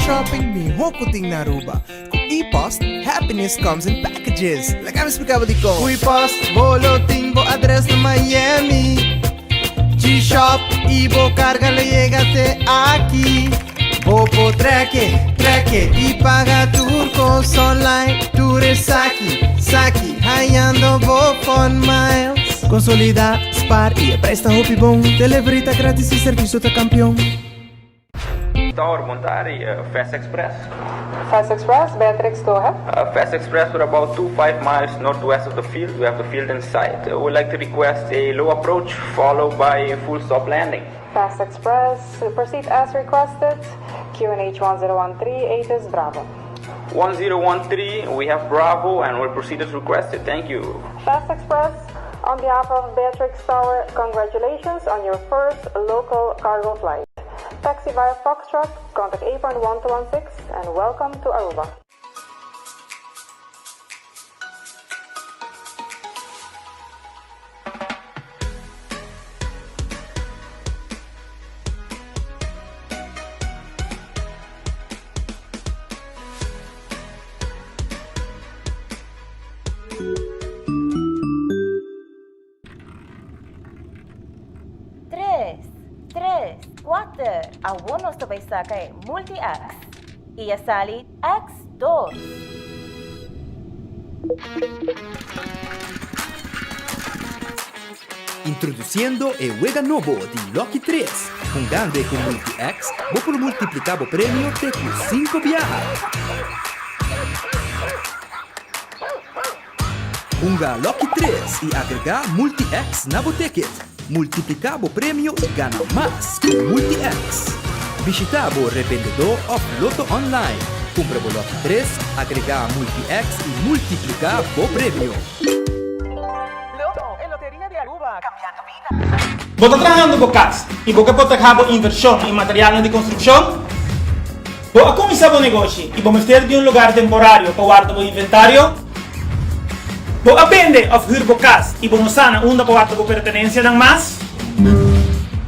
shopping mihó ku tin na Aruba. Ku ePost, happiness comes in packages. Laga mi splika bo dikon. Ku ePost, bo lo tin bo adres na Miami. G-Shop i bo karga lo yega te aki. Bo por trek e, trek e i paga tur kos online. Tur esaki, saki, hañando bo Fun Miles. Konsolidá, spar i e prijs ta hopi bon. Delivery ta gratis i servisio ta kampion. Tower, bon tardi, Fast Express. Fast Express, Beatrix, go ahead. Fast Express, we're about two five miles northwest of the field. We have the field in sight. We would like to request a low approach followed by a full stop landing. Fast Express, proceed as requested. QNH 1013, ATIS Bravo. 1013, we have Bravo and we'll proceed as requested. Thank you. Fast Express, on behalf of Beatrix Tower, congratulations on your first local cargo flight. Taxi via Foxtrot, contact apron 1216 and welcome to Aruba. Tres, tres, kuater, awor nos ta bai saka e Multi-X. I a sali X dos. Introduciendo e wega nobo di Lucky Tres. Hungando e cu Multi-X, bo por multiplica bo premio te cu cinco biaha. Hunga Lucky Tres y agrega Multi-X na bo ticket. Multiplica bo premio y gana mas cu Multi-X. Bishita bo rebendedor of Lotto Online. Cumpra bo Lucky Tres, agrega Multi-X y multiplica bo premio. Lotto, e loteria di Aruba, cambiando bida. Bo ta trahando bo cas y bo ke protehá bo invershon y materialnan di construcshon? Bo a cuminsá bo negoshi y bo mester di un lugar temporario pa warda bo inventario? Bo a bende of huur bo cas y bo no sa na unda pa warda bo pertenencianan mas?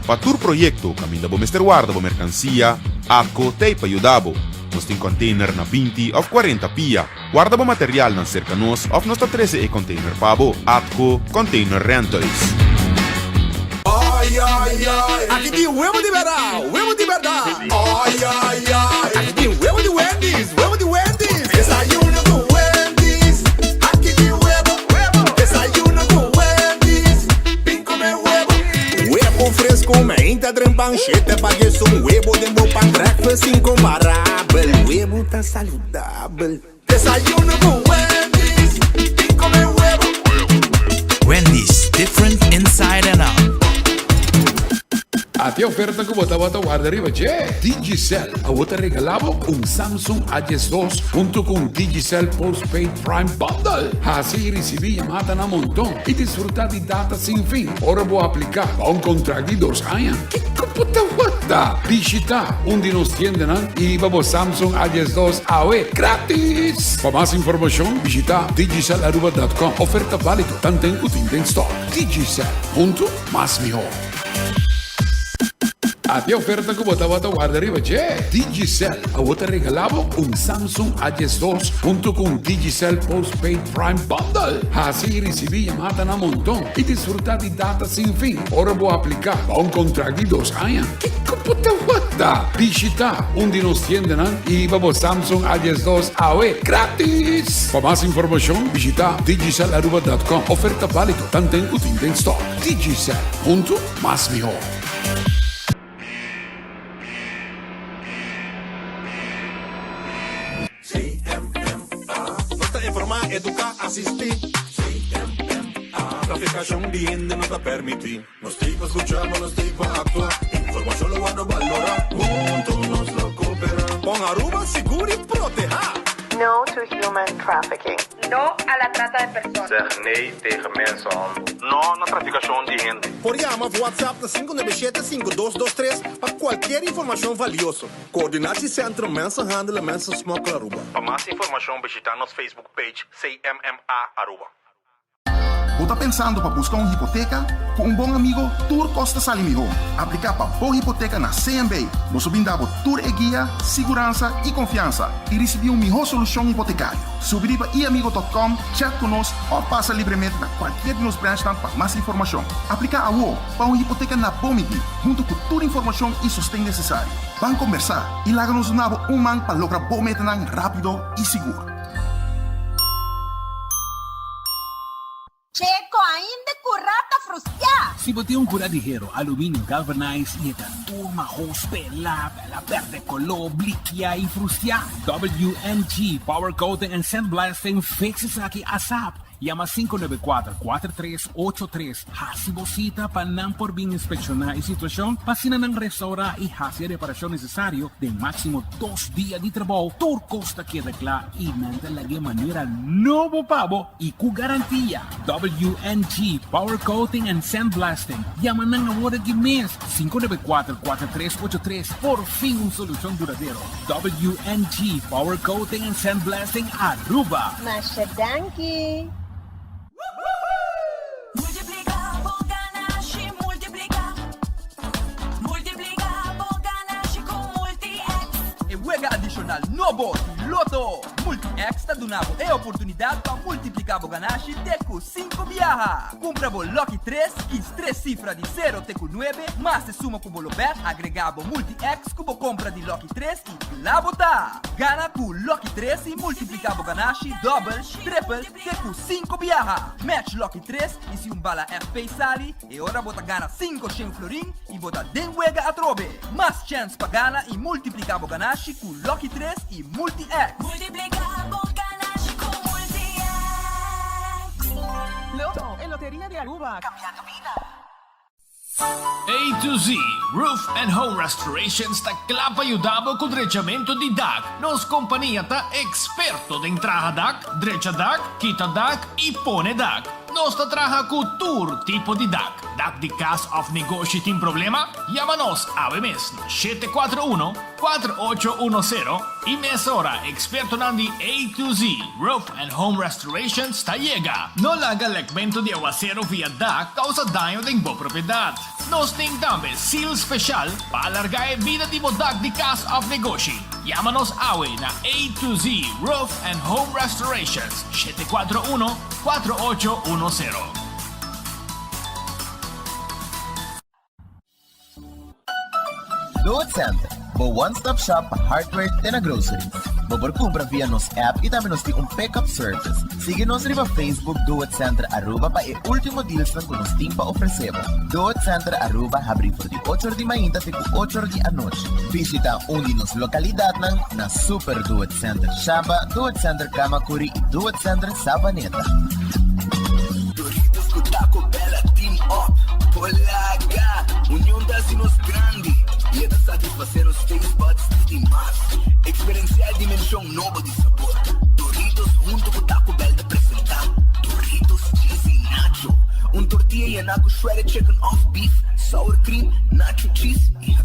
Pa tur proyecto caminda bo mester warda bo mercancia, ATCO t'ey pa yuda bo. Nos tin container na 20 of 40 pia. Warda bo materialnan serka nos of nos ta trese e container pa bo. ATCO Container Rentals. Ay ay ay, aki tin webo di bèrda, webo di bèrda. Ay ay ay, aki tin webo di Wendy's, webo di Wendy's. Desayuno ku Wendy's, aki tin webo, webo. Desayuno ku Wendy's, bin kome webo. Webo fresco, meinta dren pan, shete pa un webo den bo pan. Breakfast incomparabel, webo ta saludabel. Desayuno ku Wendy's, bin kome webo. Wendy's, different inside and out. Ata e oferta ku bo tabata warda riba dje. Digicel awor ta regalá bo un Samsung A12 huntu ku un Digicel Postpaid Prime Bundle. Hasi i risibí yamada na monton i disfrutá di data sin fin ora bo apliká pa un kontrakt di dos aña. Kiko bo ta warda? Bishitá un di nos tiendanan i hiba bo Samsung A12 awe gratis! Pa mas informashon bishitá digicelaruba.com. Oferta válido tanten ku tin den stòk. Digicel, huntu mas mihó. Ata e oferta ku bo tabata warda riba dje. Digicel awor ta regalá bo un Samsung A12 huntu ku un Digicel Postpaid Prime Bundle. Hasi i risibí yamada na monton i disfrutá di data sin fin ora bo apliká pa un kontrakt di dos aña. Kiko bo ta warda? Bishitá un di nos tiendanan i hiba bo Samsung A12 awe gratis! Pa mas informashon bishitá digicelaruba.com. Oferta válido tanten ku tin den stòk. Digicel, huntu mas mihó. CMMA Nos ta informá, eduká, asistí. CMMA Trafikashon di hende no ta permití. Nos tin pa skuchá, ma nos tin pa aktua. Informashon lo wòrdu balorá. Huntu nos lo kooperá. Pon Aruba sigur i protehá. No to human trafficking. No a la trata de personas. Zeg nee tegen mensenhandel. No na trafikashon di hende. Por yama of WhatsApp na 597 5223 pa kualkier informashon valioso. Coördinatiecentrum Mensenhandel en Mensensmokkel Aruba. Pa mas informashon bishita nos Facebook page CMMA Aruba. Bo ta pensando pa busca un hipoteca? Cu un bon amigo, tur cos ta sali miho. Aplica pa bo hipoteca na CMB. Nos ta brinda bo tur e guia, siguransa y confiansa y ricibi un miho solucion hipotecario. Subi riba iamigo.com, chat cu nos of pasa libremente na cualkier di nos branchnan pa mas informacion. Aplica awo pa un hipoteca na bo midi, hunto cu tur informacion y sosten necesario. Ban combersa y laga nos duna bo un man pa logra bo metanan rapido y sigur. Checo ainda curá ta frustiá. Si bo tin un curá di hero, aluminio galvanized y e ta tur mahos, pelá, pela perde coló, blikiá y frustiá, WNG Power Coating and Sandblasting fix esaki asap. Yama 594 4383 Hasi bo sita pa nan por bin inspekshoná e situashon pa asina nan restourá i hasi e reparashon nesesario den máksimo dos dia di trabou. Tur kos ta keda kla i nan ta lag'é manera nobo pa bo i ku garantia. WNG Power Coating and Sandblasting. Yama nan awor aki mes, 594 4383. Por fin un solushon duradero. WNG Power Coating and Sandblasting Aruba. Masha danki! Multiplica bo ganashi, multiplica. Multiplica bo ganashi cu Multi-X. E wega adishonal nobo di Lotto! Multi-X ta duna bo e oportunidat pa multipliká bo ganashi te ku sinku biaha. Kumpra bo Lucky tres, kis tres sifra di sero te ku nuebe, mas e suma ku bo lo bèt, agregá bo Multi-X ku bo kompra di Lucky tres i kla bo ta! Gana ku Lucky tres i multipliká bo ganashi dòbel, tripel, te ku sinku biaha. Match Lucky tres i si un bala FP sali, e ora bo ta gana 500 florin i bo ta den wega atrobe. Mas chèns pa gana i multipliká bo ganashi ku Lucky 3 i Multi-X. Multipliká bo ganashi ku Multi-X. Lotto, e loteria di Aruba, cambiando bida. A to Z Roof and Home Restorations ta kla pa yuda bo ku drechamentu di dak. Nos kompania ta eksperto den traha dak, drecha dak, kita dak i pone dak. Nos ta traha ku tur tipo di dak. Dak di kas òf negoshi tin problema? Yama nos awe mes na 741 4810 i mesora ekspertonan di A to Z Roof and Home Restorations ta yega. No laga lekmentu di awasero via dak kousa daño den bo propiedat. Nos tin tambe seal speshal pa alargá e bida di bo dak di kas òf negoshi. Yama nos awe na A to Z Roof and Home Restorations, 741 4810. Do It Center, bo one stop shop pa hardware te na groceries. Bo por cumpra via nos app y tambe nos tin un pick-up service. Sigui nos riba Facebook Do It Center Aruba pa e ultimo dealsnan cu nos tin pa ofrece bo. Do It Center Aruba habri for di ocho or di mainta te cu ocho or di anochi. Bishita un di nos localidadnan na Super Do It Center Shaba, Do It Center Camacuri y Do It Center Savaneta. Doritos cu Taco Bell a team up. Polaga! Union ta haci nos grandi y e ta satisface nos taste buds di mas. Experiencia e dimension nobo di sabor. Doritos hunto cu Taco Bell ta presenta Doritos Cheesy Nacho. Un tortilla yena cu shredded chicken of beef, sour cream, nacho cheese y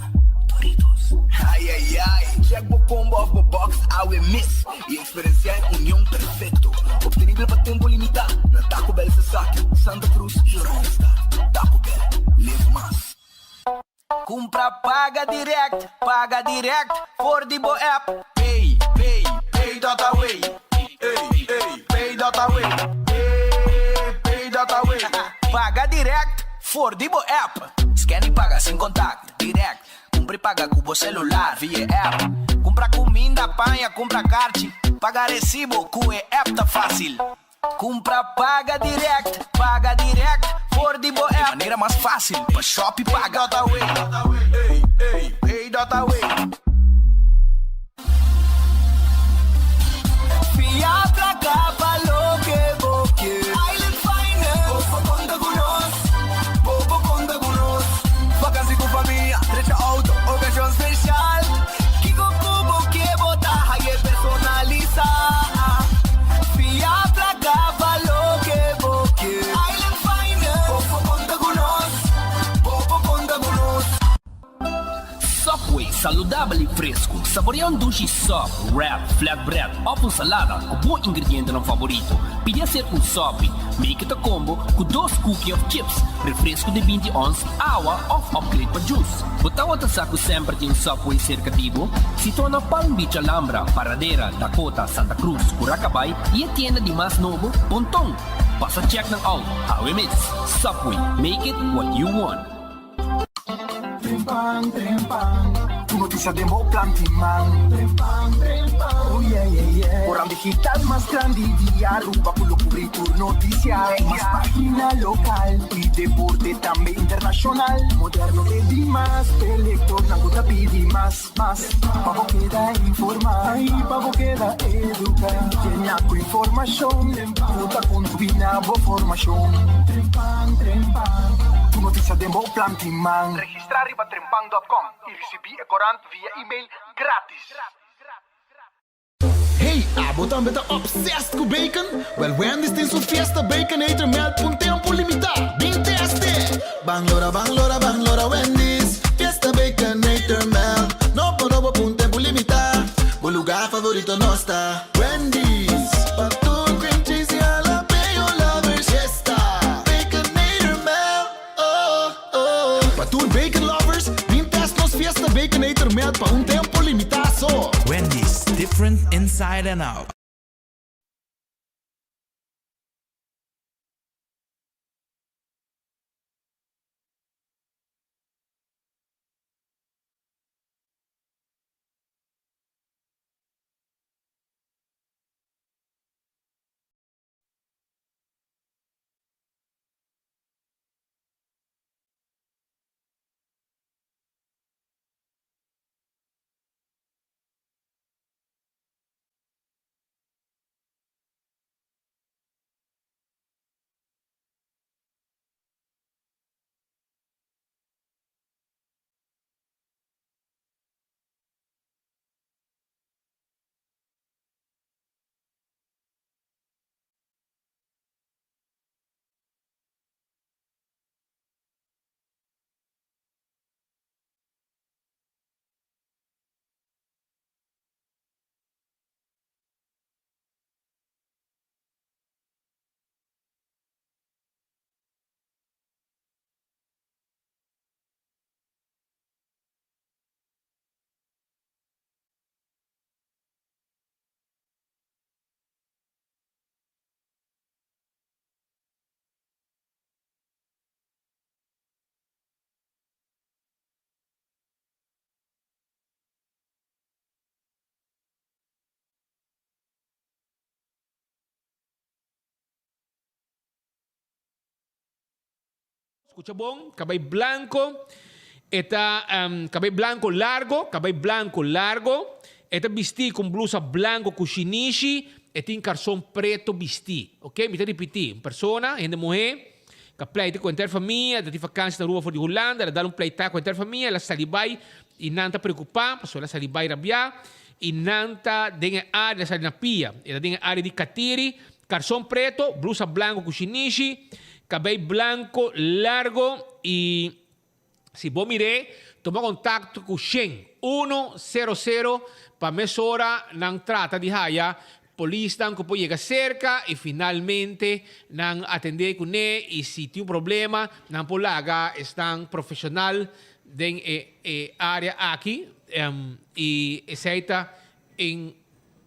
Doritos. Ay ay ay! Check bo combo of bo box awe mes y Experiencia e union perfecto, obtenibel pa tempo limita na Taco Bell Sasaki, Santa Cruz y Oranjestad. Taco Bell, live mas. Cumpra paga direct, paga direct for di bo app. Pay, pay, pay dot away. Ey, ey, pay dot away. Ey, pay dot away. Paga direct for di bo app. Scan y paga sin contact, direct. Cumpra y paga cu bo celular via app. Cumpra cuminda, paña, cumpra carchi. Paga recibo cu e app ta facil. Cumpra paga direct, paga direct for di bo app. E manera mas facil pa shop y paga. Pay dot away, ey, ey, pay dot away. Fia placa pa loke bo kier. Island Finance. Bo por conta cu nos. Bo por conta cu nos. Vakantie cu famia, drecha auto, ocasion special. Kico cu bo kier bo ta haye personalisa. Fia placa pa loke bo kier. Island Finance. Bo por conta cu nos. Bo por conta cu nos. Subway. Saludabel y fresco. Saborea un dushi sop, wrap, flatbread of un salada cu bo ingredientenan favorito. Pidi hacer un sopi. Make it a combo cu dos cookie of chips, refresco di 20 ons, awa of upgrade pa juice. Bo tawata sa cu semper tin un Subway cerca di bo? Situa na Palm Beach Alhambra, Paradera, Dakota, Santa Cruz, Curacabai y e tienda di mas nobo, Ponton. Pasa check nan out awe mes. Subway, make it what you want. Trempan, trempan, tur noticia den bo plan tin man. Trempan, trempan, oh yeah, yeah, yeah. Koran digital mas grandi di Aruba cu lo cubri tur noticia. Mas pagina local y deporte tambe internacional. Moderno e dimas, e lectornan cu ta pidi mas. Mas, pa bo keda informá i pa bo keda eduká. Llena ku informashon ku ta kontribuí na bo formashon. Trempan, trempan, tur notisia den bo plan tin man. Registrá riba trempan dòt kòm i risibí e korant via email grátis. Hey, abo tambe ta obsessed cu bacon? Well, Wendy's tin su Fiesta Baconator Melt p'un tempo limita. Bin test'e! Ban lora, ban lora, ban lora Wendy's Fiesta Baconator Melt Nobo, nobo p'un tempo limita. Bo lugar favorito nos ta Wendy's. Pa tur cream cheese y jalapeño lovers Fiesta Baconator Melt, oh, oh. Pa tur bacon lovers, bin test nos Fiesta Baconator Melt pa un tempo limita so. Wendy's, different inside and out. Scucha bon, cabey blanco, e ta cabey blanco largo, cabey blanco largo, e ta bisti cu un blusa blanco cu shinishi, e tin carson preto bisti. Ok, mi ta ripiti, un persona, hende muhe, ca pleita cu henter famia, ta tin vakantie na Aruba for di Hulanda, el a dal un pleita cu henter famia, el a sali bay y nan ta preocupa, pasobra el a sali bay rabia, y nan ta den e area, el a sali na pia, e ta den e area di Katiri, Karson preto, blusa blanco cu shinishi, cabey blanco largo y si bo mir'é tuma contacto cu shen, uno, sero sero pa mesora nan trata di haya polisnan cu por yega cerca y finalmente nan atende cun'é y si tin un problema nan por laga esnan profesional den e area aki y esey ta en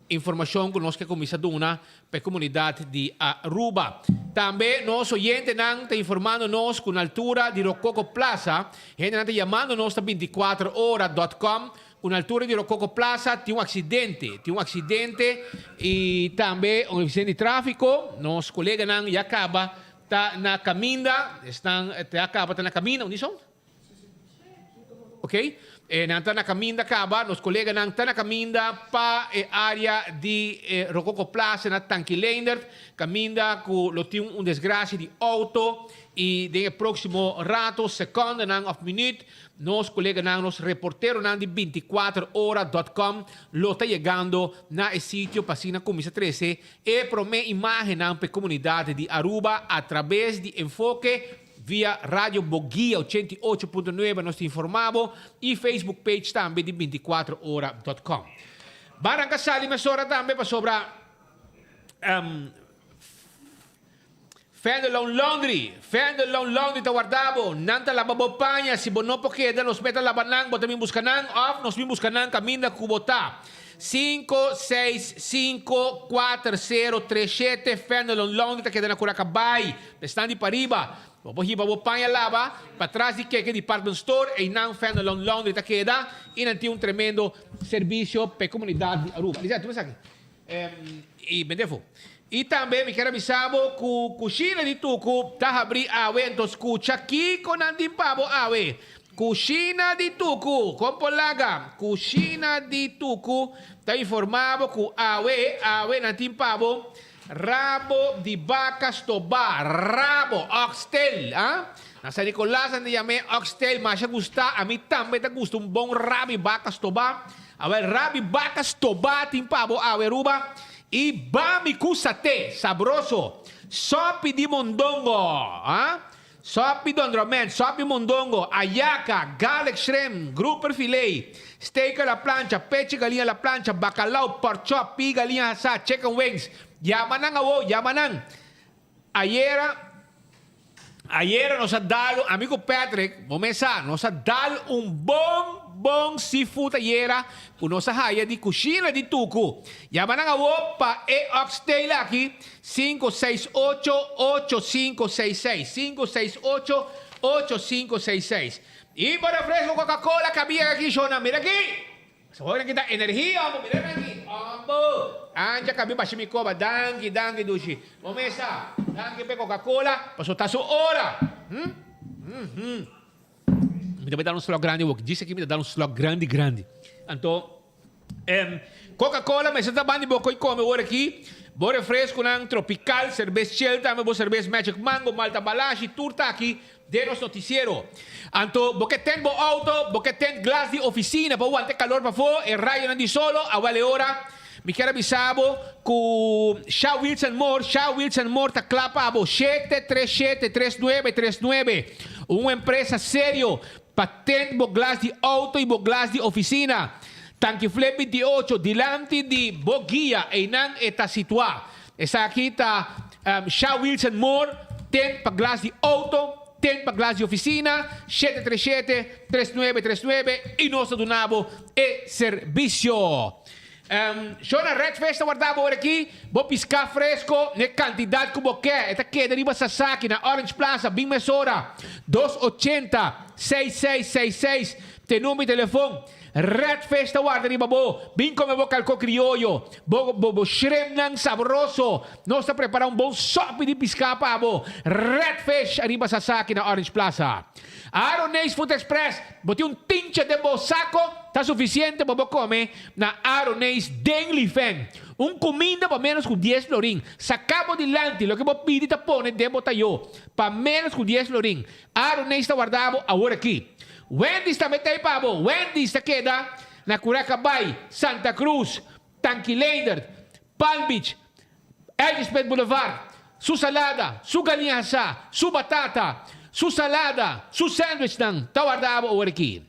Informacion cu nos ke cuminsa duna pa e comunidad di Aruba. Tambe nos oyentenan ta informando nos cu na altura di Rococo Plaza, hendenan ta yamando nos ta 24 ora dot com, cu na altura di Rococo Plaza tin un accidente, tin un accidente y tambe un accidente di trafico, nos coleganan ya caba ta na caminda, esnan ya caba ta na caminda, unda son? Ok, e nan ta na caminda caba, nos coleganan ta na caminda pa e area di e Rococo Plaza na Tanki Leendert, caminda cu lo tin un desgracia di auto y den e proximo rato, secondenan of minuut, nos coleganan, nos reporteronan di 24 ora dot com lo ta yegando na e sitio pa asina cuminsa trece e prome imagennan pa e comunidad di Aruba a traves di Enfoke. Via Radio Boguia 88.9 nos ta informa bo y Facebook page tambe di 24 ora dot com. Baranca sali mesora tambe pasobra um, Fendelon Laundry, Fendelon Laundry ta warda bo, nan ta laba bo paña, si bo no por keda nos meta laba nan, bo ta bin buska nan of nos bin buska nan kaminda ku bo ta. Sinku, seis, sinku, kuater, sero, tres, shete, Fendelon Laundry ta keda na Curacabai, esnan di pariba. Bo por hiba bo paña laba patras di Keke Department Store, einan Fendelon Laundry ta keda i nan tin un tremendo servisio pa e komunidat di Aruba. Lizette, tuma esaki. I bende fu. I tambe mi kier a bisa bo ku kushina di Tuku ta habrí awe, enton skucha kiko nan tin pa bo awe. Kushina di Tuku, kon por laga? Kushina di Tuku ta informá bo ku awe, awe nan tin pa bo rabo di baka stobá, rabo, oxtail, ah. Na San Nicolas nan ta yam'é oxtail, masha gustá, ami tambe ta gusta un bon rabo di baka stobá. Awel rabi baka stoba tin pa bo awe Aruba y bami cu sate sabroso sopi di mondongo ah sopi dondroment sopi mondongo ayaca garlic shrimp grouper filet steak a la plancha pechi galiña a la plancha bacalao pork chop pi galiña hasa chicken wings yama nan awo yama nan Ayera, ayera nos a dal, ami ku Patrick, bo mes sa, nos a dal un bon, bon seafood ayera ku nos a haya di kushina di Tuku. Yama nan awo pa e oxtail aki, sinku seis ocho, ocho sinku seis seis, sinku seis ocho, ocho sinku seis seis. I bo refresco Coca-Cola kabia aki, shownan, mira aki! Hoy nan kita energia ombo mira nan aki ombo ancha kabi bashi mi koba danki danki dushi bo mesa danki p'e coca cola paso ta su ora hm hm mi ta bai dal un slok grandi awor djis aki mi ta dal un slok grandi grandi anto em coca cola mester ta bandi bo koi kome awor aki bo refresconan tropical serbes chel tambe bo serbes magic mango malta balashi tur ta aki Den nos noticiero. Anto bo ke tent bo auto, bo ke tent glas di oficina pa wanta e calor pafó, e rayonan di solo, awel e ora mi kier a bisa bo cu Sha Wilson Moore, Sha Wilson Moore ta cla pa bo, 737 3939, un empresa serio pa tent bo glas di auto y bo glas di oficina. Tanki Flip 28, dilanti di bo guia, eynan e ta situa. Esaki ta Sha Wilson Moore, tent pa glas di auto, tent pa glas di oficina, shete tres shete, tres nuebe tres nuebe y nos ta duna bo e servicio. Shona Redfish ta warda bo ora aki, bo pisca fresco n'e cantidad cu bo ke. E ta keda riba Sasaki na Orange Plaza, bin mesora, dos ochenta, seis seis seis seis, t'e number di telefon. Redfish ta warda riba bo. Bin come bo calco crioyo, bo bo bo shrimpnan sabroso. Nos ta prepara un bon sopi di pisca pa bo. Redfish ariba Sasaki na Orange Plaza. Aroneis Food Express, bo tin un tincha den bo saco, ta suficiente pa bo come na Aroneis den Lifen. Un cuminda pa menos cu dies florin. Saca bo dilanti, loke bo pidi ta pone den bo tayo pa menos cu dies florin. Aroneis ta warda bo awor aki. Wendy's tambe ta ei pa bo. Wendy's ta keda na Curacabai, Santa Cruz, Tanki Leendert, Palm Beach, Elgin Boulevard. Su salada, su galiña hasá, su batata, su salada, su sandwichnan ta warda bo awor aki.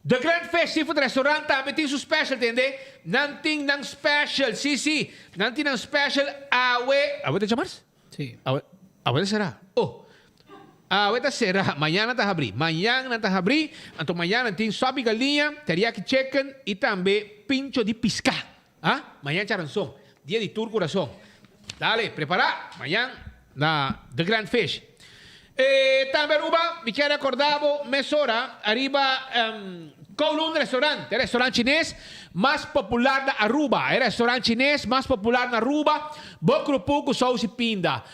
The Grand Fish Seafood Restaurant tambe tin su special, tende? Nan tin nan special, sí, sí, nan tin nan special awe. Awe ta djamars? Sí. Awe, awe ta será. Oh. Awe ta será. Mañana ta habrí. Mañana ta habrí. Anto mañana tin sopi galiña, teriyaki chicken y tambe pincho di piská. Ah, mañana charanzon. Dia di tur kurason. Dale, prepará. Mañan na The Grand Fish. E tambe Aruba, mi kier recorda bo mesora ariba Kowloon Restaurant, e restaurant chines mas popular na Aruba. E restaurant chines mas popular na Aruba. Bo krupu ku sous i pinda,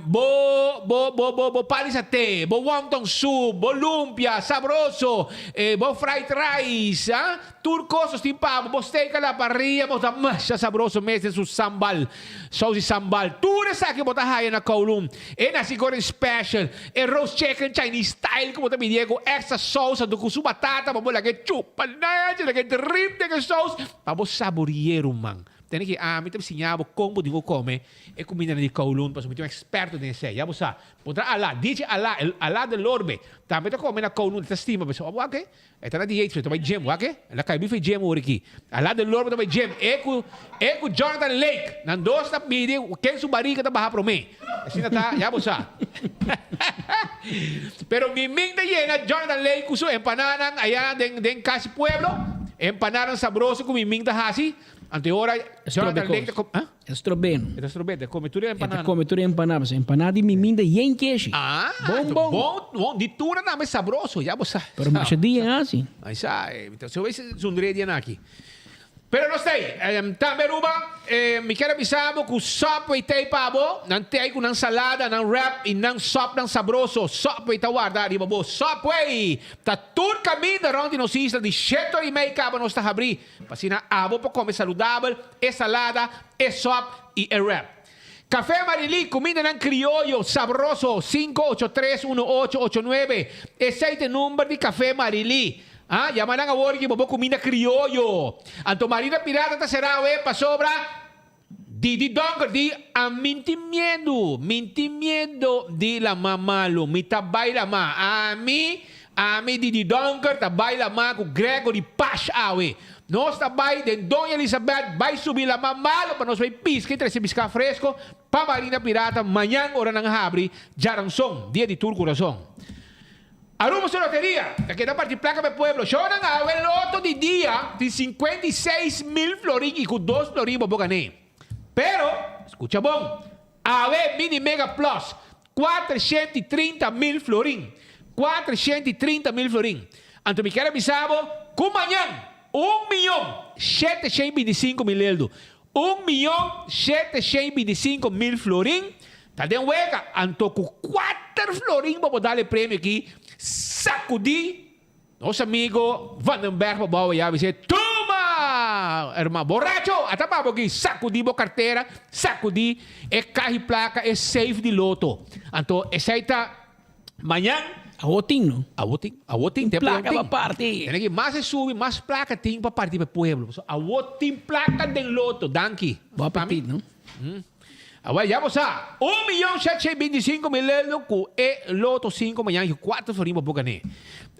bo bo bo bo bo pan di saté, bo wonton soup, bo lumpia sabroso, bo fried rice, ah, tur kos nos tin pa bo, bo steak a la parrilla, bo ta masha sabroso mes den su sambal. Sous di sambal. Tur esaki bo ta haya na Kowloon. E nasi goreng special, e roast chicken Chinese style ku bo ta pidié ku extra sous anto ku su batata pa bo laga e chupa nechi, laga e drip den e sous pa bo saborié ruman. Tene ki ami ta siña bo kon bo tin ku kome e kumindanan di Kowloon pasobra mi ta un eksperto den esei. Ya bo sa. Bo ta Alá, dichi Alá, el Alá del Orbe tambe ta kome na Kowloon, e ta stima pasobra wak e, e ta na dieet, so e ta bai gym, wak e, el a kai bifa e gym ora aki. Alá del Orbe ta bai gym, e ku e ku Jonathan Lake, nan dos ta midi ken su barika ta baha promé. Asina ta, ya bo sa. Pero Mimín ta yena Jonathan Lake ku su empananan aya den den Casi Pueblo, empananan sabroso ku Mimín ta hasi. Anto e ora Jonathan Lake ta come, ah? E strobé no. E ta strobé, ta come tur e empanada. E ta come tur e empanada, pasobra empanada di Mimín ta yen keshi. Ah, Bon, bon. Bon, bon, di tura tambe sabroso, ya bo sa. Pero masha dia hasi. Ay sa, so wes zundre dia naki. Pero nos ta ei. Tambe Aruba, mi kier a bisa bo ku Subway ta ei pa bo. Nan ta ei ku nan salada, nan wrap i nan sòpnan sabroso. Subway ta warda riba bo. Subway ta tur kaminda rònt di nos isla di shete ora i mei kaba nos ta habrí. Pa asina abo por kome saludabel, e salada, e sòp i e wrap. Café Marilí, kumindanan krioyo sabroso, 583 1889. Esei ta e number di Café Marilí. Ah, yama nan awor ki bo bo kuminda krioyo. Anto Marina Pirata ta será awe pasobra Didi Donker di a minti miedu, minti miedu di lama malu. Mi ta bai lama. Ami, ami Didi Donker ta bai lama ku Gregory Pash awe. Nos ta bai den Doña Elizabeth bai subi lama malo pa nos bai piska i trese piská fresko pa Marina Pirata mañan ora nan habri djaranson, dia di tur kurason. Aruba su loteria ta keda parti plaka pa e pueblo. Shownan awe loto di dia tin 56,000 florin i ku dos florin bo por gané. Pero, skucha bon, awe Mini Mega Plus 430,000 florin. 430,000 florin. Anto mi kier a bisa bo ku mañan un miyon 725,000 eldo, un miyon 725,000 florin ta den wega. Anto ku kuater florin bo por dal e premio aki, sakudí nos amigo Vandenberg pa bou ayá bis'é, Tuma! Herman boracho! Ata pa bo aki, sakudí bo kartera, sakudí e kahi plaka, e safe di loto. Anto esei ta mañan. Awor tin no? Awor tin, awor tin, Tin plaka pa parti. Tene ki mas e subi, mas plaka tin pa parti pa e pueblo. Pasobra awor tin plaka den loto. Danki. Bon apetit no? Awor ya bo sa, un miyon shetshe 25,000 euro ku e loto sinku mañan i kuater florin bo por gané.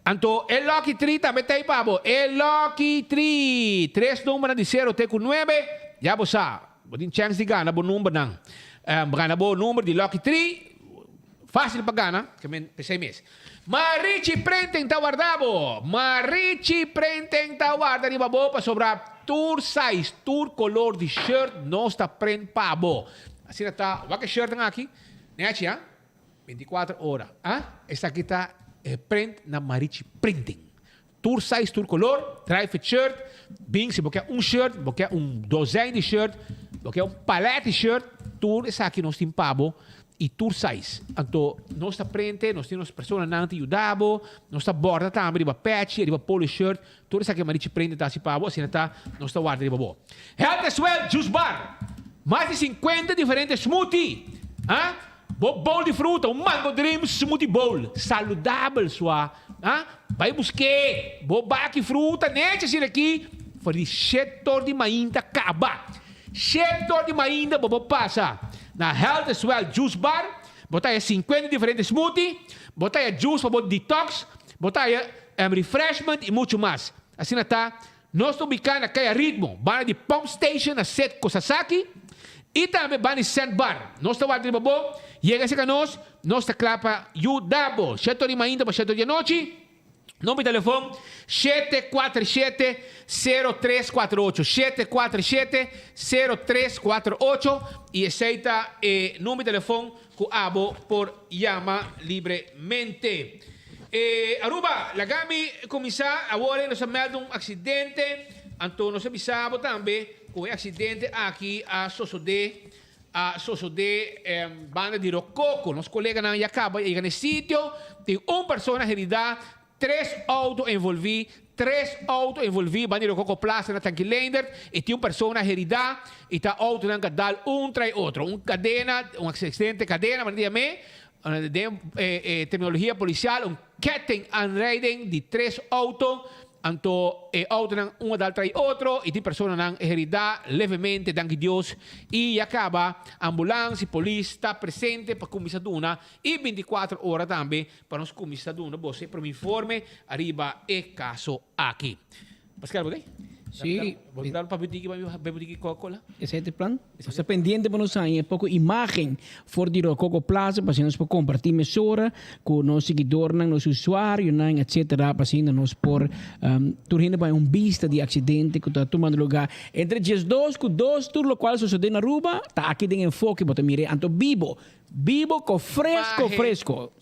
Anto e lucky tri tambe ta ei pa bo. E lucky tri, tres numbernan di sero te ku nuebe, ya bo sa, bo tin chèns di gana bo numbernan. Gana bo number di lucky tri. Fácil pa gana, ke men p'esei mes. Marichi Printing ta warda bo! Marichi Printing ta warda riba bo pasobra tur size, tur color di shirt nos ta print pa bo. Asina ta, wak e shirtnan aki, nechi ha, 24 ora, ah, esaki ta e print na Marichi Printing. Tur size, tur color, dry fit shirt, bin si bo ke un shirt, bo ke un dozijn di shirt, bo ke un palet di shirt, tur esaki nos tin pa bo y tur size. Anto nos ta prente, nos tin nos personanan ta yuda bo, nos ta borda tambe riba pechi, riba polo shirt, tur esaki Marichi Prente ta haci pa bo, asina ta nos ta warda riba bo. Health as Well Juice Bar, mas di 50 diferente smoothie, ah, bo bowl di fruta, un mango dream smoothie bowl, saludabel sua. Ah, bai busk'é bo baki fruta nechi asina aki for di shetor di mainta kaba. Shetor di mainta bo por pasa na Health as Well Juice Bar, bo ta haya 50 diferente smoothie, bo ta haya juice pa bo detox, bo ta haya refreshment y mucho mas. Asina ta, nos ta ubica na Kaya Ritmo, banda di Pump Station na Setco Sasaki y tambe banda di Sand Bar. Nos ta warda riba bo, yega cerca nos, nos ta cla pa yuda bo. Sheto di mainta pa sheto di anochi, number di telefon 747 0348, 747 0348 y esey ta e number di telefon cu abo por yama libremente. E Aruba, laga mi cuminsa awor nos a meld un accidente, anto nos a bisa bo tambe cu e accidente aki a sosode a sosode banda di Rococo. Nos coleganan ya caba yega na e sitio, tin un persona herida. Tres auto envolví, tres auto envolví banda di Rococo Plaza na Tanki Leendert y tin un persona herida y ta autonan ka dal un tras otro. Un cadena, un accidente cadena, manera di yam'é, den terminologia policial un kettingaanrijding di tres auto. Anto e autonan un a dal trai otro y tin personanan herida levemente, danki Dios. Y ya caba ambulans y polis ta presente pa cuminsa duna y binticuatro ora tambe pa nos cuminsa duna boso e prome informe ariba e caso aki. Pascal, bo ta ey? Sí. Bo ta pa butiki, pa butiki Coca-Cola? Esei ta e plan. Nos ta pendiente pa nos haña e poko imágen for di Rococo Plaza pa asina nos por kompartí mesora ku nos siguidornan, nos usuarionan, etcétera, pa asina nos por tur hende por haña un bista di aksidente ku ta tumando lugá entre diesdos ku dos. Tur lokual sosodé na Aruba ta aki den Enfoke. Bo ta mir'é anto bibo, bibo ko fresko, fresko.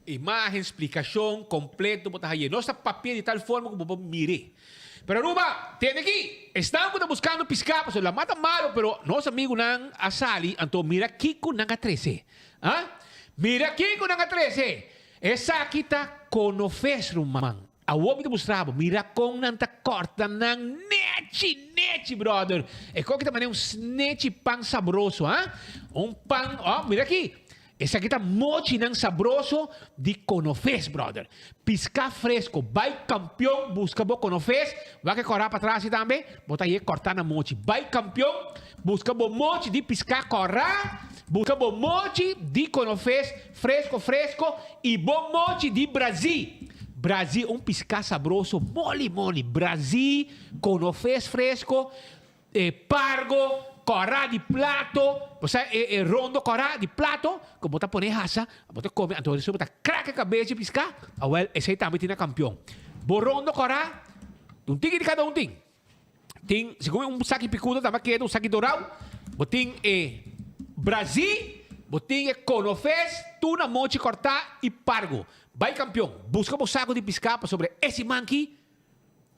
Imagen, splikashon kompleto bo ta haye. Nos ta papia di tal forma ku bo por mir'é. Pero Aruba, tende aki, esnan ku ta buskando piská, pasobra laman ta malo, pero nos amigunan a sali, anto mira kiko nan a trese. Ha? Mira kiko nan a trese! Esaki ta konofes, ruman. Awor mi ta mustra bo, mira kon nan ta kòrta nan nechi, nechi, bròder. E koki ta manera un snechi pan sabroso, ha? Un pan, oh, mira aki. Esaki ta mochinan sabroso di Konofes brother. Piská fresko, bai kampion buska bo Konofes, wak e kòrá patras ei tambe, bo ta haye kòrtá na mochi. Bai kampion buska bo mochi di piská kòrá, buska bo mochi di Konofes fresko fresko i bo mochi di Brazí. Brazí un piská sabroso moli moli, Brazí, Konofes fresko. E pargo kòrá di plato, bo sa e e rondo kòrá di plato ku bo ta pone hasa, bo ta kome anto despues bo ta krak e kabes di piská, awèl esei tambe tin na kampion. Bo rondo kòrá, un tiki di kada un tin. Tin segun un saki pikuda tambe a keda, un saki dorau, bo tin e brazí, bo tin e konofes, tur na mochi kòrtá i pargo. Bai kampion, buska bo sako di piská pasobra e siman aki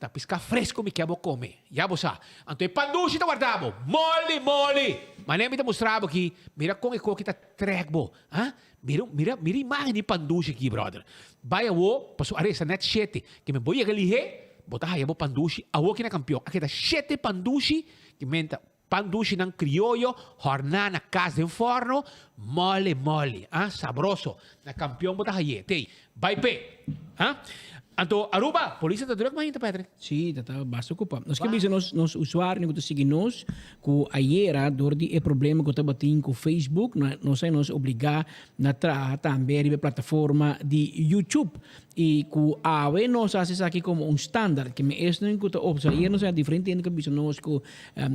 Ta pisca fresco mi ke bo come. Ya bo sa. Anto e pan dushi ta warda bo. Moli, moli! Manera mi ta mustra bo aki, mira con e koki ta trek bo. Ha? Mira, mira, mira imagen di pan dushi aki, brother. Bai awo, pasobra a resta net shete. Ke mi bo yega lihe, bo ta haya bo pan dushi awo aki na Campeon. A keda shete pan dushi, ke menta pan dushinan crioyo, horna na cas den forno, moli, moli. Ha? Sabroso. Na Campeon bo ta haye. Tey, bai p'e. Ha? Anto Aruba, polis a ta druk mainta, Patrick? Sí, ta ta basta ocupa. Nos ke bisa nos nos usuarionan ku ta sigui nos ku ayera dor di e problema ku tabatin ku Facebook nos a nos obligá na traha tambe riba e plataforma di YouTube i ku awe nos a hasi esaki komo un standaard ke men esnan ku ta observa ayer nos a diferente hende ku a bisa nos ku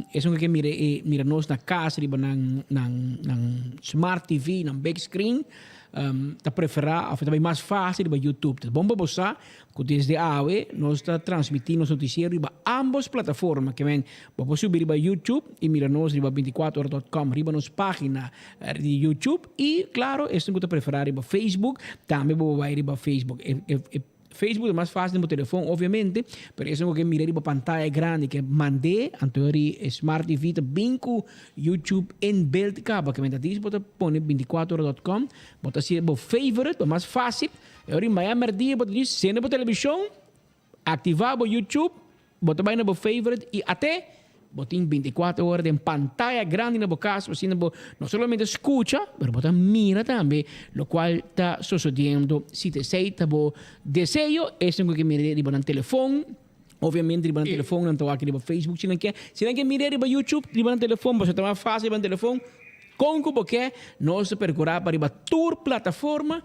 esun ku ke mira e mira nos na kas riba nan nan nan smart TV nan big screen. Ta preferá òf e ta bai mas fásil riba YouTube. Ta bon pa bo sa ku desde awe nos ta transmití nos notisiero riba ámbos plataforma. Ke men, bo por subi riba YouTube i mira nos riba binticuatro ora dòt kòm riba nos página di YouTube i klaro esnan ku ta preferá riba Facebook tambe bo por bai riba Facebook. E Facebook ta mas fácil den bo telefon obviamente, pero esun ku ke mira riba pantaya grandi ke mand'é, anto ri e smart TV ta bin ku YouTube in beeld kaba. Ke menta dis bo ta pone binticuatro ora dot com, bo ta hasi bo favorite pa mas fácil, e ora maya merdia bo ta djis sende bo televishon, aktivá bo YouTube, Bo ta bai na bo favorite y ate bo tin binticuatro ora den pantaya grandi na bo cas asina bo no solamente scucha pero bo ta mira tambe locual ta sosodiendo. Si ta esey ta bo deseo esnan cu ke mira riba nan telefon obviamente riba nan telefon nan ta wak riba Facebook si nan ke si nan ke mira riba YouTube riba nan telefon pasobra ta mas facil riba nan telefon. Kon ku bo ke, nos ta perkurá pa riba tur plataforma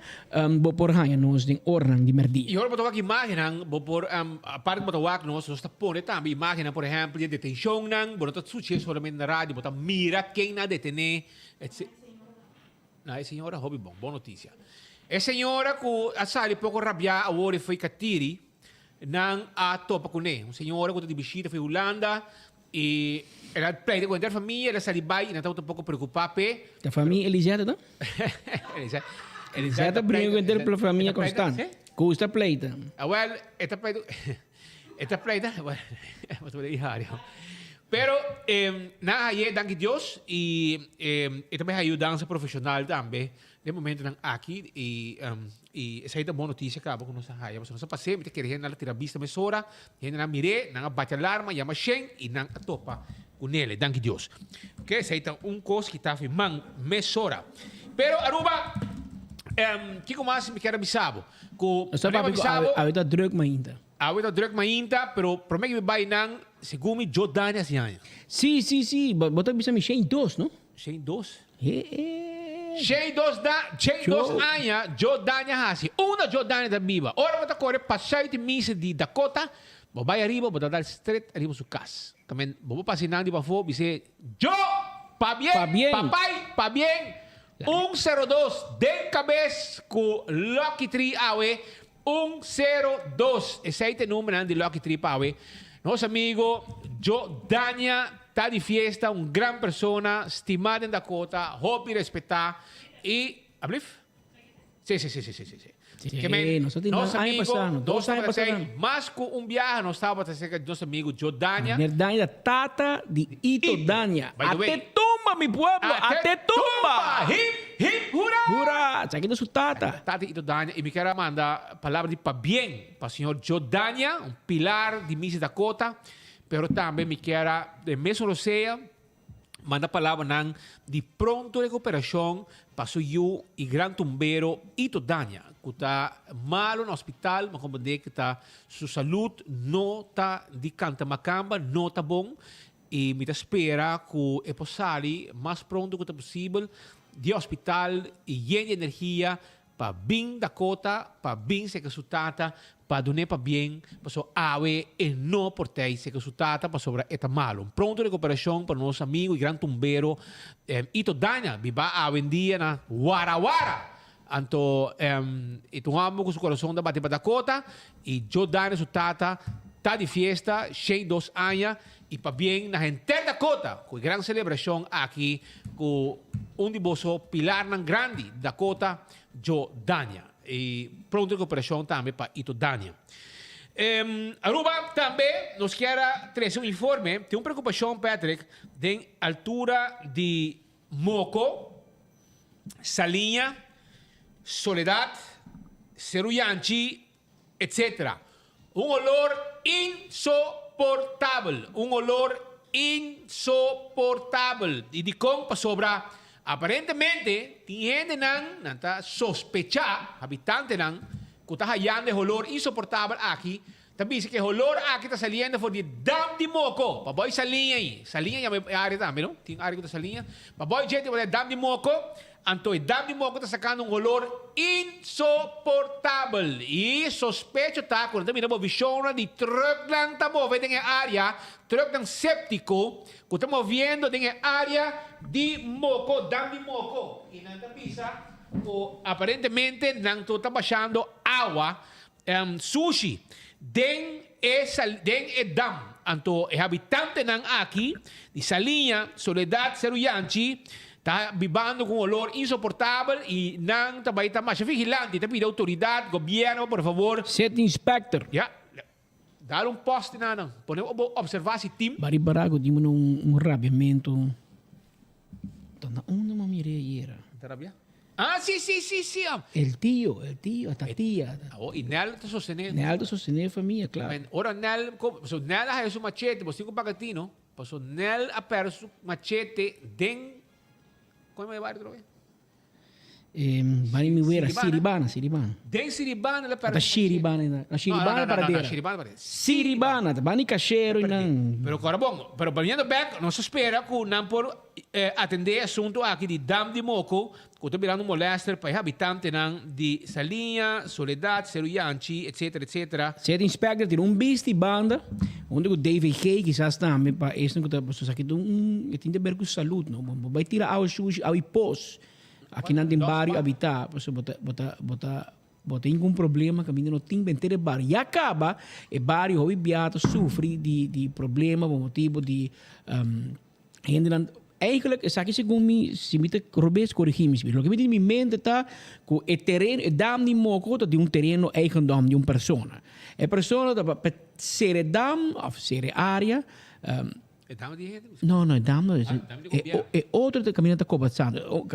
bo por haña nos den oranan di mèrdia. I ora bo ta wak imágennan, bo por, aparte bo ta wak nos, nos ta pone tambe imágennan, por ehèmpel, di e detenshonnan, bo no ta skuch'é solamente na radio, bo ta mira ken nan a detené, etc. Na e señora hopi bon, bon notisia. E señora ku a sali poko rabiá awor e foi Katiri, nan a topa kuné. Un señora ku ta di bishita foi Hulanda, I el a pleita ku henter famia, el a sali bai i nan tabata un poko preokupá p'e. Ta famia Eliseta ta? Eliseta ta bringa ku henter famia konstant. Gusta pleita. Awel, e ta pleita, e ta pleita, bo ta ihari. Pero nan a haye, danki Dios, i e ta bai haye yudansa profeshonal tambe den momentonan aki i i esei ta bon notisia kaba ku nos a haya pasobra nos a pas'é mi ta kere hendenan a tira bista mesora hendenan a mir'é nan a bati alarma yama shen i nan a topa ku nele danki Dios oke esei ta un kos ki ta man mesora pero Aruba kiko mas mi kier a bisa bo ku Nos ta papia ku awe ta druk mainta. Awe ta druk mainta, pero prome ku mi bai nan, segun mi Joe Dani hasi aña. Sí, sí, sí. Bo, bo ta bisa mi shen dos, no? Shen dos? He, he. Shen dos da, shen dos aña Joe Dani a hasi. Unda Joe Dani ta biba? Ora bo ta kore pa sùit misa di Dakota, bo bai ariba, bo ta dal stret ariba su kas. Tamen bo por pasa nan di pafó, bis'é, Joe! Pabien! Pabien! Papai! Pabien! Un sero dos den kabes ku Lucky Tree awe. Un sero dos. Esei ta e numbernan di Lucky Tree pa awe. Nos amigo Joe Dania ta di fiesta, un gran persona, stimá den Dakota, hopi respetá i, ablief? Sí, sí, sí, sí, sí, sí, sí. Sí, Ke men, nos a tin nos aña amigo, pasá, no, nos dos aña tabata pasá sei nan. mas ku un biaha nos tabata serka di nos amigo Joe Dania. Meneer Dania ta tata di Ito Dania. By the way. Ate tumba, mi pueblo! Ate tumba! Hip, hip, hura! Hura! Esaki ta su tata. Tata Ito Dania y mi kier a manda palabra di pabien pa señor Joe Dania, un pilar di Misi Dakota, pero tambe mi kier a den mesun rosea manda palabranan di pronto recuperacion pa su yu y gran tumbero Ito Dania, cu ta malo na hospital, mi a comprende cu ta su salud no ta di canta macamba, no ta bon, Y mi ta spera cu e por sali mas pronto cu ta posibel di e hospital y yen di energia pa bin Dakota, pa bin cerca su tata, pa dun'e pabien, pasobra awe e no por tey cerca su tata pasobra e ta malo. Un pronto recuperacion pa nos amigo y gran tumbero Ito Dania, biba awendia na Warawara. Anto e ta un homber cu su corazon ta bati pa Dakota y Joe Daniel su tata ta di fiesta 102 aña y pabien na henter Dakota cu e gran celebracion aki cu un di boso pilarnan grandi di Dakota Joe Daniel. Y pronto recuperacion tambe pa Ito Daniel. Aruba tambe nos kier a trece un informe, tin un preocupacion Patrick den altura di Moko, Saliña, Soledad, Seru Yanchi, etc. Un olor insoportabel, un olor insoportabel. Y dicon? Pasobra aparentemente tin hendenan, nan ta sospecha, habitantenan, cu ta hayando e holor insoportabel aki, Ta bisa ku e holor aki ta saliendo for di e dam di Moko. Pa boy Saliña ei. Saliña yama e área tambe, no? Tin área ku ta Saliña. Pa boy djente por e dam di Moko, anto e dam di Moko ta sakando un holor insoportabel. I sospecho ta ku nan ta mira bo vishonnan di trùknan ta move den e área, trùknan séptiko ku ta moviendo den e área di Moko, dam di Moko. I nan ta bisa ku aparentemente nan ta bashando awa Sushi den e den e dam. Anto e habitantenan aki di Saliña, Soledad, Seru Yanchi ta bibando ku un olor insoportabel i nan ta bai ta masha vigilante, ta pidi outoridat, gobièrnu por favor. City Inspector. Ya, dal un poste na nan, pone bo observa si tin. Bari Baraco di mi un rabiamento. Ta na unda mi a mira ayera? Ta rabia? Ah, si, si, si, si. Ah. El tio, el tio, ata tia. Oh, y Nel ta sostené. Nel ta sostené e famia, claro. Men, ora Nel, so Nel a haya su machete, bo tin cu paga ti, no? Paso Nel a perde su machete den, como e barrio otra vez? Eh, Bani mi wera, Siribana, Siribana. Den Siribana la perde. Shiribana, na Shiribana paradera. Shiribana paradera. Siribana, bani cachero y nan. Pero cora bon, pero viniendo back, nos espera cu nan por eh, atende e asunto aki di dam di Moko, cu ta birando molester pa e habitantenan di Saliña, Soledad, Seru Yanchi, etcetera, etcetera. State Inspector tin un bisti banda, hunto cu DVG kisas tambe pa esnan cu ta, pasobra esaki ta un, e tin te ber cu salud, no? Bo bai tira awa shushi, awa y pos. Akinan den bario habitá, pasobra bo ta, bo ta, bo ta, bo tin un problema kaminda no tin benter e bario. Ya kaba e bario hopi bia ta sufri di, di problema pa motibu di hendenan. Eigenlijk esaki segun mi, si mi ta robes korigí mi. Loke mi tin den mi mente ta ku e tereno, e dam di Moko ta di un tereno eigendom di un persona. E persona ta pa sera e dam òf sera e área. E dam di hende? No, no, e dam no. Ah, dam di gobierno. E otro ta caminda ta Coba Santo.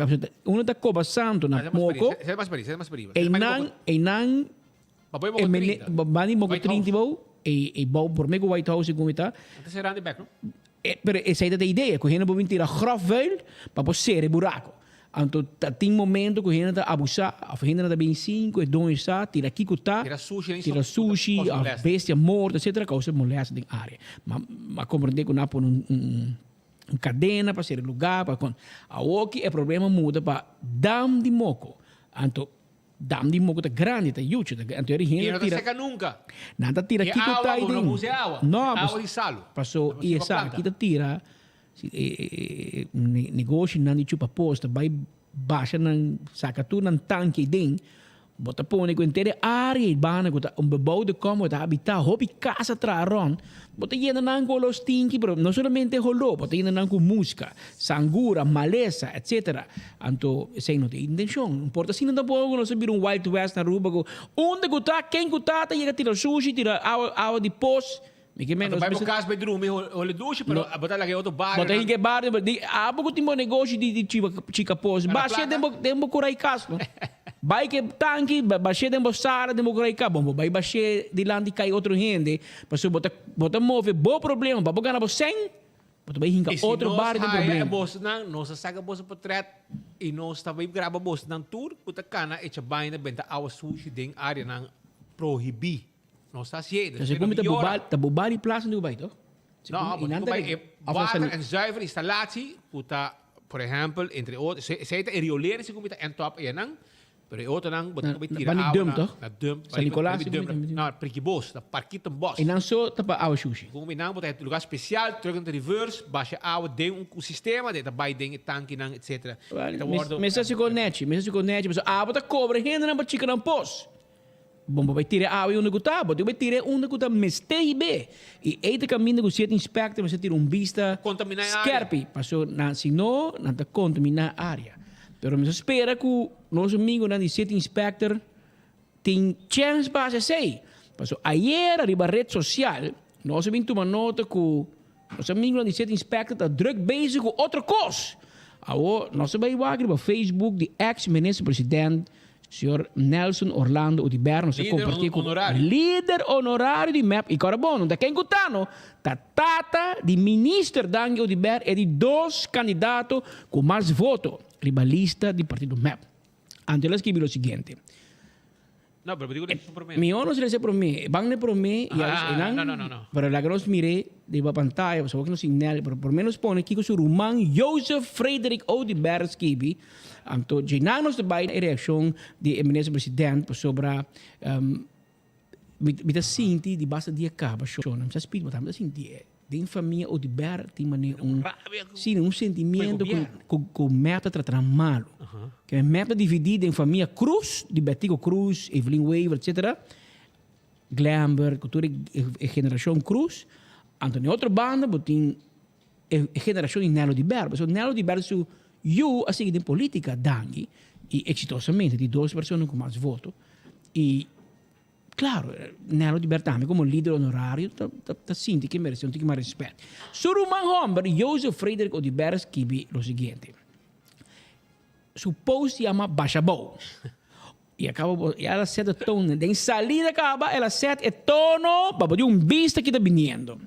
Uno ta Coba Santo na Moko. Sete mas pariba, sete mas pariba. Einan, einan. Ba boy Moko 30. Bani Moko 30 bou. E, e bou por me ku White House segun mi ta. Ta serando e bek, no? Pero esei ta e idea, ku hende por bin tira grof vuil pa por sera e buraco. Anto ta tin momento ku hende ta abusá òf hendenan ta bin sin ku e doño sa, tira kiko ta, Tira sushi den tira sushi kousa òf molèster. bestia morto etcetera kousa molèster den área. Ma a komprendé ku nan a pone un un un kadena pa sera e lugá pa kon. Awoki e problema muda pa dam di moko. Anto dam di moko ta grandi, ta yuchi, ta anto e I hende no ta tira seka nunka. Nan ta tira E kiko awa ta bo no aden. usa e awa. No, E awa di salu. Paso Nan i usa pa esaki planta. ta tira Si e negoshinan di chupa pos ta bai basha nan saka tur nan tanki aden, bo ta pone ku henter e área ei banda ku ta un beboude kom ku ta habitá hopi kas a traha rònt, bo ta yena nan ku oló stinki pero no solamente holó, bo ta yena nan ku muska, sangura, malesa, etsetera. Anto esei no ta e intenshon. No por ta asina tampoko ku nos a bira un wild west na Aruba ku unda ku ta, ken ku ta ta yega tira sushi, tira awa awa di pos. Mi ke menos Anto bai bo mester. cas bai drumi hole dushi, pero No. bo ta laga e otro barrio Bo ta nan. hinka e barrio, pero di abo ku tin bo negoshi di di chiba chika pos, Gana bash'é plaka. den bo den bo kurai kas no. Bai ke tanki, ba bash'é den bo sala den bo kurai kas. Bon, bo bai bash'é dilanti kai otro hende, pasobra bo ta bo ta move bo problema pa bo gana bo sèn, bo ta bai hinka I si otro nos barrio den haya e problema. bosnan, nos a saka boso potret i nos ta bai graba bosnan tur ku ta kana echa baina benta awa sushi den areanan prohibí. Nos ta hacié, Entonces, como ta boba, ta boba di plaza nu bai, toch? No, bo tin cu bai e water en zuiver installatie, cu ta, por ehempel, entre otro, esey ta e riolering si cu mi ta end top enan, pero e otronan bo tin cu bai tira awa na, na dump, San Nicolas, na Prikibos, na Parkietenbos. E nan so ta pa awa shushi. Cu mi nan bo ta e lugar special, terug na reverse, basha awa den un sistema, den ta bai den e tankinan, etcetera. Mester haci cu nechi, mester haci cu nechi, pasobra abo ta cobra hendenan pa chica nan pos. Bon, bo bai tira e awa ei unda ku ta, bo tin ku bai tira e unda ku ta mester hib'é. I ei ta kaminda ku siete inspector mester tira un bista Kontaminá e área. skerpi, paso nan si no, nan ta kontaminá e área. Pero mi ta spera ku nos amigonan di siete inspector tin chèns pa hasi esei. Paso ayera riba ret sosial nos a bin tuma nota ku nos amigonan di siete inspector ta druk bezig ku otro kos. Awor nos a bai wak riba Facebook di ex minister president Señor Nelson Orlando Oduber nos a Lider comparti cu honorario. lider honorario di mep y cora bon, no ta ken cu ta no, ta tata di minister Dangui Oduber e di dos candidato cu mas voto riba lista di partido mep. Anto el a scribi lo siguiente. No, pero digo su prome. Mihor nos lesa e prome, e ban na e prome y Ah, e nan, no, no, no, no. pero laga nos mire riba pantaya, pasobra cu nos sin Nel, pero por menos pone kico su ruman Joseph Frederick Oduber scribi. Anto dje-nan nos ta bai na e reakshon di e minister president pasobra mi mi ta sinti di basta dia kaba shona mi sa spit bo ta mi ta sinti e den famia Oduber tin manera un si un sentimiento ku ku ku mep ta trata nan malo ke mep ta dividi den famia Cruz di Betico Cruz Evelyn Wever etcetera Glenbert ku tur e generashon Cruz anto na e otro banda bo tin e generashon di Nello di Ber. Pasobra Nello di Ber su yu a sigui den politica dangi y exitosamente, di dos persona cu mas voto. Y claro, Nello di Ber tambe como lider honorario ta ta sinti ke merece un tiki mas respet. Su ruman homber, Joseph Frederik Oduber skibi lo siguiente. Su post yama Basha Bou. I a kaba bo, i el a set e tono. Den salida kaba el a set e tono pa bo di un bista ki ta biniendo.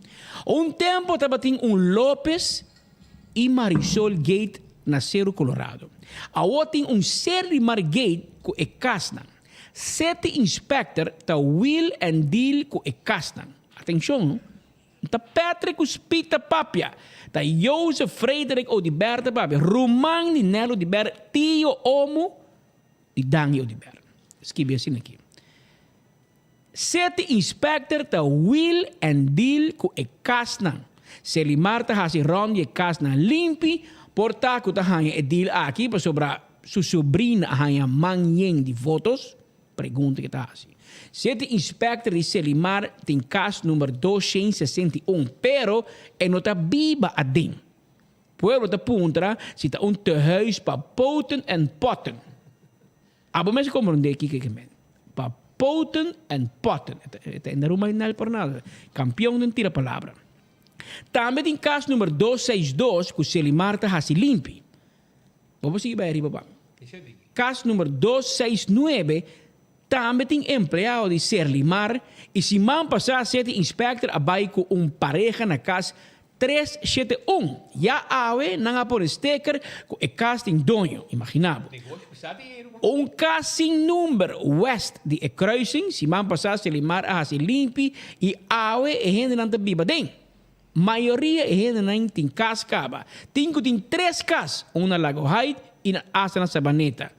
Un tempo tabatin un Lopez i Marisol Gate na Seru Colorado. Awor tin un Serlimar Gate ku e kasnan. Sete inspector ta wheel and deal ku e kasnan. Atenshon no. Ta Patrick ku Speed ta papia. Ta Joseph Frederik Oduber ta papia. Ruman di Nel Oduber, tio omo di Dangui Oduber. Skibi asina aki. City Inspector ta wheel and deal ku e kasnan. Selimar ta hasi rònt di e kasnan limpi, por ta ku ta haña e deal aki pasobra su sobrina a haña man yen di votos? Pregunta ke ta hasi. City Inspector di Selimar tin kas number 261, pero e no ta biba aden. Pueblo ta puntra si ta un tehuis pa poten en potten. Abo mes a comprende kiko e men. Pa poten en potten. E ta enda ruma nel por nada. Campeon den tira palabra. Tambe tin cas number 262 cu Selimar ta haci limpi. Bo por sigui bay ariba pa mi. Cas number 269 tambe tin empleado di Serlimar y siman pasa city inspector a bay cu un pareha na cas. 371. Ya awe nan a pone steker ku e kas tin doño. Imaginá bo. Un kas sin number west di e kruising, siman pasá Selimar a hasi limpi i awe e hendenan ta biba den. Mayoria e hendenan tin kas kaba. Tin ku tin tres kas, un na Lago Height i na asta na Sabaneta.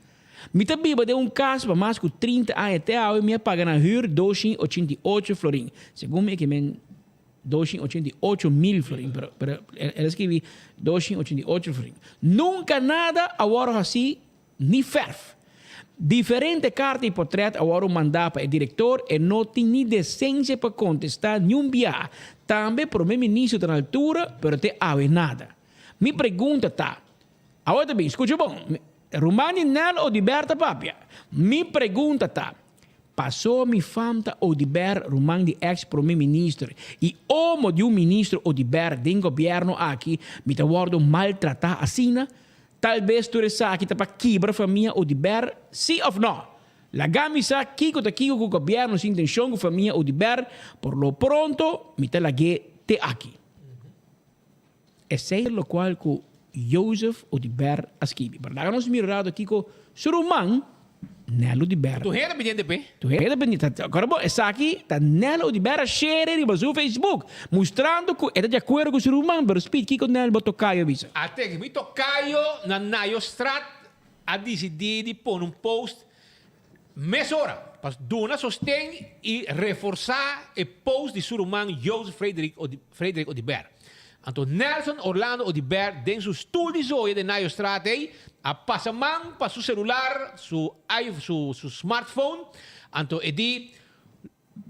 Mi ta biba den un kas pa mas ku 30 aña te awe mi a paga na hür 288 florin. Segun mi e ke men 288 mil florin, pero pero el a skibi 288 florin. Nunka nada a wòrdu hasí ni fèrf. Diferente karta i potrèt a wòrdu mandá pa e direktor, e no tin ni desensia pa kontestá niun biaha. Tambe promé ministro ta na altura, pero te awe nada. Mi pregunta ta, Awor ta bin, skucha bon, ruman di Nel Oduber ta papia. Mi pregunta ta, Paso mi fam ta Oduber, ruman di ex prome minister, i omo di un ministro Oduber den gobierno aki, mi ta wordo maltrata asina? Tal bes tur esaki ta pa kibra famia Oduber, si of no? Laga mi sa kiko ta kiko ku gobierno su intencion ku famia Oduber, por lo pronto mi ta lag'é te aki. Esei ta lokual ku Jozef Oduber a skibi. Pero laga nos mira rato kiko su ruman Nel Oduber. Tur hende pendiente p'e. Tur hende pendiente. Awor bo, esaki ta Nel Oduber a share riba su Facebook, mustrando ku e ta di akuerdo ku su ruman. Pero Speed, kiko Nel bo tokayo a bisa? Ate, mi tokayo na Nayostraat a disidí di pone un post Mesora, pa duna sosten i reforsá e post di su ruman Joseph Frederik Frederik Oduber. Anto Nelson Orlando Oduber den su stul di zoya den Nayostraat ei a pasa man pa su selular, su su su smartphone, anto e di,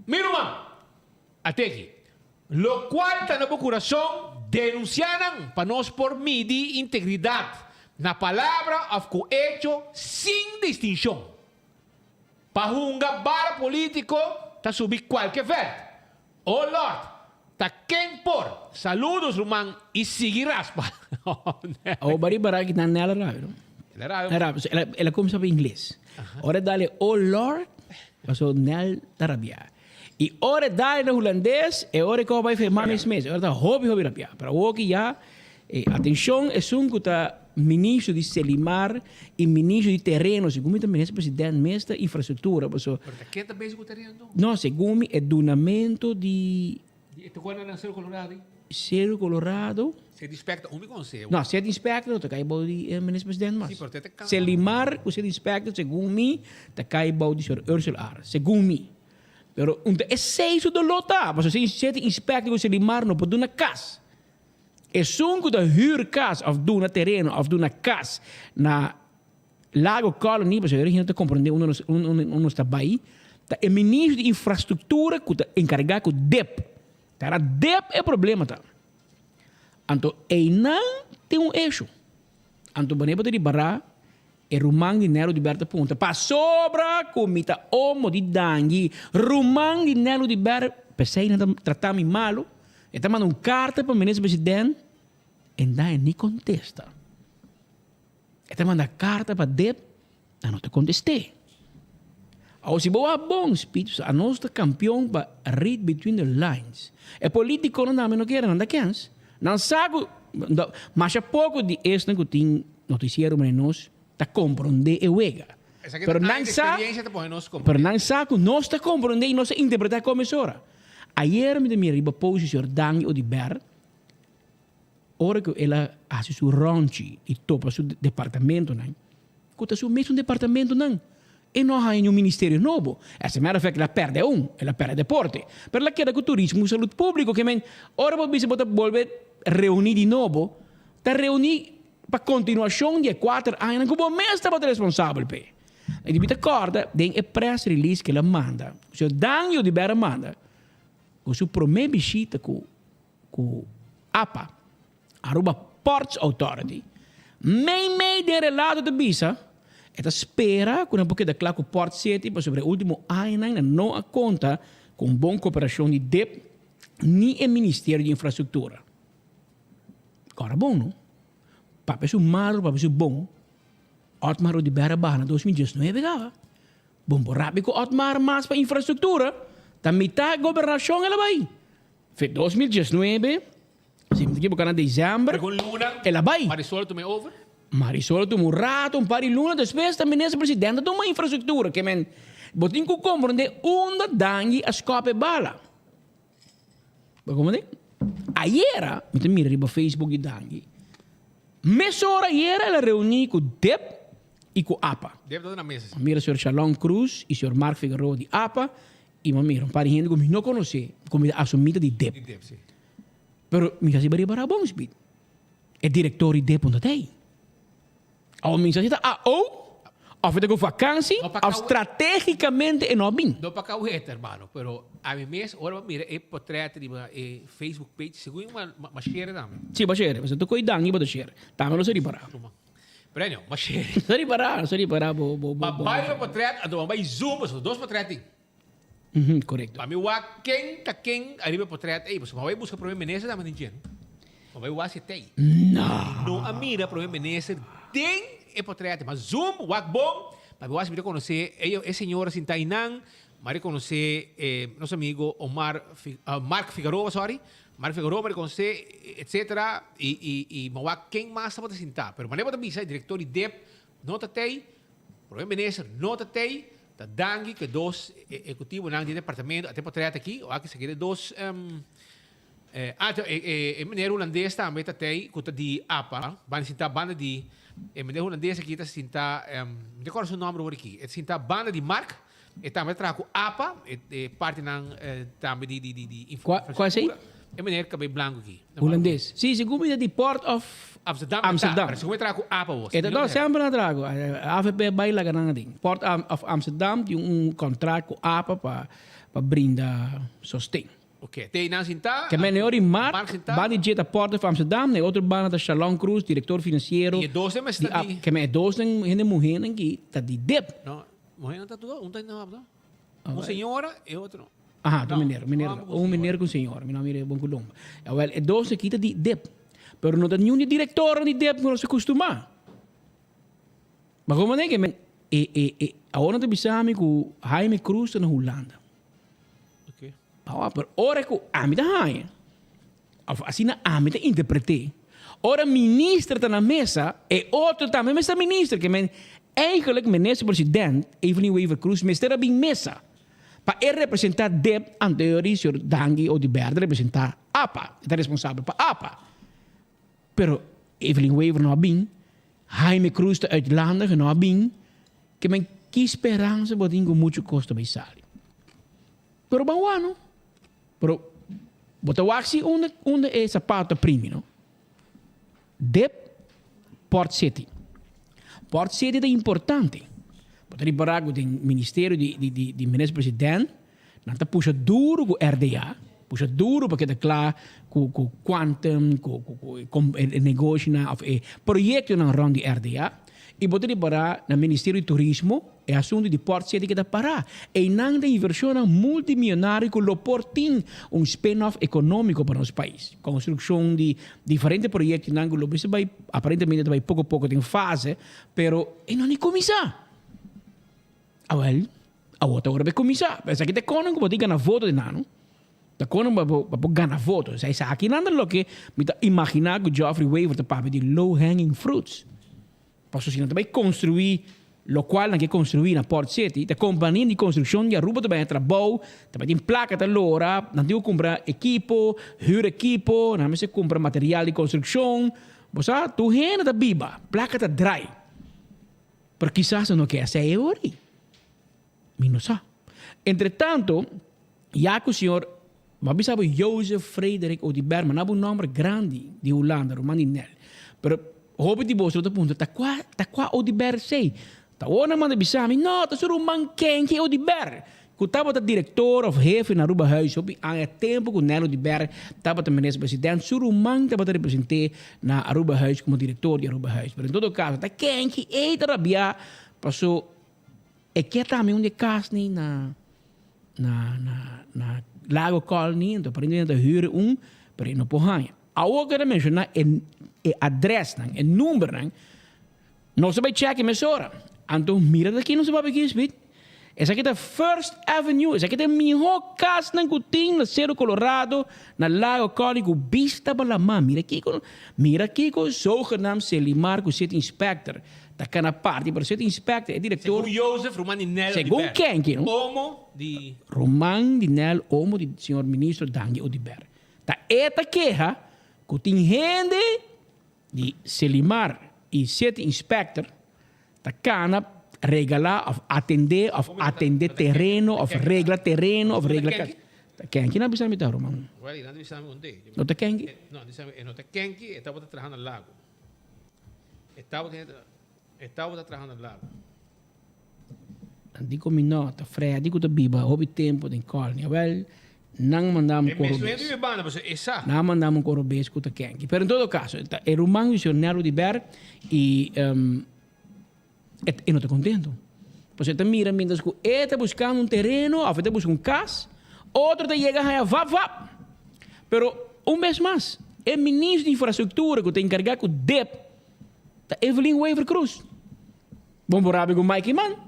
Mi ruman, ateki, lokual ta na bo kurason, denunsiá nan pa nos por midi integridat na palabra òf ku echo sin distinshon. Pa hunga bala polítiko ta subi kualke vèlt. O Lòrt, ta ken por? Saludos ruman i sigui raspa. Awor bari bara ki nan nel a rabia no. El a rabia. El a rabia. El a kumsa pa ingles. Ora e dale o Lord, paso nel ta rabia. I ora e dale na hulandes, e ora e koba bai ferma mes mes. E ora ta hopi hopi rabia. Pero awor ki ya, atencion esun ku ta ministro di Selimar i ministro di tereno, segun mi ta minister president mes ta infrastructura, paso. Pero ta ken ta bezig ku tereno anto? No, segun mi e dunamento di. Di e toca na Cerro Colorado? Cerro Colorado. Sede inspector, un mi conseho. No, sede inspector no ta cay bou di minister president mas. Si, pero te ta cana. Selimar cu sede inspector segun mi ta cay bou di señor Ursel Ar, segun mi. Pero un ta esey su dolor ta, pasobra si sede inspector cu Selimar no por duna cas. Esun cu ta huur cas of duna tereno of duna cas na Lago Colony, pasobra e hende ta comprende unda nos unda nos ta bay, ta e ministro di infrastructura cu ta encarga cu dep. Ta na dep e problema ta. Anto eynan tin un issue. Anto wanneer bo ta ripara e ruman di Nelo Dibert ta puntra, pasobra cu mi ta omo di dangui, ruman di Nelo Dibert, pesey nan ta trata mi malo, e ta manda un carta pa minister president, en dan e ni contesta. E ta manda karta pa Deb, nan no ta kontest'é. Awor si bo wak bon, Spiritu Santu, anos ta kampion pa read between the lines. E politikonan tambe no kere, nan ta kens. Nan sa ku masha poko di esnan ku tin notisiero manera nos ta komprondé e wega. Pero nan sa, pero nan sa ku nos ta komprondé i nos ta interpretá kon mesora. Ayer mi ta mira riba post di señor Dangui Oduber, Ora ku el a hasi su rònchi i topa su departamentonan, ku ta su mesun departamentonan, e no a haña niun ministerio nobo. As a matter of fact, el a pèrdè un, el a pèrdè deporte. Pero el a keda ku turismo i salud públiko. Ke men, ora bo bisa bo ta bolbe reuní di nobo, ta reuní pa kontinuashon di e kuater añanan ku bo mes tabata responsabel p'e. I mi ta kòrda den e press release ku el a manda, ku señor Dangio di Bera a manda, ku su promé bishita ku Ku apa, Aruba Ports Authority, meimei den relato ta bisa e ta spera ku nan por keda kla ku Port City pasobra e ultimo añanan nan no a konta ku un bon koperashon di dip ni e Ministerio di Infrastruktura. Kòrda bon no, papia su malu papia su bon, Otmar Oduber a baha na 2019 kaba. Bon por rabi ku Otmar mas pa infrastruktura ta mitá gobernashon el a bai. Fe 2019, Si mi ta ekiboká na desèmber. Algun luna. El a bai. Marisol a tuma e over. Marisol a tuma un rato, un par di luna despues ta minister presidente a tuma infrastruktura. Ke men, bo tin ku komprondé unda Dangui a skòp e bala. Bo komprondé? Ayera mi ta mira riba Facebook di Dangui, mesora ayera el a reuní ku dip i ku apa. Dip ta na mesa si. Mi mira señor Shalom Cruz i señor Mark Figueroa di apa i mi a mira un par di hende ku mi no konosé ku mi ta asumí ta di dip. Di dip si. Pero mi sa si bo riba bon speed. E director di dip no ta ei. Awor mi sa si ta AO of e ta ku vakansi of strategicamente e no a bin. No pa kaweta hermano, pero ami mes ora bo mira e potret riba e Facebook page segun mi a share tambe. Si bo a share, pasobra tur koe danki bo ta share. Tambe lo sa ripará. Pero anyhow, mi a share. Sa ripará, sa ripará bo bo bo. Ma bai riba potret anto bo bai zoom pasobra dos potret tin. Korekto. Pa mi wak ken ta ken ariba e potret ei, pasobra mi a bai buska prome minister tambe den dje, no? Mi a bai wak si e ta ei. No. Mi no a mira prome minister den e potret ei. Ma zoom, wak bon, pa mi wak si mi ta konosé e e señora sinta einan, mi a rekonosé e nos amigo Omar Mark Figaroa, sorry, Mark Figaroa mi a rekonosé, etcetera, i i i mi a wak ken mas tabata sinta. Pero manera bo ta bisa e direktor di dip no ta tei, prome minister no ta tei, Ta danki ku e dos ehekutivonan di e departamento a tin potret aki. Ora ki esaki ta e dos ah e meneer hulandes tambe ta tei ku ta di apa banda sinta banda di e meneer hulandes aki ta sinta mi ta kòrda su nòmber awor aki e ta sinta banda di Mark e tambe ta traha ku apa e partinan tambe di di di Kua esei? E meneer kabei blanku aki. Hulandes. Si, segun mi ta di Port of Amsterdam. Amsterdam. Pero segun mi traha ku apa wos. E ta no, semper nan traha ku. AVP bai laga nan adin. Port of Amsterdam tin un contract ku apa pa pa brinda sosten. Ok, te nan sinta. Ke men e ora di Mark, banda di dje ta Port of Amsterdam, na e otro banda ta Shalom Cruz, director financiero. I e dos den mester ta di. Ke men e dos den hende muhénan ki ta di dip. No, muhénan ta tur, un ta di no, Un señora e otro. Aha, ta meneer, meneer, un meneer ku un señora, mi no a mira e bon ku lomba. Awel, e dos aki ta di dip. Pero no ta niun di direktornan di dip ku nos a kustumá. Ma komo manera ke men e e e awor nan ta bisa mi ku Jaime Cruz ta na Hulanda. Oké. Awa, pero ora ku ami ta haña, òf asina ami ta interpret'é, ora minister ta na mesa, e otro tambe mester ta minister, ke men eigenlijk minister president Evelyn Wever-Croes mester a bin mesa. Pa e representá dep anterior di señor Dangui Oduber ta representá apa, e ta responsabel pa apa. Pero Evelyn Wever no a bin, Jaime Cruz ta uitlandig no a bin, ke men ki speransa bo tin ku muchu kos ta bai sali. Pero ban wak no. Pero bo ta wak si unda unda e sapato ta primi no. Dep Port City. Port City ta importante. Bo ta ripará ku den ministerio di di di di minister president nan ta pusha duru ku RDA, pusha duru pa keda kla ku ku Quantum, ku ku ku e negoshinan òf e proyektonan rònt di RDA. I bo ta ripará na ministerio di turismo E asuntu di Port City keda pará. Einan ta invershonnan multimionario ku lo por tin un spin-off ekonómiko pa nos pais. Konstrukshon di diferente proyektonan ku lo mester bai aparentemente ta bai poko poko den fase, pero e no ni kuminsá. Awèl, awor ta ora pa e kuminsá. Esaki ta e konan ku bo tin gana voto di nan, no? Ta konan pa bo pa bo gana voto. Esakinan ta loke mi ta imaginá ku Geoffrey Wever ta papia di low hanging fruits. Pasobra si nan ta bai construi locual nan ke construi na Port City, ta compania di construccion di Aruba ta bai na trabou, ta bai tin placa ta lora, nan tin cu cumpra ekipo, huur ekipo, nan mester cumpra material di construccion. Bo sa, tur hende ta biba, placa ta draai. Pero kisas nan no ke haci e ora ei. Mi no sa. Entretanto, ya cu señor, bo a bisa bo Jozef Frederik Oduber, ma na bo nomber grandi di Hulanda, ruman di Nel. Pero hopi di boso lo ta puntra, ta cua, ta cua Oduber esey? Ta ora nan manda bisa mi, no, ta su ruman Kenji Oduber, cu tabata director of hefe na Aruba Huis hopi aña tempo cu Nel Oduber tabata minister president, su ruman tabata represente na Aruba Huis como director di Aruba Huis. Pero en todo caso, ta Kenji ey ta rabia paso E ke tambe un di e kas ni na na na na Lago Colony, enton aparentemente nan ta hür un, pero e no por haña. Awor ku e ta menshoná e e adrèsnan, e numbernan, nos a bai chèk e mesora. Anto mira ta ki nos a papia aki, Speed. Esaki ta First Avenue, esaki ta e mihó kasnan ku tin na Seru Colorado, na Lago County ku bista pa laman. Mira kiko, mira kiko zogenaamd Selimar ku City Inspector ta kana parti, pero City Inspector e direktor. Segun Joseph, ruman di Nel Segun Oduber. kenki, no? Omo di. Ruman di Nel, omo di señor Ministro Dangui Oduber. Ta e ta keha ku tin hende di Selimar i City Inspector ta kana regala of atende of atende tereno of regla tereno of regla kas. Ta kenki nan bisa mi ta ruman? Well, nan ta bisa mi unde. No ta kenki? No, bisa mi e no ta kenki, e tabata traha na lago. E tabata e tabata traha na lago. Nan di ku mi no, ta Freddy ku ta biba hopi tempu den Colony. Awel, nan manda mi koro bes. Nan manda mi koro bes ku ta kenki. Pero en todo kaso, ta e ruman di señor Nelo di Ber i e no ta kontento. Pasobra e ta mira mientras ku e ta buskando un tereno òf e ta buska un kas, otro ta yega haña vap vap. Pero un bes mas, e ministro di infrastruktura ku ta enkargá ku dep ta Evelyn Wever-Croes. Bon por rabia ku Mike man.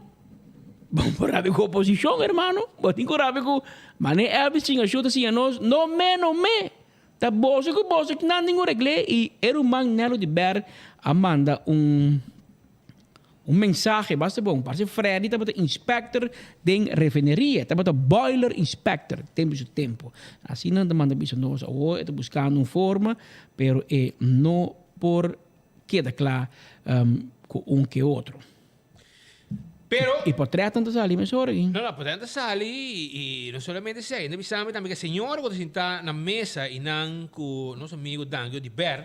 Bon por rabia ku oposishon hermano. Bo tin ku rabia ku Mane Elvis chinga shu ta siña nos no me no me. Ta boso ku boso nan tin ku regl'é i e ruman Nelo di Ber a manda un un mensahe basta bon. Parse Freddy tabata inspector den refineria, tabata boiler inspector tempu su tempu. Asina nan ta manda bisa nos awor e ta buskando un forma pero e no por Keda kla ku un ke otro. Pero. E portretnan ta sali mesora aki. No, no, portretnan ta sali i no solamente esei. Nan bisa mi tambe ku e señora ku ta sintá na mesa i nan ku nos amigu Dangio di Ber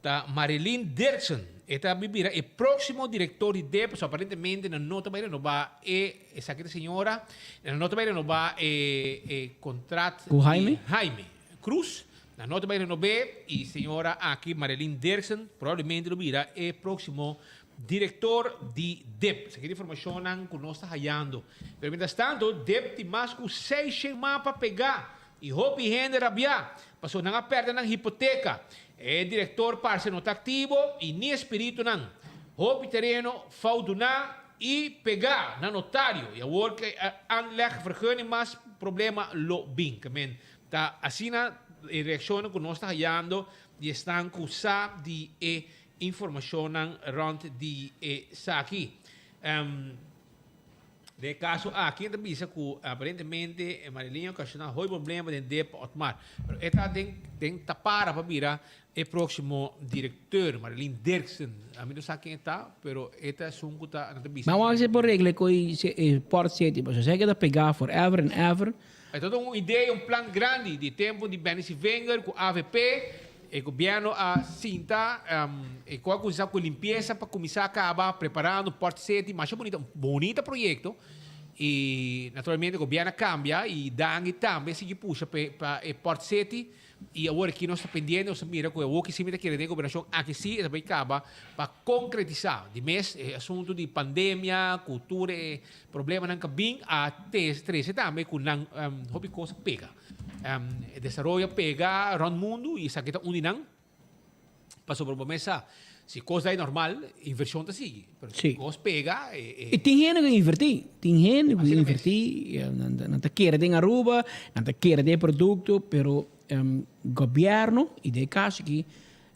ta Marilyn Dirksen. E ta bira e próksimo direktor di dep, pasobra aparentemente nan no ta bai renobá e, esaki ta señora, nan no ta bai renobá e e kontrat Ku Jaime? di Jaime Cruz. Nan no ta bai renob'é i señora aki, Marilyn Dirksen, probablemente lo bira e próksimo direktor di dip. Esaki ta informashonnan ku nos ta hayando. Pero mientras tanto, dip tin mas ku seishen mapa pegá i hopi hende rabiá pasobra nan a pèrdè nan hipoteka. E direktor parse no ta aktivo i ni e spiritunan. Hopi tereno fout duná i pegá na notario i awor ku e aanlegvergunning mas problema lo bin. Ta asina e reaccionnan cu nos ta hayando di esnan cu sa di e informacionnan rond di esaki. Den e caso aki ta bisa cu aparentemente Marilyn a ocasiona hoy problema den Depa Otmar. Pero e ta den den tapara pa bira e proximo directeur, Marilyn Dirksen. Ami no sa ken e ta, pero e ta esun cu ta, nan ta bisa. Ban wak si por regla cu e Port City, pasobra esaki ta pega forever and ever. E ta un idea, un plan grandi di tempo di Benny Sivenger cu avp. E gobierno a sinta e cu a cuminsa cu limpieza pa cuminsa caba preparando Port City. Masha bunita, un bunita proyecto. Y naturalmente gobierno a cambia y Dangui tambe a sigui pusha pa e Port City. Y awor aki nos ta pendiente, nos ta mira cu awor ki si mi ta kere den gobernacion aki si e ta bay caba pa concretisa. Di mes e asunto di pandemia cu tur e problemanan cu a bin a trece tambe cu nan hopi cos a pega. E desaroyo a pega rond mundo y esaki ta un di nan. Pasobra bo mes sa, si cos dai normal, inversion ta sigui. Pero si cos pega, e. Y tin hende cu inverti, tin hende cu inverti, nan ta kere den Aruba, nan ta kere den e producto, pero gobierno, y den e caso aki,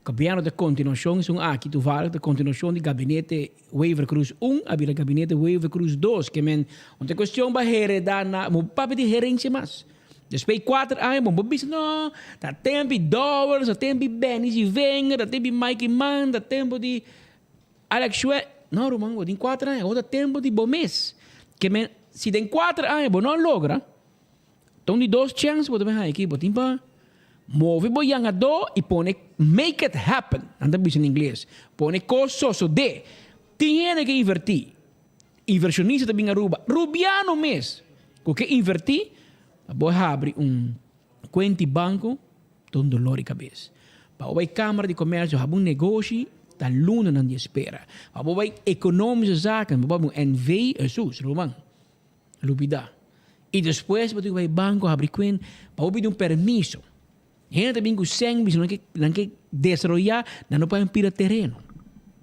gobierno ta continuacion, esun aki toevallig ta continuacion di gabinete Wever-Croes un, a bira gabinete Wever-Croes dos, ke men no ta cuestion pa hereda na, bo papia di herencia mas. Despues di kuater aña bo por bisa, no, ta tempo di Dowers, ta tempo di Benny Zivenger, ta tempo di Mike Eman, ta tempo di Alex Schwe. No ruman, bo tin kuater aña, awor ta tempo di bo mes. Ke men, si den kuater aña bo no a logra, ta un di dos chèns bo ta bin haña aki, bo tin pa move bo yangadó i pone make it happen, nan ta bisa na ingles, pone kos sosodé. Tin hende ke invertí. Inversionista ta bin Aruba, Rubiano mes cu ke inverti, pa bo habri un cuenta di banco ta un dolor di cabes. Pa bo bay Camara di Comercio habri un negoshi ta lunanan di espera. Pa bo bay Economische Zaken pa bo habri un NV, Jesus, ruman, lubida. Y despues bo tin cu bay banco habri cuenta pa bo pidi un permiso. Hende ta bin cu sèn bisa nan ke nan ke desaroya, nan no por pida tereno.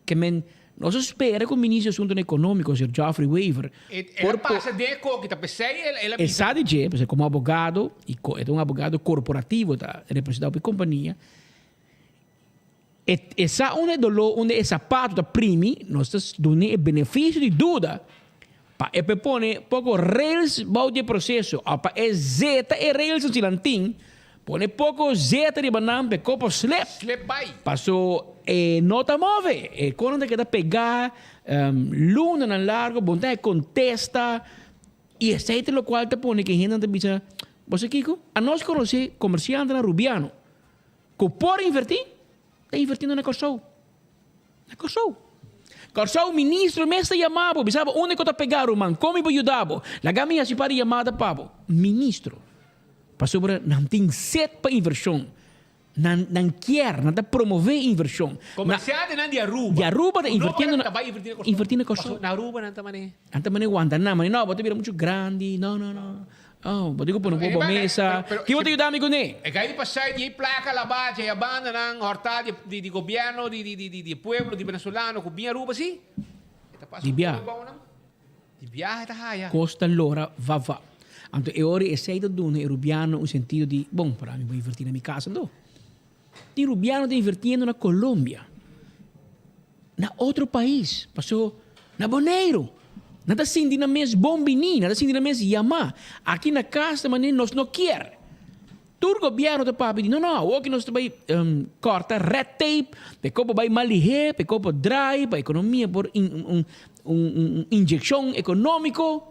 Ke men. Nos a spera ku Ministro di Asuntonan Ekonómiko, señor Geoffrey Wever, El a por po. pasa den e koki, ta p'esei el a E bisa. sa di dje, pasobra komo abogado, i e ta un abogado korporativo, ta representá hopi kompania, e e sa unda e doló, unda e sapato ta primi, nos ta dun'é e benefisio di duda pa e por pone poko rails bou di e proseso òf pa e zeta e rails si nan tin, pone poko zeta riba nan pa e kopo slip. Slip bai. Paso e no ta move, e konan ta keda pegá lunanan largo, bon ta e kontesta i esei ta lokual ta pone ku e hendenan ta bisa, bo sa kiko? Anos konosé komersiantenan rubiano Ku por invertí, ta invertindo na Kòrsou. Na Kòrsou. Kòrsou ministro mes ta yama bo, bisa bo unda ku ta pegá ruman, kon mi por yuda bo? Laga mi hasi par di yamada pa bo. Ministro. Pasobra nan tin set pa invershon. Nan nan kier, nan ta promové invershon. Komersiantenan di Aruba. Di Aruba ta Ku no invertiendo na. ta bai invertí na Kòrsou. Invertí na Kòrsou. Pasobra na Aruba nan ta manera. Nan ta manera wanta nan, manera no, bo ta bira muchu grandi, no, no, no. Oh, bo tin ku pone un poco bo mesa. Ki bo ta yuda mi kuné? E kai di pasai di ei plaka labá dje a bandanan hòrtá di di gobièrnu di di di di pueblo di venezolano ku bin Aruba si. E ta pasa Di un bia. poco bou nan. Di biaha e ta haya. Kos ta lora va va. Anto e ora esei ta duna e rubiano un sentido di, bon, para mi bo invertí na mi kas anto. Tin rubiano ta invertiendo na Colombia. Na otro pais, paso na Boneiru. Nan ta sinti nan mes bon bini, nan ta sinti nan mes yamá. Aki na kas ta manera nos no kier. Tur gobièrnu ta papia di no no, awoki nos ta bai kòrta red tape, pa e kopo bai mas lihé, pa e kopo drai, pa ekonomia por un un inyekshon ekonómiko.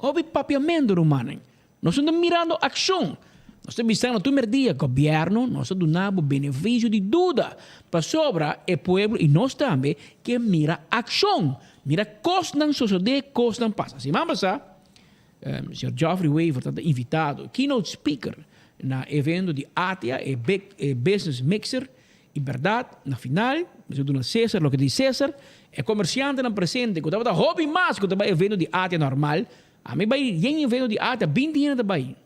Hopi papiamentu rumannan. Nos no ta mirando akshon. Nos ta bisando tur merdia, Gobièrnu, nos ta duna bo benefisio di duda, pasobra e pueblo i nos tambe ke mira akshon, mira kosnan sosodé, kosnan pasa. Siman pasá, señor Geoffrey Wever tabata invitado, keynote speaker, na evento di ATIA, e big e business mixer, i bèrdat, na final, mester duna Cesar loke ta di Cesar, e komersiantenan presente ku tabata hopi mas ku ta bai evento di ATIA normal, Ami bai yen evento di arte, 20 hende ta bai.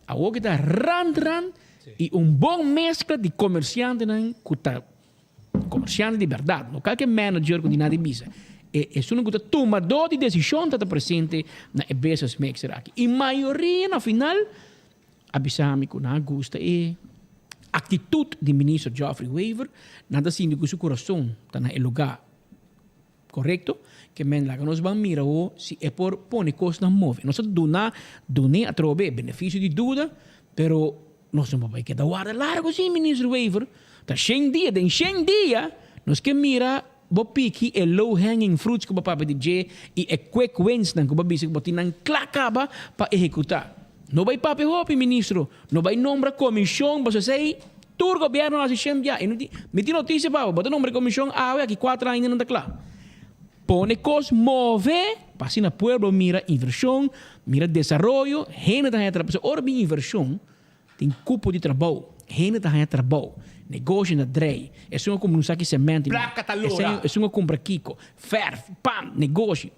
Awor ki ta rand rand y un bon mezcla di comerciantenan cu ta comerciante di berdad, no calke manager cu di nada di bisa. E esunnan cu ta tomador di decision ta ta presente na e business mixer aki. Y mayoria na final a bisa mi cu nan a gusta e actitud di minister Geoffrey Wever, nan ta sinti cu su curason ta na e lugar. Korekto? Ke men laga nos ban mira ho si e por pone kosnan move. Nos a duna dun'é atrobe e benefisio di duda, pero nos no por bai keda warda largo si, Minister Wever. Ta shen dia, den shen dia nos ke mira bo piki e low hanging fruits ku bo papia di dje i e quick wins nan ku bo bisa ku bo tin nan kla kaba pa ehekutá. No bai papia hopi, Ministro. No bai nombra komishon pasobra esei tur gobièrnu a hasi shen bia. Mi tin notisia pa bo, bo ta nombra e komishon awe, aki kuater aña nan ta kla. Pone kos move pa asina pueblo mira invershon, mira desaroyo, hende ta haña trabou. Pasobra ora bin invershon tin kupo di trabou, hende ta haña trabou, negoshi na drei, esun a kumpra un saki sementi, Plaka ta lora. esun a kumpra kiko, fèrf, pan, negoshi,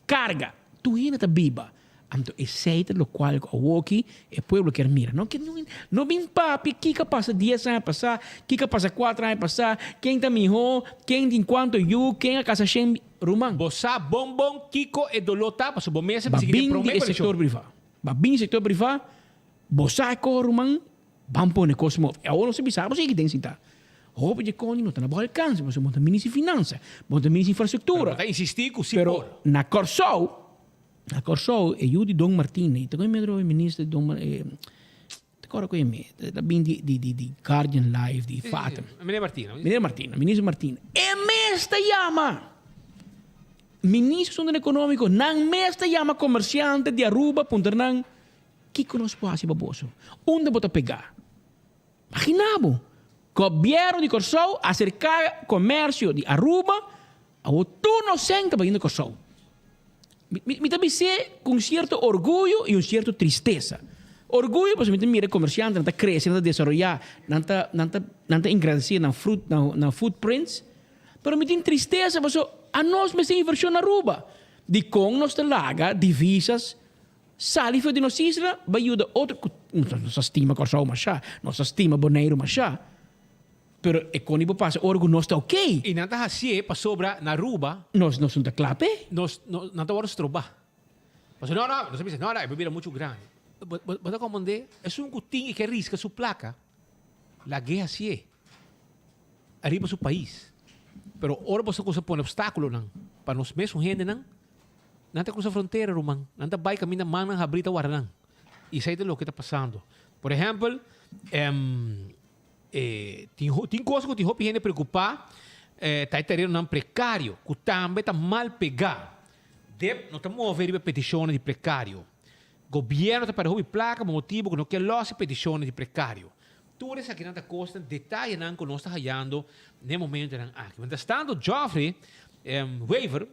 karga, tur hende ta biba. Anto esei ta lokual ku awoki e pueblo kier mira. No ke no bin papia kiko a pasa dies aña pasá, kiko a pasa kuater aña pasá, ken ta mihó, ken tin kuantu yu, ken a kasa shen ruman. Bo sa bon bon kiko e doló ta pasobra bo mes a Ba bisa ki den bin di promé e koalishon. sektor privá. Ba bin di sektor privá, bo sa e kos ruman, ban pone kos move. Awor nos ta bisa bo sigui den sintá. Hopi dje koni no ta na bo alkanse pasobra bo ta minister di finansa, bo ta minister di infrastruktura. Pero bo ta insistí ku si por. Pero na Kòrsou Na Kòrsou e yu di Don Martin ei ta koe metro e minister Don Mar e ta kòrda koe mi ta bin di di di di Guardian Life di Fatum. Meneer Martina. Meneer Martina, minister Martina. E mes ta yama minister asuntonan ekonómiko nan mes ta yama komersiante di Aruba puntra nan kiko nos por hasi pa boso? Unda bo ta pegá? Magina bo, gobièrnu di Kòrsou aserká komersio di Aruba awor tur nos sèn ta bayendo Kòrsou. Mi mi ta bis'é ku un sierto orguyo i un sierto tristesa. Orguyo pasobra mi ta mira e komersiantenan ta krese, nan ta desaroyá, nan ta nan ta nan ta engrandesé nan frut nan nan footprints. Pero mi tin tristesa pasobra anos mester invershon na Aruba. Dikon nos ta laga divisas Sali for di nos isla bai yuda otro ku nos a stima Kòrsou mashá, nos a stima Boneiru mashá. Pero e kon di por pasa ora ku nos ta oké. I nan ta hasié pasobra na Aruba. Nos no ta kla p'e. Nos no nan ta wòrdu strobá. Pasobra no no, nos a bisa no no e por bira muchu grandi. Bo bo ta komprendé? Esun ku tin i ke riska su plaka, lag'é hasié ariba su pais. Pero ora boso kusa pone opstákulonan pa nos mesun hendenan, nan ta krusa frontera ruman. Nan ta bai kaminda mannan habrí ta warda nan. I esei ta loke ta pasando. Por ehèmpel, E tin tin kos ku tin hopi hende preokupá ta e terenonan prekario ku tambe ta mal pegá. Dep no ta move riba e petishonnan di prekario. Gobièrnu ta pèrdè hopi plaka pa motibu ku no ke lòs e petishonnan di prekario. Tur esakinan ta kosnan, detayenan ku nos ta hayando n'e momentonan aki. Mientrastanto Geoffrey Wever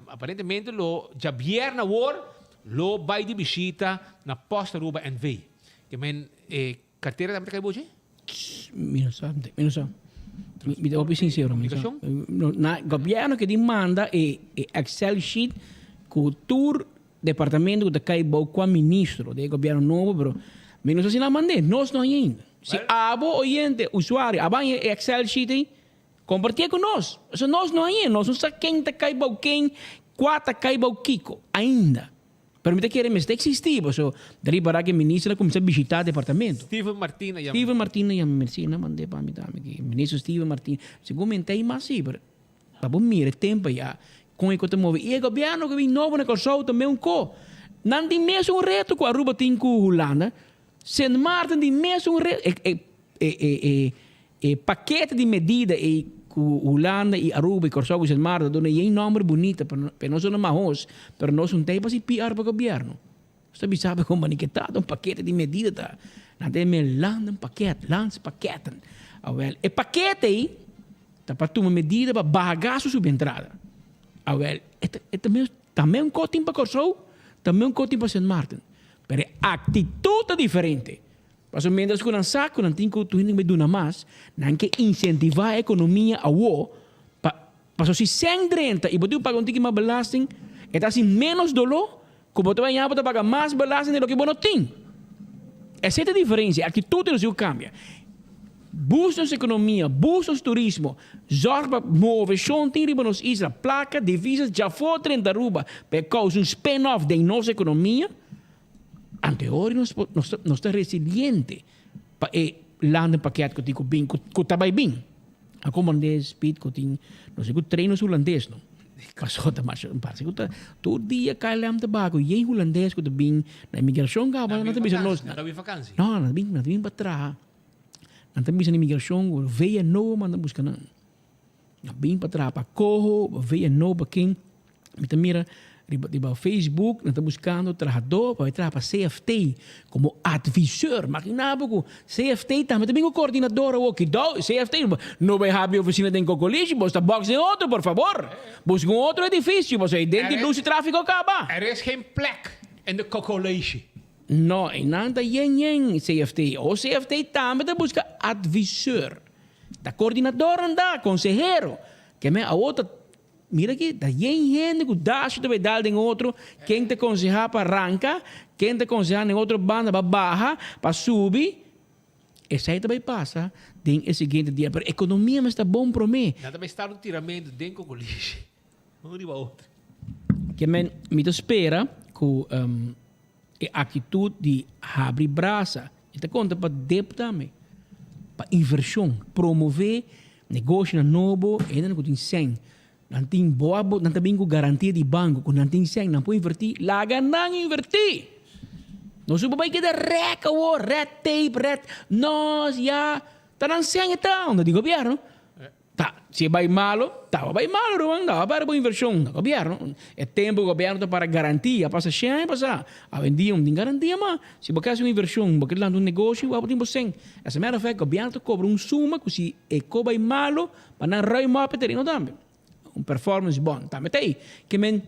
aparentemente lo djabièrnè awor lo bai di bishita na Post Aruba NV. Ke men e Cartera tambe ta kai bochi? Mi no sa, mi no sa. Mi ta hopi sincero. Mi no sa. Na gobierno ke di manda e Excel sheet ku tur departamento ku ta kai bou kua ministro den e gobierno nobo, pero mi no sa si nan mand'é. Nos no haña ainda. Si abo oyente, usuario, a ban e Excel sheet ei, kompartié ku nos. Pasobra nos no hañ'é. Nos no sa ken ta kai bou ken, kua ta kai bou kiko ainda. Pero mi ta kere mester existi, paso ta ripara ke minister a kuminsá bishitá departamento. Steven Martina yama. Steven Martina yama mi, si nan mand'é pa mi tambe aki. Minister Steven Martina. Segun mi entei mas si, pero pa bo mira e tempo ya kon e ku ta move. I e gobièrnu ku bin nobo na Kòrsou tambe un ko. Nan tin mesun reto ku Aruba tin ku Hulanda. Sint Maarten tin mesun reto. E e e e pakete di medida ei ku Hulanda i Aruba i Kòrsou ku Sint Maarten ta duna yen nòmber bunita pero pero nos no mahos pero nos un tei pa hasi PR pa gobièrnu. Nos ta bisa bo kon ke ta un pakete di medida ta. Nan ta yama e landenpakket, landspakketten. Awèl e pakete ei ta pa tuma medida pa baha gastu subi entrada. Awèl e ta e ta mes tambe un kos tin pa Kòrsou tambe un kos tin pa Sint Maarten pero e aktitut ta diferente. Pasobra mientras ku nan sa ku nan tin ku tur hende ku bai duna mas, nan ke insentivá e ekonomia awo pa pasobra si sèn drenta i bo tin ku paga un tiki mas belasting, e ta hasi ménos doló ku bo ta bai ña bo ta paga mas belasting di loke bo no tin. Esei ta e diferensia, e aktitut di nos tin ku kambia. Boost nos ekonomia, boost nos turismo, zòrg pa moveshon tin riba nos isla, plaka, divisas djafó drenta Aruba pa e kousa un spin-off den nos ekonomia. Anteori nos por nos ta nos ta resiliente pa e landenpakket ku tin ku bin ku ku ta bai bin. A komand'é speed ku tin no sé ku trein nos hulandes no. Pasobra ta masha parse ku ta tur dia KLM ta baha ku yen hulandes ku ta bin na imigrashon kaba nan ta bisa nos Nan ta bin vakansi. No nan ta bin nan ta bin pa traha. Nan ta bisa na imigrashon ku VNO a manda buska nan. Nan bin pa traha pa koho, pa VNO, pa ken. Mi ta mira riba riba Facebook nan ta buskando trahadó pa bai traha pa CFT komo adviseur. Magina bo ku CFT tambe ta bin ku koordinador awor. Kidou CFT no bai habri ofisina den Cocolishi, bos ta boks den otro por fabor. Buska un otro edifisio pasobra ei den tin lus i trafiko kaba. Er is geen plek in de Cocolishi. No, einan ta yen yen CFT. O CFT tambe ta buska adviseur. Ta koordinadornan ta, konsehero. Ke men awor ta Mira aki, ta yen hende ku dashi ta bai dal den otro, ken ta konsehá pa ranka, ken ta konsehá den otro banda pa baha, pa subi. Esei ta bai pasa den e siguiente dia, pero ekonomia mester ta bon promé. Nan ta bai start un tiramentu den kokolishi, un riba otro. Ke men, mi ta spera ku e aktitut di habri brasa, e ta konta pa dep tambe, pa invershon, promové negoshonan nobo, hendenan ku tin sèn, nan tin bo a bo, nan ta bin ku garantia di banko ku nan tin sèn, nan por invertí, laga nan invertí! Nos no por bai keda rèk awor, red tape, red, nos ya, ta nan sèn e ta unda di gobièrnu. Ta, si e bai malo, ta bai malo ruman, ta para bo inversion na gobierno. E tempo ku gobierno ta para garantia, pasa shen aña pasa. Awendia no tin garantia mas. Si bo ke hasi un inversion, bo ke lanta un negoshi, bo tin bo sen. As a matter of fact, gobierno ta kobra un suma ku si e ko bai malo, pa nan ruim op e tereno tambe. Un performance bond tambe ta ei. Ke men,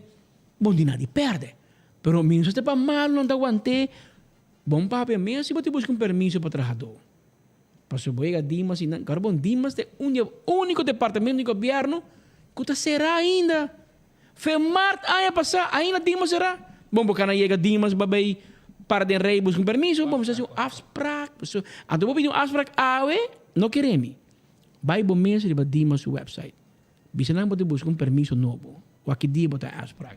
bo no tin nada di perde. Pero mi no sa si ta pa malo nan ta want'é. Bon papia mes si bo tin buska un permiso pa trahadó. Pasobra bo yega Dimas y nan carbon Dimas ta e unico departamento di gobierno cu ta cera ainda. Fe maart aña pasa ainda Dimas cera. Bon bo cana yega Dimas ba bay para den rij busca un permiso bo mester haci un afspraak. Anto bo pidi un afspraak awe no kere mi. Bai bo mes riba Dimas su website. Bisa nan bo ta buska un permiso nobo. Wak ki dia bo ta afspraak.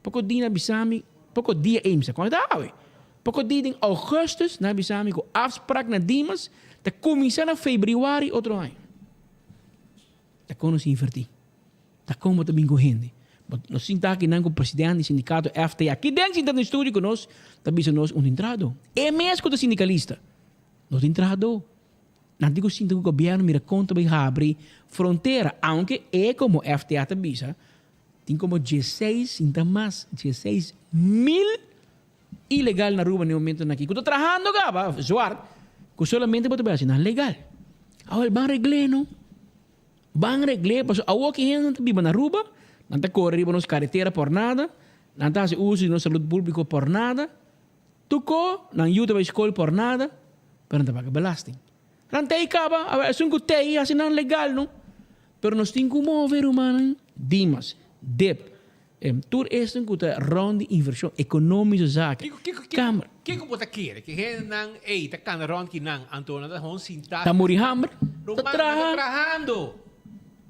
Poko dia nan bisa mi, poko dia ei mi sa kon e ta awe. Poko dia den augustus nan a bisa mi ku afspraak na Dimas ta kuminsá na febrüari otro aña. Ta kon nos invertí? Ta kon bo ta bin ku hende? Bo nos sinta aki nan ku president di sindikato FTA aki den sinta den studio ku nos ta bisa nos un tin trahadó. E mes ku ta sindikalista no tin trahadó. Nan tin ku sinta ku gobièrnu mira kon ta bai habri frontera aunke e komo FTA ta bisa tin komo dieseis sinta mas 16,000 ilegal na Aruba na e momentonan aki ku ta trahando kaba zwart ku solamente bo ta bai hasi nan legal. Awor ban regl'é no. Ban regl'é pasobra awor ki hendenan ta biba na Aruba nan ta kore riba nos karetera por nada nan ta hasi uso di nos salud públiko por nada. Tuko, nan yu ta bai skol por nada, pero nan ta paga belasting. Nan tei kaba, awe esun ku tei hasi nan legal no. Pero nos tin ku move rumannan, Dimas, Dip, tur esnan ku ta rond di invershon, ekonomische zaken, kamer. Kiko bo ta kere? Ki hendenan ei ta kana rond ki nan, anto nan ta hon sinta. Ta muri hamber, ta Ruman, nan traha. ta trahando.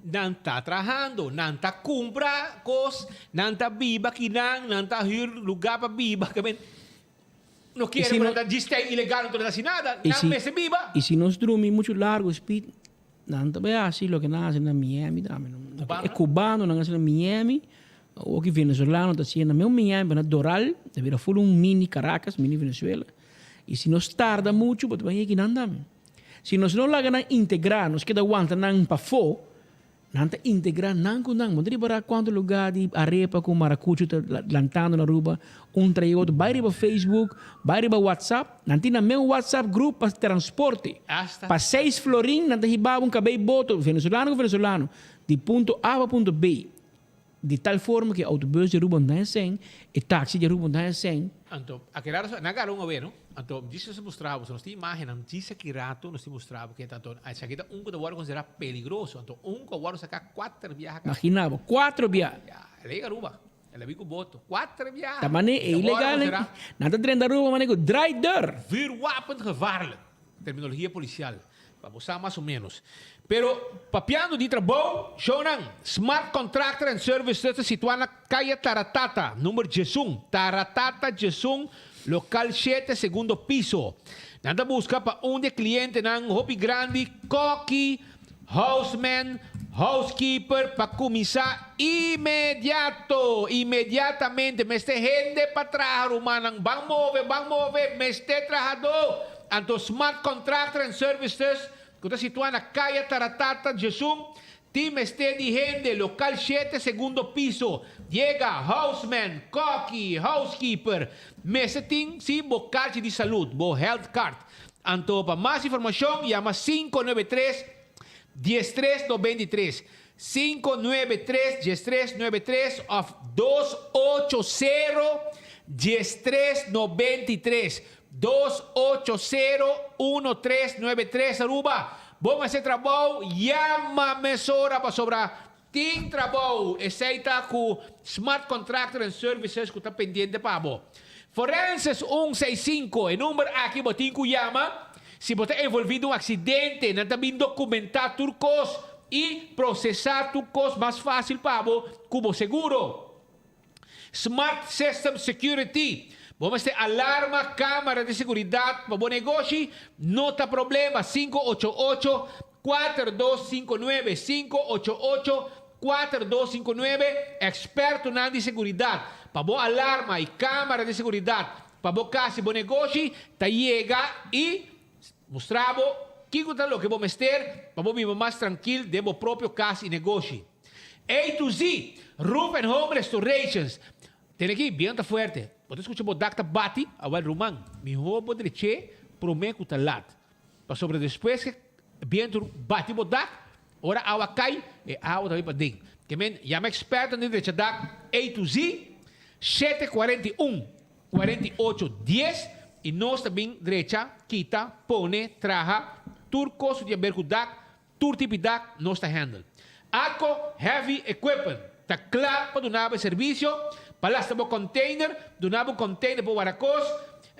Nan ta trahando, nan ta cumpra cos, nan ta biba kinan, nan ta huur lugar pa biba. No kiere cu nan ta djis stay ilegal no ta haci nada, nan mester biba. Y si nos drumi mucho largo speed, nan ta bay haci loke nan haci na Miami tambe. E cubanonan haci na Miami, oki venezolano ta haci na mesmo Miami, pero na Doral, ta bira full un mini Caracas, mini Venezuela. Y si nos tarda mucho, bo ta bay yega kinan tambe. Si nos no laga nan integrá, nos keda wanta nan pafó, nan ta integrá nan ku nan. Bo ta ripará kuantu lugá di arepa ku marakuchu ta lantando na Aruba, un trae otro. Bai riba Facebook, bai riba WhatsApp, nan tin nan mes WhatsApp group pa transporte. Pa seis florin nan ta hiba bo un kabei boto, venezolano ku venezolano, di punto A pa punto B. Di tal forma ku e autobus di Aruba no ta haña sèn, e taxi di Aruba no ta haña sèn. Anto, aki rato, nan agarra un awe, no? Anto, djis nos a mustra bo, so nos tin imagennan, djis aki rato nos tin mustra bo ke ta. Anto, esaki ta un ku ta wòrdu konsiderá peligroso. Anto, un ku a wòrdu saká kuater biaha kaba. Magina bo, kuater biaha. Ya, el a yega Aruba, el a bin ku boto, kuater biaha. Ta manera E ta wòrdu ilegal, konsiderá. Nan ta drenta Aruba manera ku draai deur. Vuurwapen gevaarlijk, terminologia polisial. Pa bo sa mas o menos. Pero papiando di trabou, shownan, Smart Contractor and Services ta situá na Kaya Taratata, number 11, Taratata 11, lokal shete, segundo piso. Nan ta buska pa un di e klientenan hopi grandi, kòki, houseman, housekeeper, pa kuminsá imediato, imediatamente. Mester hende pa traha, rumannan. Ban move, ban move, mester trahadó! Anto Smart Contractor and Services ku ta situá na Kaya Taratata 11 tin mester di hende, lokal shete segundo piso. Yega, houseman, kòki, housekeeper. Mester tin si bo karchi di salud, bo health card. Anto pa mas informashon yama 593 13 93, 593 13 93 òf 280 13 93. Dos ocho sero uno tres nuebe tres Aruba Bo mester trabou yama mesora pasobra tin trabou esey ta cu Smart Contractor and Services cu ta pendiente pa bo. Forenses un seis cinco e number aki bo tin cu yama si bo ta envolvi den un accidente nan ta bin documenta tur cos y procesa tur cos mas facil pa bo cu bo seguro. Smart System Security, Bo mester alarma, camara di seguridad pa bo negoshi? No ta problema, 588 4259, 588 4259, Expertonan di seguridad pa bo alarma y camara di seguridad pa bo cas y bo negoshi ta yega y mustra bo kico ta loke bo mester pa bo biba mas trankil den bo propio cas y negoshi. A to Z, Roof and Home Restorations. Tene aki, bien ta fuerte. Bo ta skucha bo dak ta bati? Awel ruman, mihó bo drech'é promé ku ta lat. Pasobra despues ke bientu bati bo dak, ora awa kai, e awa ta bai paden. Ke men, yama ekspertonan di drecha dak A to Z, 741 48 10 i nos ta bin drecha, kita, pone, traha tur kos ku tin aber ku dak, Tur tipi dak nos ta handle. Atco Heavy Equipment ta kla pa duna bo e servisio pa lasta bo container, duna bo un container pa wara kos,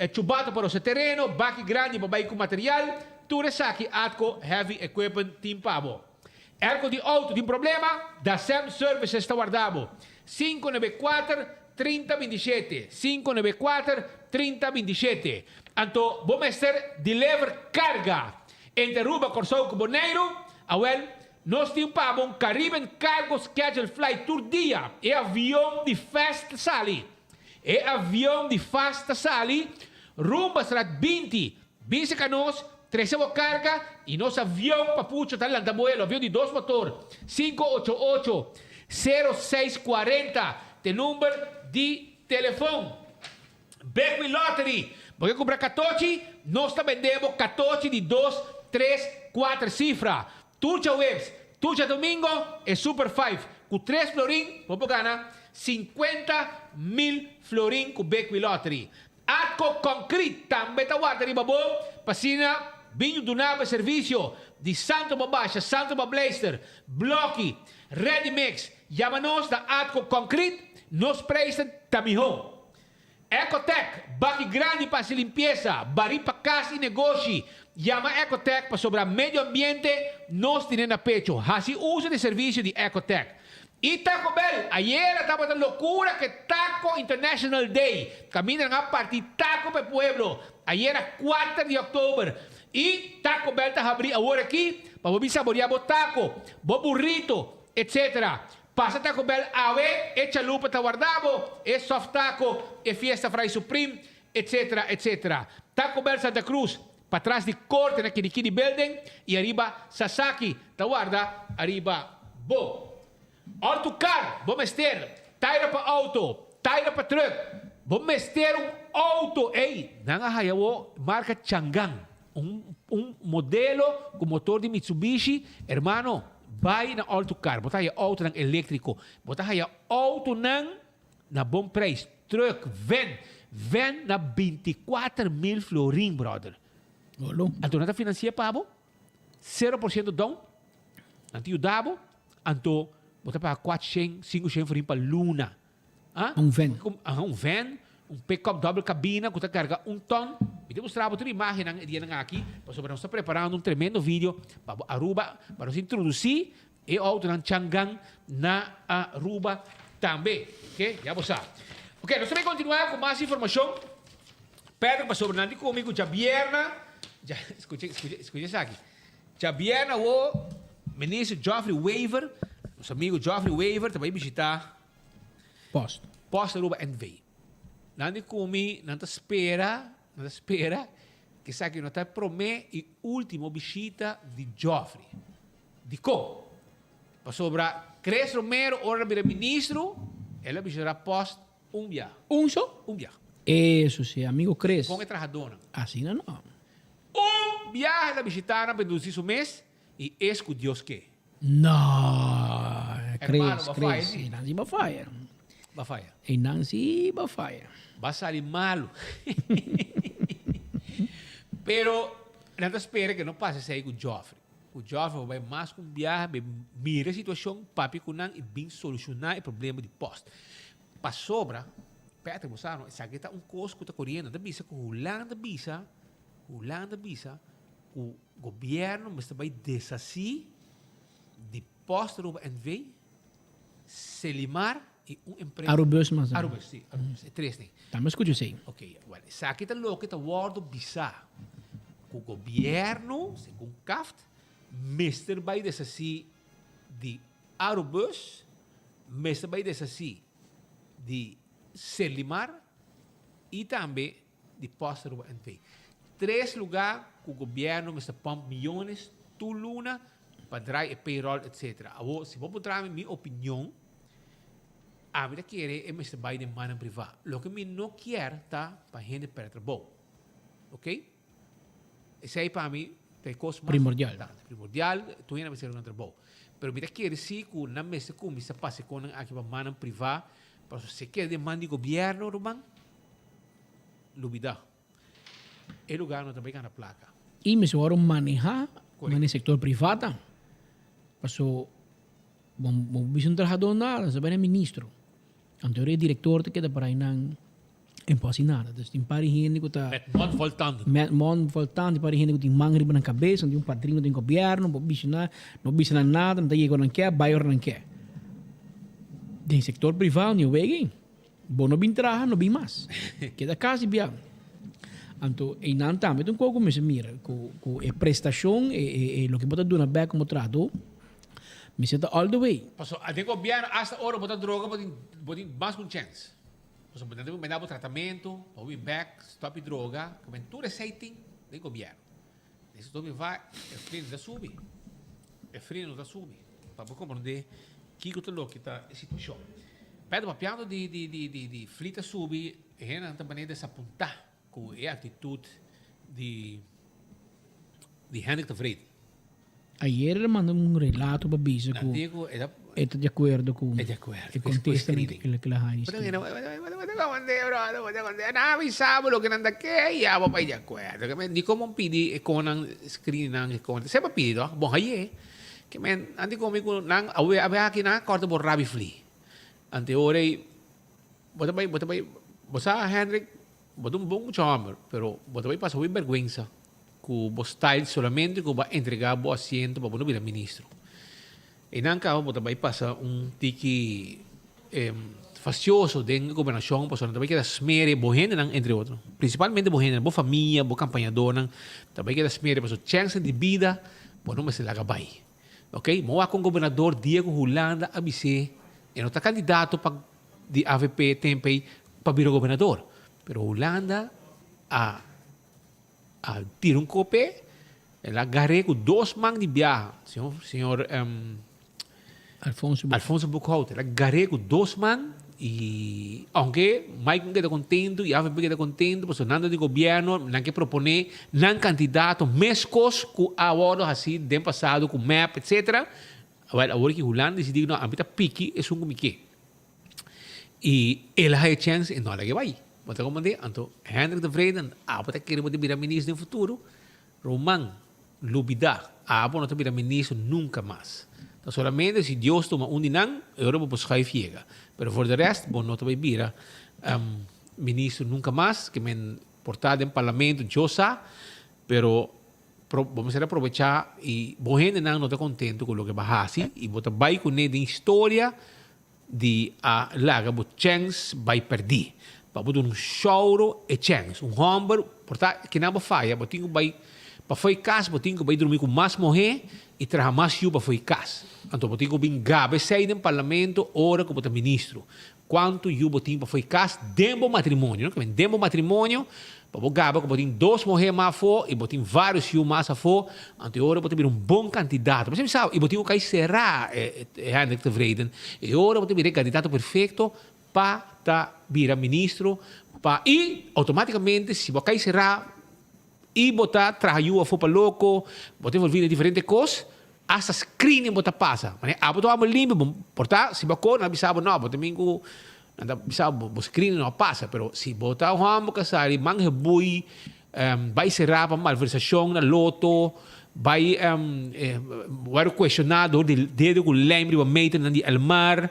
chubata pa rosa tereno, baki grandi pa bai ku material. Tur esaki Atco Heavy Equipment tin pa bo. Airco di auto tin problema? Dasem Services ta warda bo. 594 30 27, 594 30 27. Anto bo mester deliver carga entre Aruba, Corsou cu Boneiru? Awel, nos tin pa bo un Caribbean Cargo Schedule Flight tur dia. E avion di Fast ta sali. E avion di Fast ta sali rumba Straat 20. Bin cerca nos, trece bo carga y nos avion papucho ta lanta buelo. Avion di dos motor, 588 0640 t'e number di telefon. Big Wheel Lottery, Bo ke kumpra katochi? Nos ta bende bo katochi di dos, tres, kuater sifra. Tur djaweps, tur djadomingo e Super Five ku tres florin bo por gana 50,000 florin ku Big Wheel Lottery. Atco Concrete tambe ta warda riba bo pa asina bin duna bo e servisio di santo pa basha, santo pa bleister, bloki, ready mix. Yama nos na Atco Concrete, nos prijsnan ta miho. Ecotec, baki grandi pa hasi limpiesa, bari pa kas i negoshi. Yama Ecotec pasobra medio ambiente nos tene na pecho. Hasi uso di servisio di Ecotec. I Taco Bell, ayera tabata lokura ku e Taco International Day, kaminda nan a parti taco pa e pueblo, ayera kuater di òktober. I Taco Bell ta habrí awor aki pa bo bin saboreá bo taco, bo burrito, etc. Pasa Taco Bell awe, e chalupa ta warda bo, e soft taco, e fiesta fry supreme, etc. Etc. Taco Bell Santa Cruz, patras di korte na Kirikiri Building i ariba Sasaki ta warda ariba bo. Auto car bo mester, taira pa auto, taira pa truck, bo mester un auto, ey, nan a haya bo marca Changan, un un modelo cu motor di Mitsubishi, hermano, bay na Auto Car, bo ta haya autonan electrico, bo ta haya autonan Na bon prijs. Truck, van, van na 24 mil florin, brother. Olo. Anto nan ta financia pa bo, 0% down, nan ta yuda bo, anto bo ta paga 400, 500 florin pa luna. Ah? Un van. Aha, un van, un pick-up double cabina cu ta carga un ton. Mi ta mustra bo tur imagennan e dianan aki, pasobra nos ta preparando un tremendo video pa bo Aruba, pa nos introduci E autonan Changan na Aruba tambe. Ok, ya bo sa. Ok, nos ta bay continua cu mas informacion. Pedro, pasobra nan di cu mi cu djabierna, dja, scucha, scucha, scucha esaki. Djabierna awo Minister Geoffrey Wever, nos amigo Geoffrey Wever ta bay bishita Post. Post Aruba NV. Nan di cu mi, nan ta spera, nan ta spera cu esaki no ta e prome y ultimo bishita di Geoffrey. Dikon? Pasobra Chris Romero ora el a bira ministro, el a bishita post un biaha. Un so? Un biaha. Eso si, amigo Chris. Kon e trahadónan. Asina no. Un biaha el a bishita nan pa introdusi su mes i es ku Dios ke. No, Hermano, Chris, ba faya Chris, si. einan si ba faya. Ba faya. Einan si ba faya. Ba sali malu. Pero nan ta spera ke no pasa esei ku Joffrey. Ku Joffrey por bai mas ku un biaha bai mira e situashon, papia ku nan i bin solushoná e problema di pòst. Pasobra, Patrick bo sa no, esaki ta un kos ku ta koriendo. Nan ta bisa ku Hulanda bisa, Hulanda bisa ku gobièrnu mester bai deshasí di pòst Aruba NV, Selimar i un empresa. Arubus mas. Arubus, si, Arubus. E tres nan. Tambe skucha esei. Ok, wèl, esaki ta loke ta wòrdu bisá. Ku gobièrnu, segun Kaft, mester bai deshasí di Arubus, mester bai deshasí di Serlimar i tambe di Post Aruba NV. Tres lugá ku gobièrnu mester pòmp miónes tur luna pa drai e payroll etcetera. Awor, si bo puntra mi mi opinion, ami ta kere e mester bai den mannan privá. Loke mi no kier ta pa hende pèrdè trabou. Ok? Esei pa mi ta e kos mas Primordial. importante. Primordial, tur hende mester nan trabou. Pero mi ta kere si ku nan mester kuminsá pasa e konan aki pa mannan privá, pasobra si e keda den man di gobièrnu, ruman, lubidá. E lugar no ta bai gana plaka. I mester wòrdu manehá manera sektor privá ta. Paso bo bo bisa un trahadó nada, sa bai na ministro. Anto e direktor ta keda por ainan. E no por hasi nada. Dus tin par di hende ku ta. Met mond vol tanden. Met mond vol tanden. Tin par di hende ku tin man riba nan kabes, nan tin un padrino den gobièrnu, bo bisa nan, no bisa nan nada, nan ta yega ora nan ke, bai ora nan ke. Den sektor privá no wega ei. Bo no bin traha, no bin mas. Keda kas di bia. Anto einan tambe ta un kos ku mester mira, ku ku e prestashon, e e e loke bo ta duna bèk komo trahadó, mester ta all the way. Pasobra den gobièrnu asta ora bo ta droga bo tin bo tin mas ku un chèns. Pasobra nan ta bin manda bo tratamentu pa bo bin bèk, stòp di droga, ku men tur esei tin den gobièrnu. Den sector priva e freno ta subi, e freno ta subi pa bo comprende kico ta loke ta e situacion. Pero papiando di di di di di fli ta subi e hendenan ta manera desapunta cu e actitud di di Hendrik Tevreden. Ayer el a manda un relato pa bisa cu e ta di acuerdo cu e contesta cu el a haya escrito. Nan a bisa bo loke nan ta ke y abo pa e di acuerdo. Di como pidi e conan screen nan e con. Seba pidi to. Bon haye. Ke men nan di komi cu nan awe awe aki nan a corta bo rabi fli. Ante ora ey bo ta bay bo ta bay bo sa Hendrik bo ta un bon mucha homber pero bo ta bay pasa hopi berguensa. Ku bo style solamente ku bo a entrega bo asiento pa bo no bira ministro. Einan kaba bo ta bai pasa un tiki fastioso den e gobernashon pasobra nan ta bai keda smere bo hendenan entre otro. Prinsipalmente bo hendenan, bo famia, bo kampañadornan ta bai keda smere pasobra chènsnan di bida bo no mester laga bai. Ok, bo wak un gobernador dia ku Hulanda a bis'é e no ta kandidato pa di avp tempu ei pa bira gobernador pero Hulanda a A tira un kope, el a gar'é ku dos man di biaha. Señor, señor Alfonso Alfonso Boekhoudt, el a gar'é ku dos man i aunke Mike no keda kontentu i avp keda kontentu pasobra nan ta di gobièrnu, nan ke proponé nan kandidato meskos ku a wòrdu hasí den pasado ku mep etsetera. Awèl awor ki Hulanda disidí ku no, ami ta piki esun ku mi ke. I el a haya chèns i no a laga e bai. Bo ta komprendé? Anto Hendrik Tevreden, abo ta kere bo ta bira minister den futuro? Ruman, lubidá, abo no ta bira minister nunka mas. Ta solamente si Dios tuma un di nan, e ora bo por schuif yega. Pero for de rest, bo no ta bai bira minister nunka mas, ke men por ta den parlamento, Dios sa, pero bo mester aprovechá i bo hendenan no ta kontento ku loke bo a hasi i bo ta bai kuné den historia Di a laga bo chèns bai pèrdí. Pa bo duna un shouro e chèns. Un hòmber por ta kinan bo faya, bo tin ku bai pa fo'i kas, bo tin ku bai drumi ku mas muhé i traha mas yu pa fo'i kas. Anto bo tin ku bin gaba esei den parlamento ora ku bo ta ministro. Kuantu yu bo tin pa fo'i kas den bo matrimonio, no? Den bo matrimonio Pa bo gaba ku bo tin dos muhé mas afó i bo tin vários yu mas afó, anto e ora bo ta bira un bon kandidato. Bo sibi sa, i bo tin ku kai será, Hendrik Tevreden, e ora bo ta bira e kandidato perfekto pa ta bira ministro, pa i outomátikamente si bo a kai será i bo ta traha yu afó pa loko, bo ta envolví den diferente kos, hasta screening bo ta pasa. Manera abo ta wak limpi, bo por ta si bo a kore nan a bisa bo no, bo ta bin ku Nan ta bisa bo, bo screening no a pasa, pero si bo ta un homber cu a sali man hebui, bay cera pa malversacion na loto, bay worde cuestiona door di dedo cu lijm riba meternan di Elmar,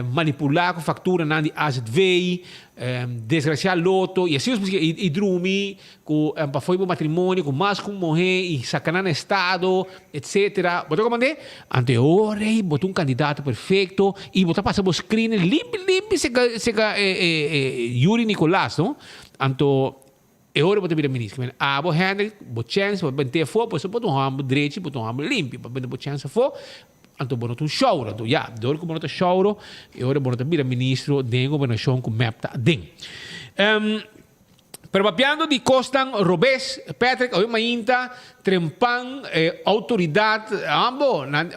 manipula cu facturanan di AZV, desgracia loto y asina y drumi cu pafo di bo matrimonio cu mas cu un muhe y saca nan na estado etcetera. Bo ta comprende? Anto e ora ey bo ta un candidato perfecto y bo ta pasa bo screening limpi limpi seca seca Yuri Nicolas no. Anto e ora bo ta bira minister. Kimen abo Hendrik bo chance bo bente afo pasobra bo ta un homber drechi bo ta un homber limpi bo bente bo chance afo anto bo no ta un shouro. Anto ya dor cu bo no ta shouro e ora bo no ta bira ministro den e gobernacion cu mep ta aden. Pero papiando di kosnan robes, Patrick, awe mainta trempan e outoridat, ambo, nan,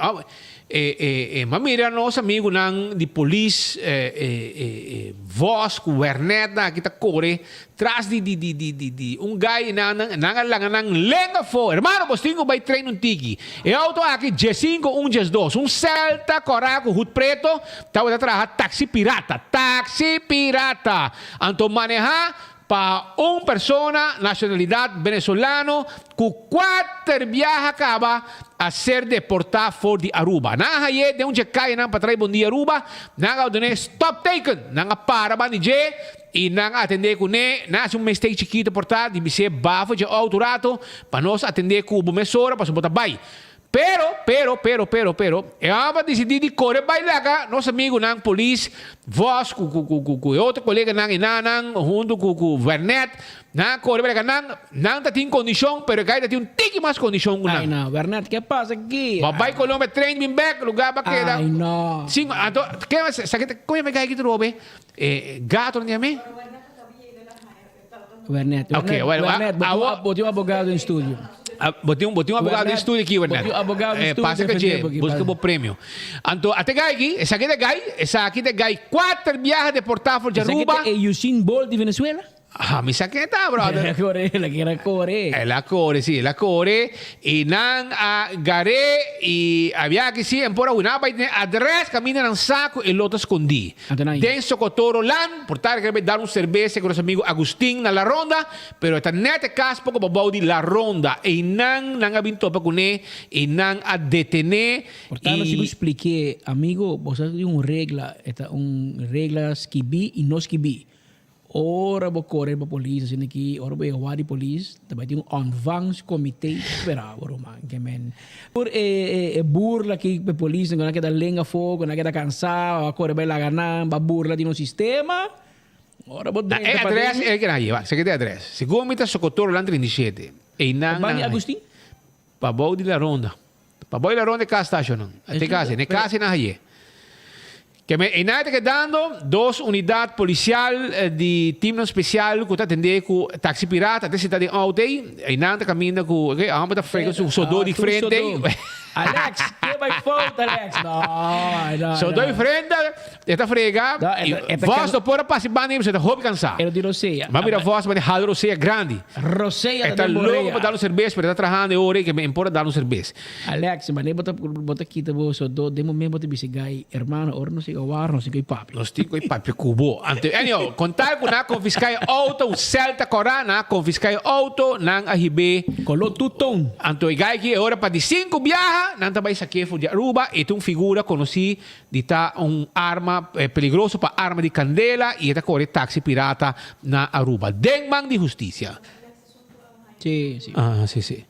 e, e, e, m'a mira nos amigunan di polis, e, e, e, e Vos ku Wernet nan aki ta kore tras di, di, di, di, di, di un guy, nan, nan, nan a langa nan lenga afó. Hermano, bos tin ku bai train un tiki. E outo aki, diesinko un diesdos, un Celta kòrá ku hut preto, tabata traha taxi pirata, taxi pirata! Anto manehá. pa un persona nacionalidad Venezolano cu cuater biaha caba a ser deporta for di Aruba. Nan a haye den un dje cayenan pa trae Bondia Aruba, nan a ordené stop teken, nan a para banda di dje y nan a atende cune, nan a haci un mistake chikito por ta di bis'é bafo dje auto rato pa nos atende cu bo mesora pasobra bo ta bay. Pero, pero, pero, pero, pero, e hòmber a disidí di kore bai laga nos amigunan polis, Vos ku, ku, ku, ku, ku e otro koleganan i nannan, huntu ku, ku Wernet, nan a kore bai laga nan, nan ta tin kondishon, pero e gai ta tin un tiki mas kondishon ku Ai nan. no, Wernet, ke pasa aki? Bo bai Colombia train bin bek, lugá bo a keda. Ai no. Sin, anto, ke mas, sa ke ta, kon yama e gai ki ta roba e? E gato nan yama e? Wernet, Ok, Wernet, bueno, Wernet, bo tin un awo- ab- bo tin un abogado den studio. Ah, bo tin un, bo tin un abogado den Wernet, studio aki, bo Wernet. tin un abogado den Eh, studio pasa defende caché, bo aki, busca pasa. bo premio. Anto, ate gai aki, esaki ta gai, esaki ta gai cuater biaha deportá for di Esaki Aruba. ta e Usain Bolt di Venezuela? Ah, mi sa ken ta, brother. El a core, el a kere core. El a core, sí, el a core. Y nan a gar'é y a biaha aki sí, en por a hui. Nan a bai den adres caminda nan sa cu e lo ta scondí. Den Socotoro Land, por tarde kere bai dar un cerbesa cu nos amigo Agustin na La Ronda, pero e ta net e cas poco pabao di La Ronda. Eynan nan a bin topa cune y nan a detene Por tanto, si y. bo spliké, amigo, bo sa tin un regla, e ta un regla skibí y no skibí. Ora bo kore pa polis asina aki, ora bo yega di polis, ta bai tin un ontvangstcomité ta spera bo ruman. Ke men tur e e burla aki pa e polisnan ku nan keda lenga afó, ku nan keda kansá, a kore bai laga nan, ba burla di nos sistema. Ora bo Na e drenta adres paden. e keda yeba, seki ta e adres. Segun mi ta Socotoro lan 37. Einan Ban di nan. Agustin? Pabou di La Ronda. Pabou di La Ronda e kas stashonan. Te kasi, ne kasi nan haye. Ke me einan ta kedando dos unidat polisial di timnan spesial ku ta atendé ku taksi pirata te sinta den outo ei. Einan ta kaminda ku oke ahora ta frega su sodó di frente ei. Alex, ke bai fout Alex. No, no, Sodó di frente. E ta frega y Vos no por a pasa e banda ei pasobra e ta hopi cansa. E no tin rosea. M'a mira Vos mane hala rosea grandi. Rosea E ta ta den loco borea. pa dal un cerbes pero e ta trahando e ora ei ke me por a dal un cerbes. Alex, mane bo ta bo ta kita bo sodó den momento bo ta bisa gai, hermano ora nos yega war nos tin ku e papia. Nos tin ku e papia ku bo. Anto anyhow, con tal ku nan a confisca e auto, un Celta cora, nan a confisca e auto, nan a hib'é. Coló tuton. Anto e gai aki e ora pa di cinco biaha nan ta bai saké for di Aruba, e ta un figura conoci Di ta un arma peligroso pa arma di candela y e ta core taxi pirata na Aruba. Den man di husticia. Sí, sí. Ah, sí, sí.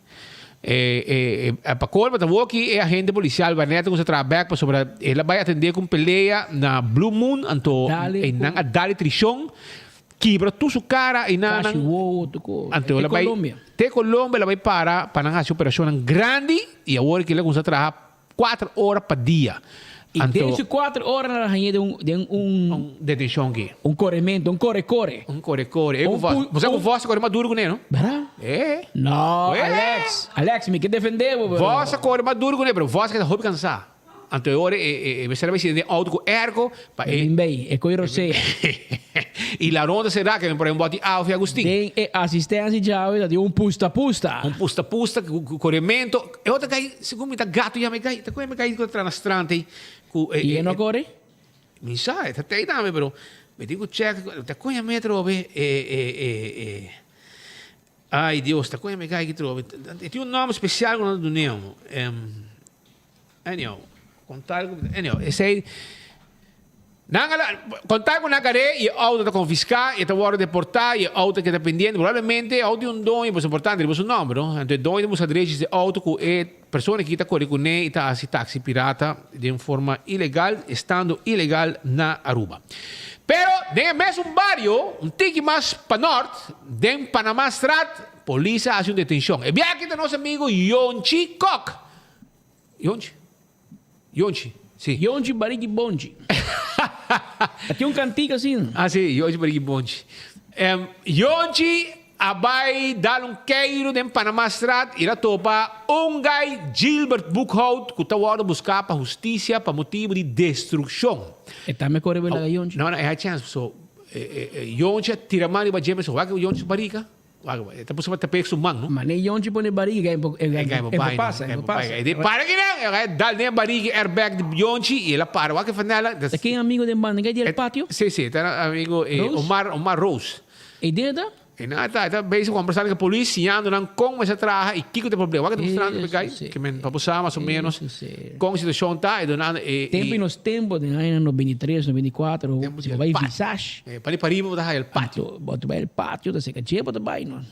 E, e, e, pa colmo ta woki e agente policial Barnett cu sa traha bek pasobra el a bay atende cu un pelea na Blue Moon anto Dale e nan a dale tricion kibra tur su cara y nan Casi wowo tuco. Anto Te el a bay Colombia. te Colombia el a bay para pa nan haci operacionnan grandi y awor ki el a cuminsa traha Cuater ora pa dia. Y Anto. den su cuater ora nan a hañ'é den un, den un. Un detencion ki. Un coremento, un core core. Un core core. E cu Un vos. pu- Bo sa cu un- vos a core mas duro cu ne, no? Berdad? E. No, Eh. Alex. Alex, mi ke defende bo, pero. Vos a core mas duro cu ne, pero vos a keda hopi cansa. Anto e ora e, e, e mester a bay sinta den auto cu airco pa E e. bin bay, e coy rosea. Y la ronda será que por un boti Alfie Agustin. Den e asistencia djawe ta tin un pusta pusta. Un pusta pusta cu coremento. E otro gai, segun mi ta gato yama e gai, ta con e gai cu ta traha na strand ei cu e. Y e no core? Mi sa, e ta tei tambe, pero mi tin cu check, ta con yama e atrobe e e e e Ay Dios, ta con yama e gai aki atrobe. E tin un nomber special cu nan ta dun'e amo. Anyhow, con tal cu, anyhow, esey, nan a la, con tal cu nan a car'é y e auto ta confiscá y e ta worde deportá y e auto ta keda pendiente, probablemente e auto di un doño, pues importante riba su nomber, no? Anto e doño ta busca drechi di e auto cu e persona aki ta core cuné y ta haci taxi pirata den forma ilegal, estando ilegal na Aruba. Pero den e mesun bario, un tiki mas pa nort, den Panamastraat, polis a haci un detencion. E biaha aki ta nos amigo Yonchi Kok. Yonchi. Yonchi, si. Yonchi barigi bonchi. A tin un cantica asina. Ah, si, Yonchi barigi bonchi. Um, Yonchi a bai dal un keiro den Panamastraat y a topa un guy Gilbert Boekhout cu ta wordo busca pa husticia pa motibo di destruccion. E tambe core bela Yonchi? No, no, e hay chance. So, Yonchi a tira man riba dje, so wak Yonchi su barica. Wak, e ta puso pa tap'é su man, no? Ma ne yonchi pone barigi, e bo pasa, e bo pasa. E di, para kinan! E dal den e barigi airbag di yonchi i el a para. Wak e fanela. Ta ken amigo den banda? Ken di el patio? Si, si, ta amigo Rose? Omar, Omar Rose. E den ta? E nan ta, e ta bezig kombersando ku polis, siñando nan kon mester traha i kiko ta e problema. Wak e ta mustrando pa e guy, ke men pa bo sa mas o menos kon e situashon ta, e dunando e. Tempu i nos tempu, den añanan 93, 94, si bo bai Visage. Pa di pariba bo ta haya el patio. Bo ta bai el patio, ta seka dje bo ta bai no.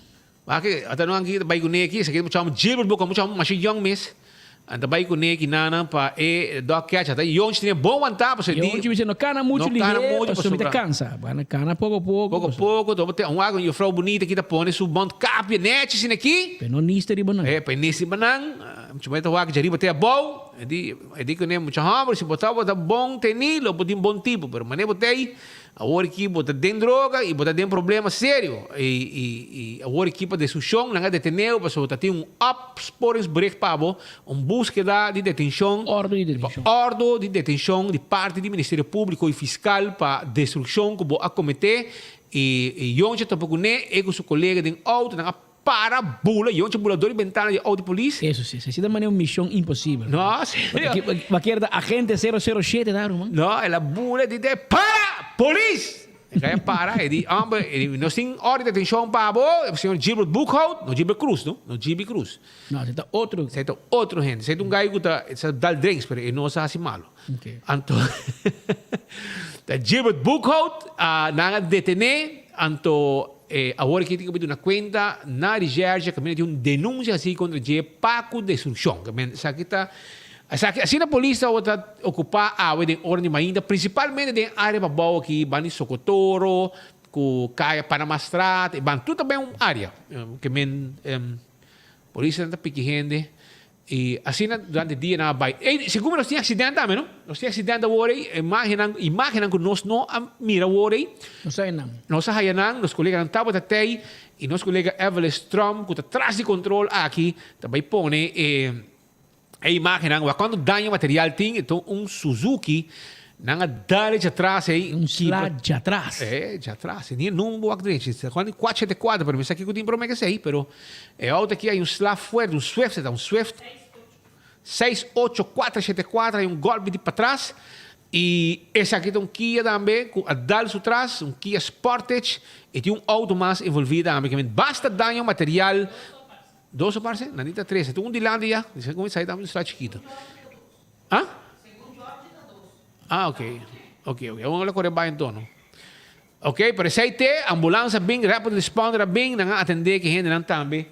Wak ata nan aki ta bai kuné aki, esaki ta mucha homber Gilbert Boca, mucha homber masha yong mes. An ta bai kuné ki nana pa e dog catcher. Ta Yonchi tene bon wantá pasobra di. Yonchi bisa no kana muchu No kana lihé muchu pasobra mi ta pasobra. kansa. Bo a kana poko poko. Poko poko to bo te un wak un jufrou bunita ki ta pone su mondkapje nechi asina aki. Pe no nista riba nan. E pe nista riba nan. Mucha muhé ta wak djariba te abou. E di e di kuné mucha hòmber si bo ta bo ta bon tení lo bo tin bon tipo pero manera bo ta ei Awor ki bo ta den droga y bo ta den problema serio y y awor ki pa destruccion nan a deteneo pasobra ta tin un opsporingsbericht pa bo, un buskeda di detencion, Ordo di detencion. ordo di detencion di parti di Ministerio Publico y Fiscal pa destruccion cu bo a comete y y Jontje topa cune e cu su colega den auto nan a Para bula, Jontje bula dor di bentana di auto di polis. Eso si, si ta manera un mision imposibel. No, serio. Bo a kere ta agente 007 ta, ruman? No, el a bula di te, Para! Polis! E kai a para, e di, Homber, e di, nos tin orde di detencion pa bo, señor Gilbert Boekhout, no Gilbert Cruz, no, no GB Cruz. No, esei ta otro. Esei ta otro hende. Esei ta un gai ku ta sa dal drinks, pero e no sa hasi malo. Okay. Anto, ta Gilbert Boekhout, nan a detene, anto E awor aki tin ku duna kuenta na Recherche kaminda tin un denunsia hasi kontra dje pa ku destrukshon. Esaki ta esaki asina polis tabata ta okupá awe den ora di mainta prinsipalmente den área pabou aki ban di Sokotoro ku kaya Panamastraat e ban tur ta ben un área ke men polisnan ta piki hende. I asina durante dia nan a bai. Ey, segun mi nos tin accident tambe, no? Nos tin accident awor ey, imagennan, imagennan cu nos no a mira awor ey. Nos a haya nan. Nos a haya nan, nos coleganan tabata tey, y nos colega Evelyn Strom, cu ta tras di control aki, ta bay pone e, e imagennan. Wak cuanto daño material tin, e ta un Suzuki, nan a dal e djatras ey. Un sla djatras. E, djatras. Ni e number wak drechi. Cuanto, cuatro shete cuatro, pero mi sa kico tin prome cu esey, pero. E auto aki hay un sla fuerte, un Swift, e ta un Swift 68474, hay un golpe di patras y esaki ta un Kia tambe cu a dal su tras, un Kia Sportage y tin un auto mas envolvi tambe, que men basta daño material, dos o parce? Nan di ta tres, e tin un dilanti ya, di cu esaki tambe un sla chikito. Ah? Ah, ok, ok, ok, awor lo core bay enton. Ok, pero esei te, ambulans a bin, rapid responder a bin, nan a atendé ki hendenan tambe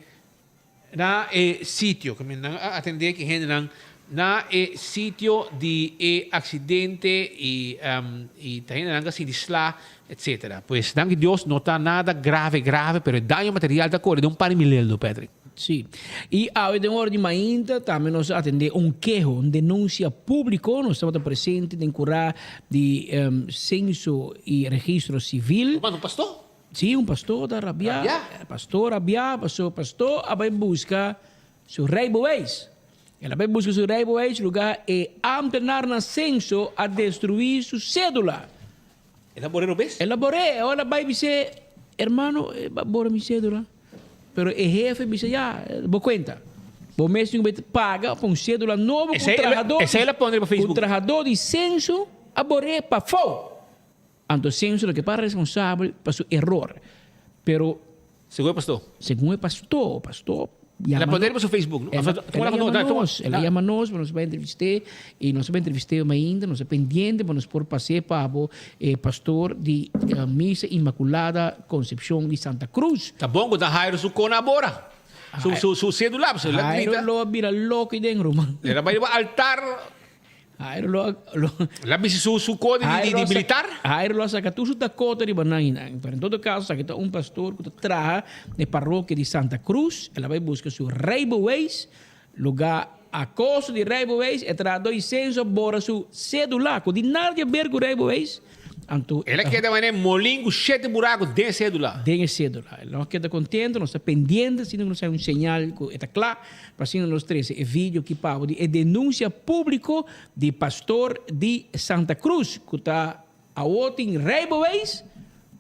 na e sitio. Ke men nan a atendé ki hendenan na e sitio di e aksidente i i ta hendenan ku a sinti sla, etcetera. Pues danki Dios no ta nada grave grave, pero e daño material ta kore den un par di mileldo, Patrick. Sí. I awe den ora di mainta tambe nos a atendé un keho, un denunsia públiko. Nos tabata presente den kurá di Senso i Registro Sivil. Manda un pastor? Sí, un pastor ta rabiá. Rabiá? Pastor rabiá pasobra pastor a bai buska su rijbewijs. El a bai buska su rijbewijs lugá e ámtenarnan Senso a destruí su sédula. El a bor'é robes? El a bor'é. Ora el a bai bis'é, Hermano, e a bora mi sédula. Pero e hefe bisa, Ya, bo kuenta. Bo mes tin ku bai paga pa un sédula nobo ku un trahadó, Esei el a pone riba Facebook. ku un trahadó di senso a bor'é pafó. Anto senso lo ke para responsabel pa su eror. Pero. Segun e pastor. Segun e pastor. Pastor yama. El a pone riba su Facebook, no? El a yama nos. El a yama nos pa nos bai entrevist'é. I nos a bai entrevist'é mainta. Nos a pendiente pa nos por pas'é pa bo e pastor di Misa Inmaculada Concepcion di Santa Cruz. Ta bon ku ta Jairo su kona abora. Su su su cédula. Pasobra el a grita. Jairo lo a bira loko ei den, ruman. El a bai riba altar. Jairo lo a lo. El a bisti su su kode di di militar. Jairo lo a saka tur su dakota riba nan i nan. Pero en todo kaso esaki ta un pastor ku ta traha na e parokia di Santa Cruz. El a bai buska su rijbewijs. Lugá a kosto di rijbewijs e trahadó i senso a bora su sedula ku di nada di aber ku rijbewijs. Anto El a keda manera molin ku shete buraku den e sedula. Den e sedula. El no a keda kontento, nos ta pendiente asina ku nos haña un señal ku e ta kla. Pa asina nos trese e video ki pabo di e denunsia publico di pastor di Santa Cruz cu ta awo tin rijbewijs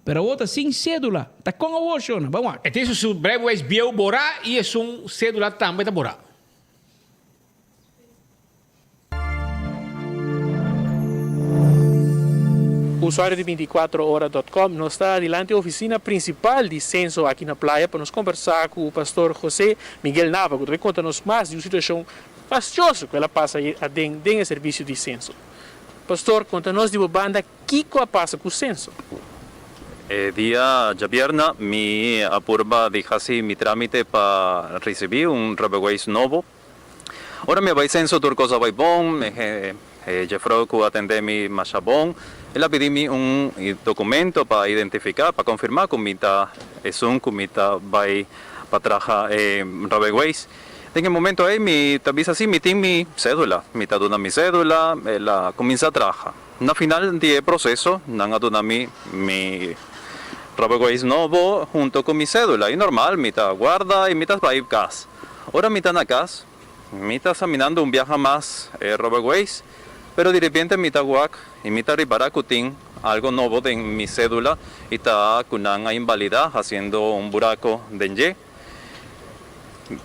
pero awo ta sin cedula. Ta con awo shona? Ban wak. E tin su rijbewijs bieu borá y esun cedula tambe ta borá. Usuario di 24ora.com, nos ta dilanti oficina principal di Censo aki na Playa pa nos conversa cu Pastor José Miguel Nava, cu ta bay conta nos mas di un situacion fastioso cu el a pasa aden den e servicio di Censo. Pastor, conta nos di bo banda kico a pasa cu Censo. E dia djabierna mi a purba di haci mi tramite pa ricibi un rijbewijs nobo. Ora mi a bai censo tur cos a bai bon, e jefrouw cu a atende mi masha bon. El a pidi mi un documento pa identifica, pa confirma cu mi ta esun cu mi ta bai pa traha e rijbewijs. Den e momento ei mi ta bisa si mi tin mi cedula, mi ta duna mi cedula, el a cuminsa traha. Na final di e proceso nan a duna mi mi rijbewijs nobo hunto cu mi cedula y normal mi ta guarda y mi ta bai cas. Ora mi ta na cas mi ta saminando un biaha mas e rijbewijs pero di repente mi ta wak y mi ta ripara cu tin algo nobo den mi cedula y ta cu nan a invalida haciendo un buraco den dje.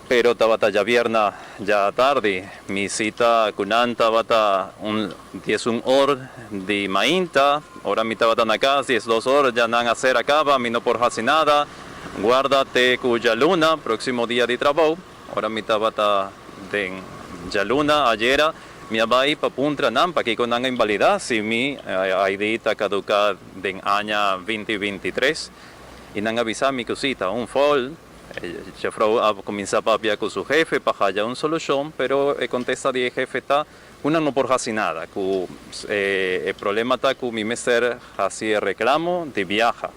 Pero tabata djabierna dja tardi. Mi sita ku nan tabata un 11 or di mainta. Ora mi tabata na kas 12 or dja nan a sera kaba, mi no por hasi nada. Guarda te ku djaluna, proksimo dia di trabou. Ora mi tabata den djaluna ayera, mi a bai pa puntra nan pakiko nan a inbalidá si mi ID ta kaduká den aña 2023. I nan a bisa mi ku si ta un fòl. E jefrouw a kuminsá papia ku su hefe pa haya un solushon, pero e kontesta di e hefe ta ku nan no por hasi nada, ku e problema ta ku mi mester hasi e reklamo di biaha.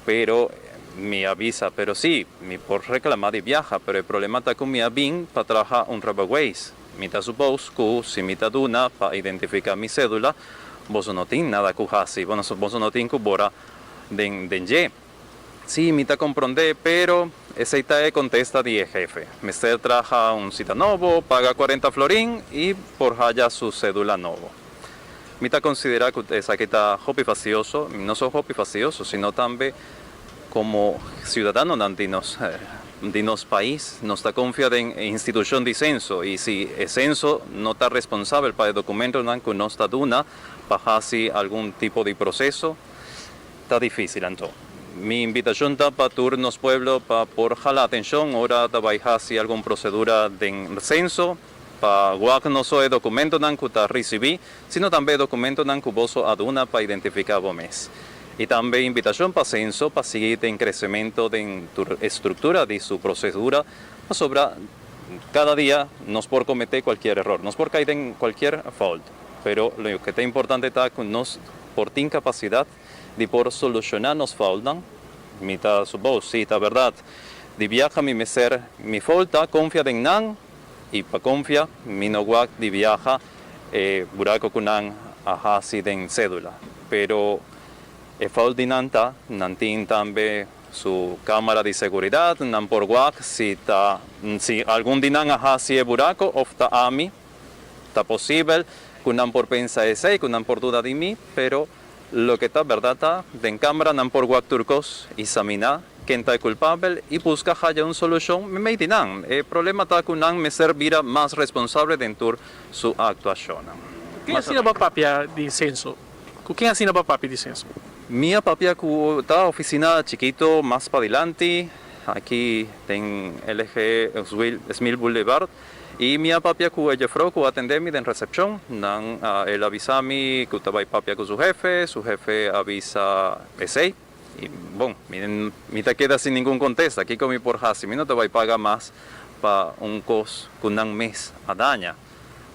Pero mi a bisa, pero si, mi por reklamá di biaha, pero e problema ta ku mi a bin pa traha un rijbewijs. Mi ta supos ku si mi ta duna pa identifiká mi sédula, boso no tin nada ku hasi, boso no tin ku bora den dje. Sí, mi ta komprondé, pero esei ta e kontesta di e hefe. Mester traha un sita nobo, paga 40 florin i por haya su sédula nobo. Mi ta konsiderá ku esaki ta hopi fastioso, no so hopi fastioso, sino tambe komo siudadanonan di nos di nos pais, nos ta konfia den e institushon di senso i si e senso no ta responsabel pa e dokumentonan ku nos ta duna pa hasi algun tipo di proseso, Ta difícil anto. Mi invitacion ta pa tur nos pueblo pa por hala atencion ora ta bay haci algun procedura den censo, pa wak no so e documentonan cu ta ricibi, sino tambe e documentonan cu boso a duna pa identifica bo mes. Y tambe invitacion pa censo pa sigui den crecemento den tur estructura di su procedura, pasobra cada dia nos por comete cualkier error, nos por cay den cualkier fout, pero loke ta importante ta cu nos por tin capacidad di por soluciona nos foutnan? Mi ta supos, si, ta berdad. Di biaha mi mester mi fout ta confia den nan y pa confia mi no wak di biaha e buraco cu nan a haci den cedula. Pero e fout di nan ta, nan tin tambe su camara di seguridad, nan por wak si ta si algun di nan a haci e buraco of ta ami. Ta posibel ku nan por pensa esei, ku nan por duda di mi, pero loke ta bèrdat ta, den kamera nan por wak tur kos i saminá ken ta e kulpabel i buska haya un solushon meimei di nan. E problema ta ku nan mester bira mas responsabel den tur su aktuashonnan. Ken asina bo a papia di senso? Ku ken asina bo a papia di senso? Mi a papia ku ta ofisina chikito mas padilanti, aki den LG Smil Boulevard. I mi a papia ku e jefrou ku a atendé mi den resepshon. Nan a el a bisa mi ku ta bai papia ku su hefe, su hefe a bisa esei. I bon, mi mi ta keda sin ningun kontesta. Kiko mi por hasi? Mi no ta bai paga mas pa un kos ku nan mes a daña.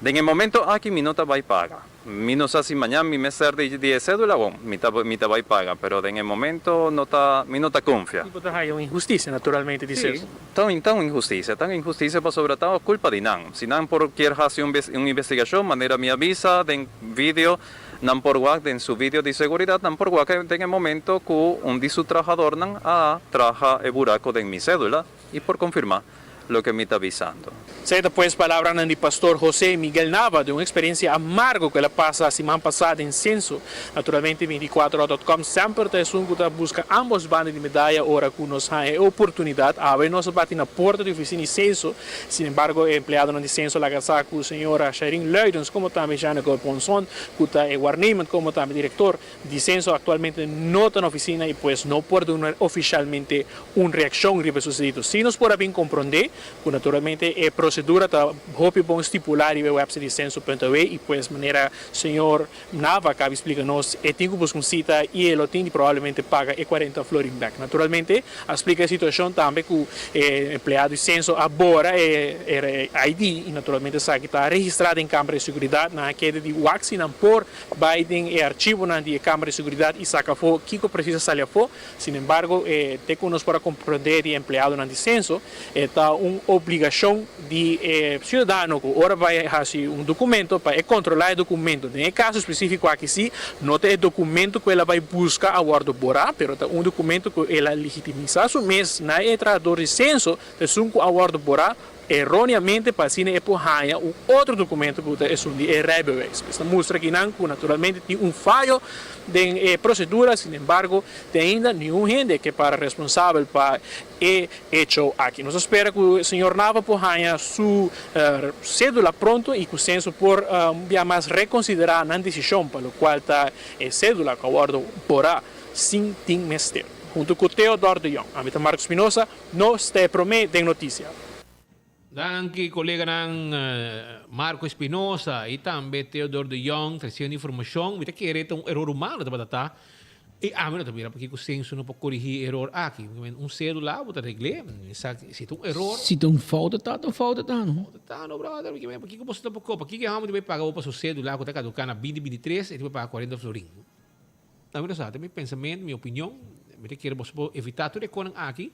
Den e momento aki mi no ta bai paga. Mi no sa si mañan mi mester di di e cédula, bon, mi ta mi ta bai paga, pero den e momento no ta, mi no ta confia. I bo ta haya un inhusticia naturalmente di Sí, ta un ta un inhusticia, ta un inhusticia pasobra ta culpa di nan. Si nan por kier haci un un investigacion, manera mi a bisa den video, nan por wak den su video di seguridad, nan por wak den e momento cu un di su trahadornan a traha e buraco den mi cédula y por confirma. loke mi ta bisando. Esei ta pues palabranan di Pastor José Miguel Nava di un experiencia amargo cu el a pasa siman pasa den Censo. Naturalmente 24ora.com semper ta esun cu ta busca ambos banda di medaya ora cu nos haña e oportunidad. Awe nos a bati na porta di oficina di Censo, sin embargo e empleadonan di Censo laga sa cu señora Shairin Luidens como tambe Jeanneke Ponson cu ta e waarnemend como tambe director di Censo actualmente no ta na oficina y pues no por duna oficialmente un reaccion riba e sucedido. Si nos por a bin comprende cu naturalmente e procedura ta hopi bon stipula riba e website di censo.aw y pues manera señor Nava acaba di splica nos e tin cu busca un cita y e lo tin di probablemente paga e cuarenta florin bek. Naturalmente a splica e situacion tambe cu e empleado di censo a bora e ID y naturalmente esaki ta registra den camera di seguridad. Nan a keda di wak si nan por Bai den e archivonan di e Kamara di Seguridat i saka afó kiko presis a sali afó. Sin embargo, e te ku nos por a komprondé di e empleadonan di senso, e ta un obligashon di e siudadano ku ora bai hasi un dokumento pa e kontrolá e dokumento. Den e kaso spesífiko aki sí, no ta e dokumento ku el a bai buska a wòrdu borá, pero ta un dokumento ku el a legitimisá su mes na e trahador di senso, ta esun ku a wòrdu borá. Erróneamente pa asina e por haña un otro documento cu ta esun di e rijbewijs. Pues ta mustra akinan cu naturalmente tin un fayo den e procedura, sin embargo te ainda niun hende ke para responsabel pa e hecho aki. Nos ta spera cu señor Nava por haña su cédula pronto y cu Censo por un bia mas reconsidera nan decision pa locual ta e cédula cu a wordo bora sin tin mester. Hunto cu Theodor de Jong, ami ta Marco Spinoza. Nos ta e promé den notisia. Danki koleganan Marco Espinosa i tambe Theodor de Jong tresiendo informashon. Mi ta kere ta un eror humano tabata ta i ami no ta mira pakiko Censo no por korigí e eror aki. Un cédula bo ta regl'é, si ta un eror. Si ta un fout ta ta un fout ta no. Fout ta no brother, pakiko boso ta poko? Pakiko e hòmber ta bai paga bo pa su cédula ku ta kaduká na binti bintitres e ta bai paga kuarenta florin? Ami no sa, ta mi pensamentu, mi opinion. Mi ta kere boso por evitá tur e konan aki.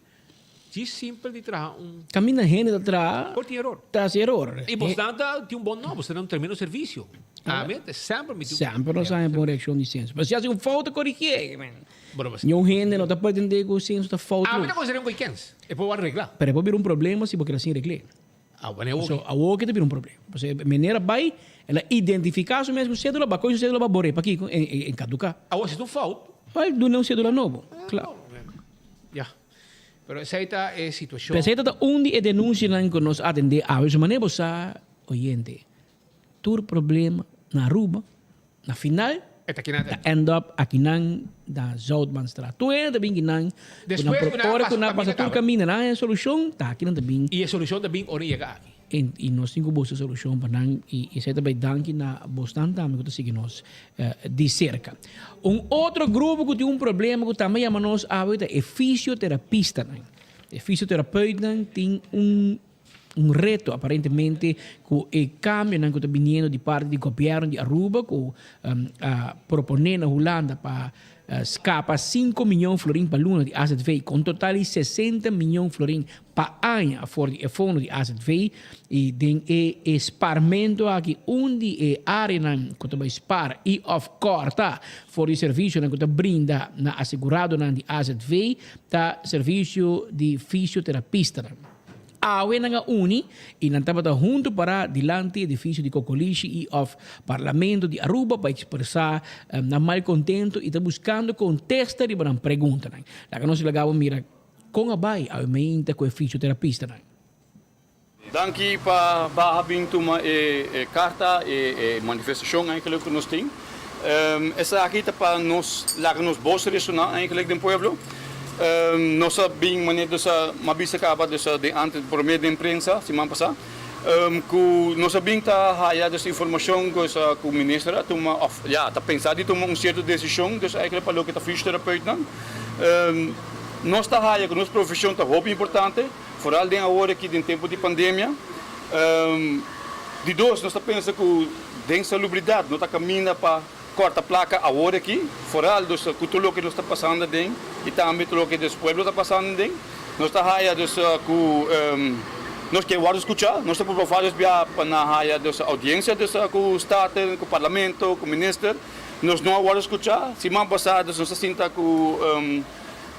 Djis simpel di traha un. Kaminda hende ta traha. Por tin eror. Ta hasi eror. I boso nan ta tin un bon nòmber, boso ta un tremendo servisio. Ami ta semper mi tin. Semper nos haña bon reakshon di Censo. Pero si hasi un fout ta korigié. Niun hende no ta pretendé ku Censo ta fout. Ami ta konsider'é un koi kens. E por wòrdu reglá. Pero e por bira un problema si bo keda sin regl'é. So, awor ke ta bira un problema. Pasobra e manera bai, el a identifiká su mes ku sédula, bakó su sédula ba bor'é. Pakiko? E kaduká. Awor si ta un fout. Bai duna un sédula nobo. Klaro. Ya. Pero esei ta e situashon. Pero esei ta ta un di e denunsianan ku nos atendé awe. Su manera bo sa, oyente, tur problema na Aruba, Na final, ta end up akinan na Zoutmanstraat. Tur hende ta bin kinan, ora ku nan pasa tur kaminda, nan haña solushon, ta akinan ta bin. I e solushon ta bin ora yega aki. I nos tin ku buska solushon pa nan, i esei ta bai danki na bosnan tambe ku ta sigui nos di serka. Un otro grupo ku tin un problema ku tambe yama nos awe ta e fisioterapistanan. E fisioterapeutnan tin un. Un reto aparentemente cu e cambionan cu ta biniendo di parti di gobierno di Aruba cu a propone na Hulanda pa scapa cinco miyon florin pa luna di azv cu un total di sesenta miyon florin pa aña for di e fondo di azv y den e sparmento aki un di e areanan cu ta bay spar y of corta for di servicionan cu ta brinda na aseguradonan di azv ta servicio di fisioterapistanan. Awe nan a uni y nan tabata hunto para dilanti edificio di Cocolishi y of Parlamento di Aruba pa expresa nan malcontento y ta buscando contesta riba nan preguntanan. Laga nos laga bo mira con a bay awe meinta cu e fisioterapistanan. Danki pa baha bin tuma e karta, e manifestashon eigenlijk ku nos tin. Esaki ta pa nos laga nos bos resoná eigenlijk den pueblo. Nos a bin manera nos a a bisa kaba dus den antes promé den prensa siman pasá ku nos a bin ta haya dus informashon ku minister a tuma òf ya ta pensa di tuma un sierto desishon dus eigenlijk pa loke ta fysioterapeutnan. Nos ta haya ku nos profeshon ta hopi importante foral den awor aki den tempu di pandemia. Di dos nos ta pensa ku den salubridat no ta kaminda pa Corta placa awor aki, vooral dus cu tur loke nos ta pasando aden y tambe tur loke dus pueblo ta pasando aden. Nos ta haya dus cu nos ke wordo scucha, nos ta purba varios bia pa na haya dus audiencia dus cu Staten, cu Parlamento, cu Minister. Nos no a wordo scucha. Siman pasa dus nos a sinta cu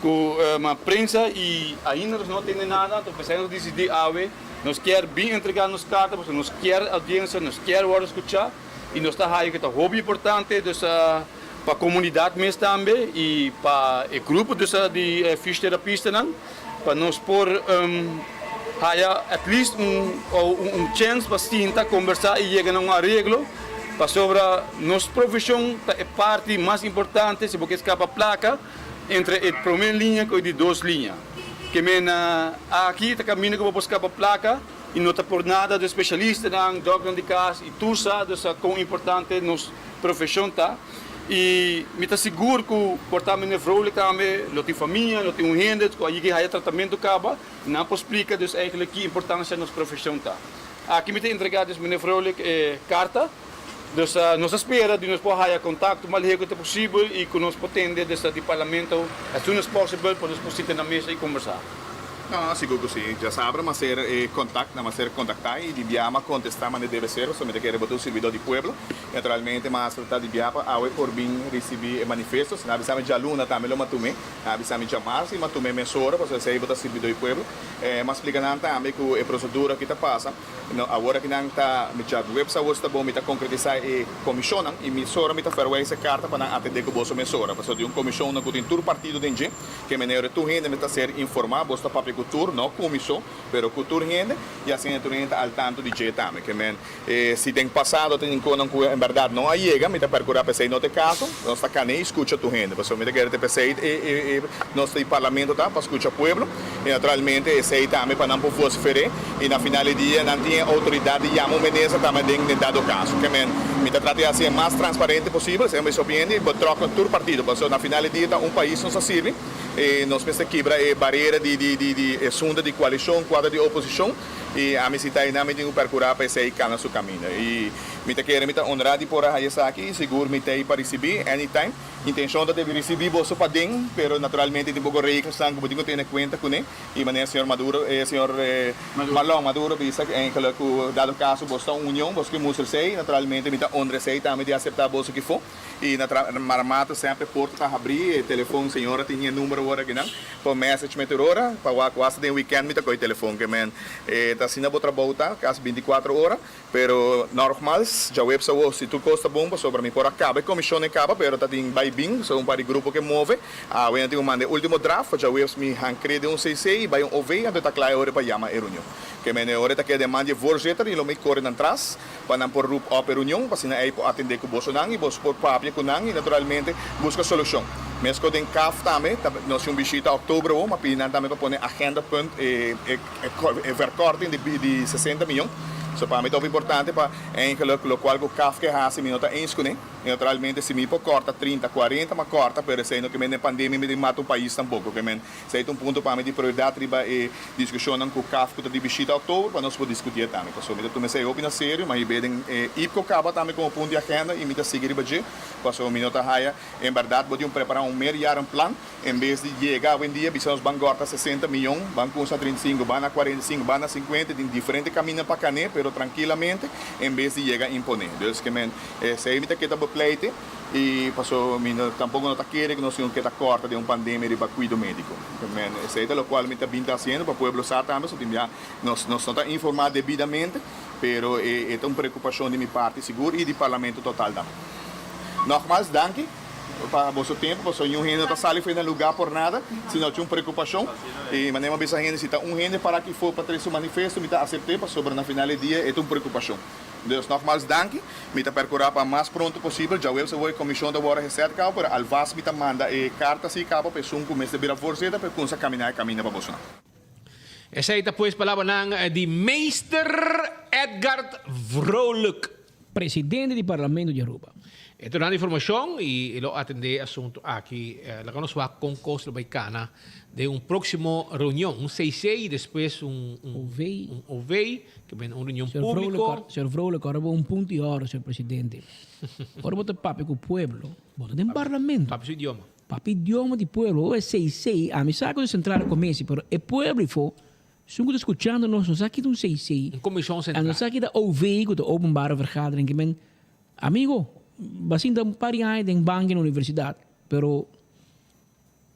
cu prensa y ainda nos no a tende nada, enton pesey nos dicidi awe. Nos kier bin entrega nos carta pasobra nos kier audiencia, nos kier wordo scucha y nos ta haya cu ta hopi importante dus pa comunidad mes tambe y pa e grupo dus di fisioterapistanan pa nos por haya at least un un chance pa sinta conversa y yega na un areglo pasobra nos profesion ta e parti mas importante si bo ke scapa placa entre e prome liña cu e di dos liña. Ke men aki ta kaminda ku bo por skapa plaka i no ta por nada de spesialistanan, dòkternan di kas i tur sa dus kon importante nos profeshon ta. I mi ta sigur ku por ta meneer Vrolijk tambe lo tin famia, lo tin un hende ku a yigi haya tratamentu kaba i nan por splika dus eigenlijk ki importansia nos profeshon ta. Aki mi ta entrega dus meneer Vrolijk e karta. Dus nos a spera di nos por haya contacto mas lihé cu ta posibel y cu nos por tende desde di Parlamento as soon as possible pa nos por sinta na mesa y conversa. No, sigur cu si. Djasabra m'a ser e contact, nan m'a ser contacta y di bia m'a contesta manera debe ser, pasobra mi ta kere bo ta un sirbidor di pueblo. Naturalmente m'a acepta di bia pa awe por bin ricibi e manifesto. Si nan a bisa mi djaluna tambe lo m'a tum'é. Nan a bisa mi djamars y m'a tum'é mesora pasobra esey bo ta sirbidor di pueblo. M'a splica nan tambe cu e procedura ki ta pasa. No, awor aki nan ta mi chat webs awor ta bon mi ta concretisa e comisionnan y mesora mi ta verwijs e carta pa nan atende cu boso mesora pasobra di un comisionnan cu tin tur partido den dje ke manera tur hende mester ta ser informa boso ta papia cu tur no cu mi so pero cu tur hende y asina tur hende ta al tanto di dje tambe ke men si den pasado tin conan cu en berdad no a yega mi ta percura p'esey no ta e caso nos ta cana y scucha tur hende pasobra mi ta kere te p'esey e nos di parlamento ta pa scucha pueblo. Y naturalmente esey tambe pa nan por vocifer'é y na final di dia nan tin e autoridad di yama un minister tambe den den dado caso. Ke men mi ta trata di haci e mas transparente posibel, esey mi sopiende y betrokken tur partido pasobra na final di dia ta un pais nos a sirbi y nos mester kibra e barera di di di di esunto di coalicion cuadro di oposicion y ami si ta eynan mi tin cu percura pa esey cana su caminda y mi ta kere mi ta honra di por a haya esaki y sigur mi t'ey pa ricibi anytime. Intencion ta debe ricibi boso paden, pero naturalmente tin poco regelsnan cu bo tin cu tene cuenta cune. Y manera señor Maduro, señor Marlon Maduro bisa eigenlijk cu dado caso boso ta un union, boso ke mustra esey, naturalmente mi ta honra esey tambe di acepta boso kifo. Y marmata semper porta ta habri, e telefon señora tin e numero awor akinan, por message me tur ora, pa wak hasta den weekend mi ta coge telefon, ke men ta asina bo trabou ta, casi binticuatro ora. Pero nòrgmals, djaweps awor si tur kos ta bon pasobra mi por a kaba e komishon e kaba pero ta tin bai bin, so un par di grupo ke move. Awe nan tin ku manda e último draft pa djaweps mi hank'é den un CC i bai un OV anto e ta kla e ora pa yama e reunion. Ke mende e ora e ta keda den man di e voorzitter i lo mi kore nan tras pa nan por roep op e reunion pa asina ei por atendé ku bosonan i boso por papia ku nan i naturalmente buska solushon. Meskos den CAF tambe ta nos tin un bishita òktober awor, m'a pidi nan tambe pa pone agendapunt e E verkorting di 60 miyon. So pa mi ta hopi importante pa eigenlijk lokual ku CAF ke hasi mi no ta eens kuné. I naturalmente si mi por kòrta 30, 40 m'a kòrta pero esei no ke men den pandemia mi tin mata un pais tampoko. Ke men esei ta un punto pa mi di prioridat riba e diskushonnan ku CAF ku ta di bishita oktober pa nos por diskutié tambe. Pasobra mi ta tuma esei hopi na serio m'a hib'é den e IPCO kaba tambe komo punto di agenda i mi ta sigui riba dje pasobra mi no ta haya en bèrdat bo tin un prepará un meerjarenplan. En bes di yega awendia bisa nos ban gòrta 60 miyon, ban kunsa 35, ban na 45, ban na 50, tin diferente kaminda pa kan'é, pero trankilamente en bes di yega imponé. Dus ke men esei mi ta keda bepleite i paso mi no tampoko no ta kere ku nos tin ku keda kòrta den un pandemia riba kuido médiko. Ke men esei ta lokual mi ta bin ta hasiendo pa pueblo sa tambe, so tin bia nos nos no ta informá debidamente, pero e e ta un preokupashon di mi parti sigur i di parlamento total tambe. Nògmals danki. Pa boso tempu, pasobra niun hende no ta sali for na lugá por nada, sino tin un preokupashon. I manera mi a bisa hende, si ta un hende para aki for pa trese un manifesto, mi ta asept'é, pasobra na final di dia e ta un preokupashon. Dus nògmals danki. Mi ta perkurá pa mas pronto posibel. Djaweps awor e komishon ta wòrdu geset kaba, pero alvast mi ta manda e karta así kaba pa esun ku mester bira voorzitter pa e kumsa kaminá e kaminda pa bosonan. Esei ta pues palabranan di Meester Edgard Vrolijk. Presidente di Parlamento di Aruba. E ta duna informacion y lo atende e asunto aki. Laga nos wak con cos lo bay cana den un proximo reunion, un CC y despues un un OV, que bene un reunion publico. Señor Vrolijk, ora bo un punto y oro, señor Presidente. Ora bo ta papia cu pueblo, bo ta den Parlamento. Papia su idioma. Papia idioma di pueblo. Ora CC, ami sa cu ta central di comercio, pero e pueblo ifo Esun ku ta skuchando nos no sa kita un CC. Un komishon sentral. En no sa kita OV ku ta openbare vergadering. Ki men, amigo, bo a sinta un par di aña den banki na universidat, pero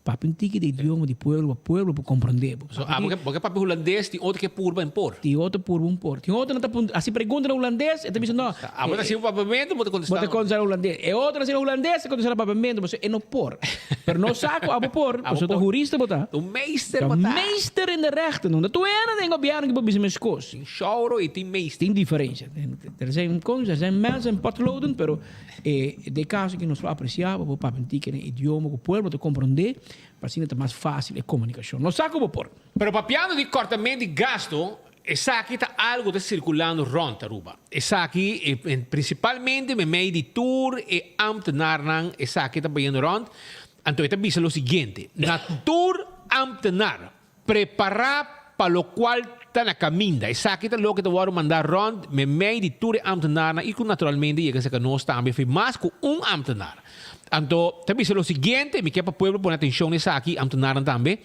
Papia un tiki di idioma di pueblo pa pueblo por comprende bo. So, ah, bo ke papia hulandes, tin otro ke purba en por. Tin otro purba un por. Tin otro nan ta puntra, hasi pregunta na hulandes, e ta bisa no. Ah, bo ta hasi papiamento, bo ta contesta. Bo ta contesta na hulandes. E otro ta hasi na hulandes, ta contesta na papiamento, pasobra e no por. Pero nos sa cu abo por, pasobra ta hurista bo ta. Un meester bo ta. Meester in de rechten. No ta tur hende den gobierno ki por bisa mescos. Tin shouro y tin meester. Tin diferencia. Er zijn, er zijn mensen en potloden, pero E den caso aki nos lo aprecia pa bo papia un tiki den idioma cu pueblo ta comprende pa asina ta mas facil e comunicacion. Nos sa cu bo por. Pero papiando di cortamento di gasto, esaki ta algo ta circulando rond Aruba. Esaki, principalmente memey di tur e ambtenaarnan, esaki ta bayendo rond. Anto e ta bisa lo siguiente, Na tur ambtenaar, Prepará pa lokual ta na kaminda. Esaki ta loke ta wòrdu mandá rònt meimei di tur e ámtenarnan i ku naturalmente yega serka nos tambe fi mas ku un ámtenar. Anto ta bisa lo siguiente, mi ke pa pueblo pone atenshon na esaki, ámtenarnan tambe,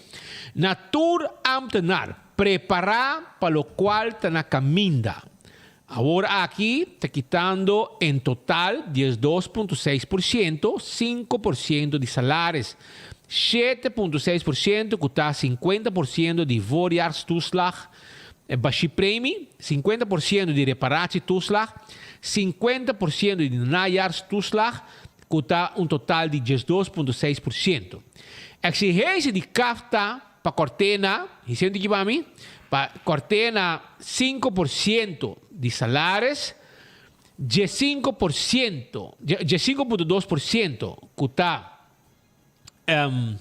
Na tur ámtenar, prepará pa lokual ta na kaminda. Awor aki ta kitando en total 12.6%, 5% di salaris, 7.6% ku ta 50% di voorjaarstoeslag, bashipremie, 50% di reparatietoeslag, 50% di najaarstoeslag, ku ta un total di 12.6%. Eksigensia di CAft ta Pa Cortena, hicendo ki pa mi, pa Cortena 5% di salaris, 15%, 15.2% ku ta um,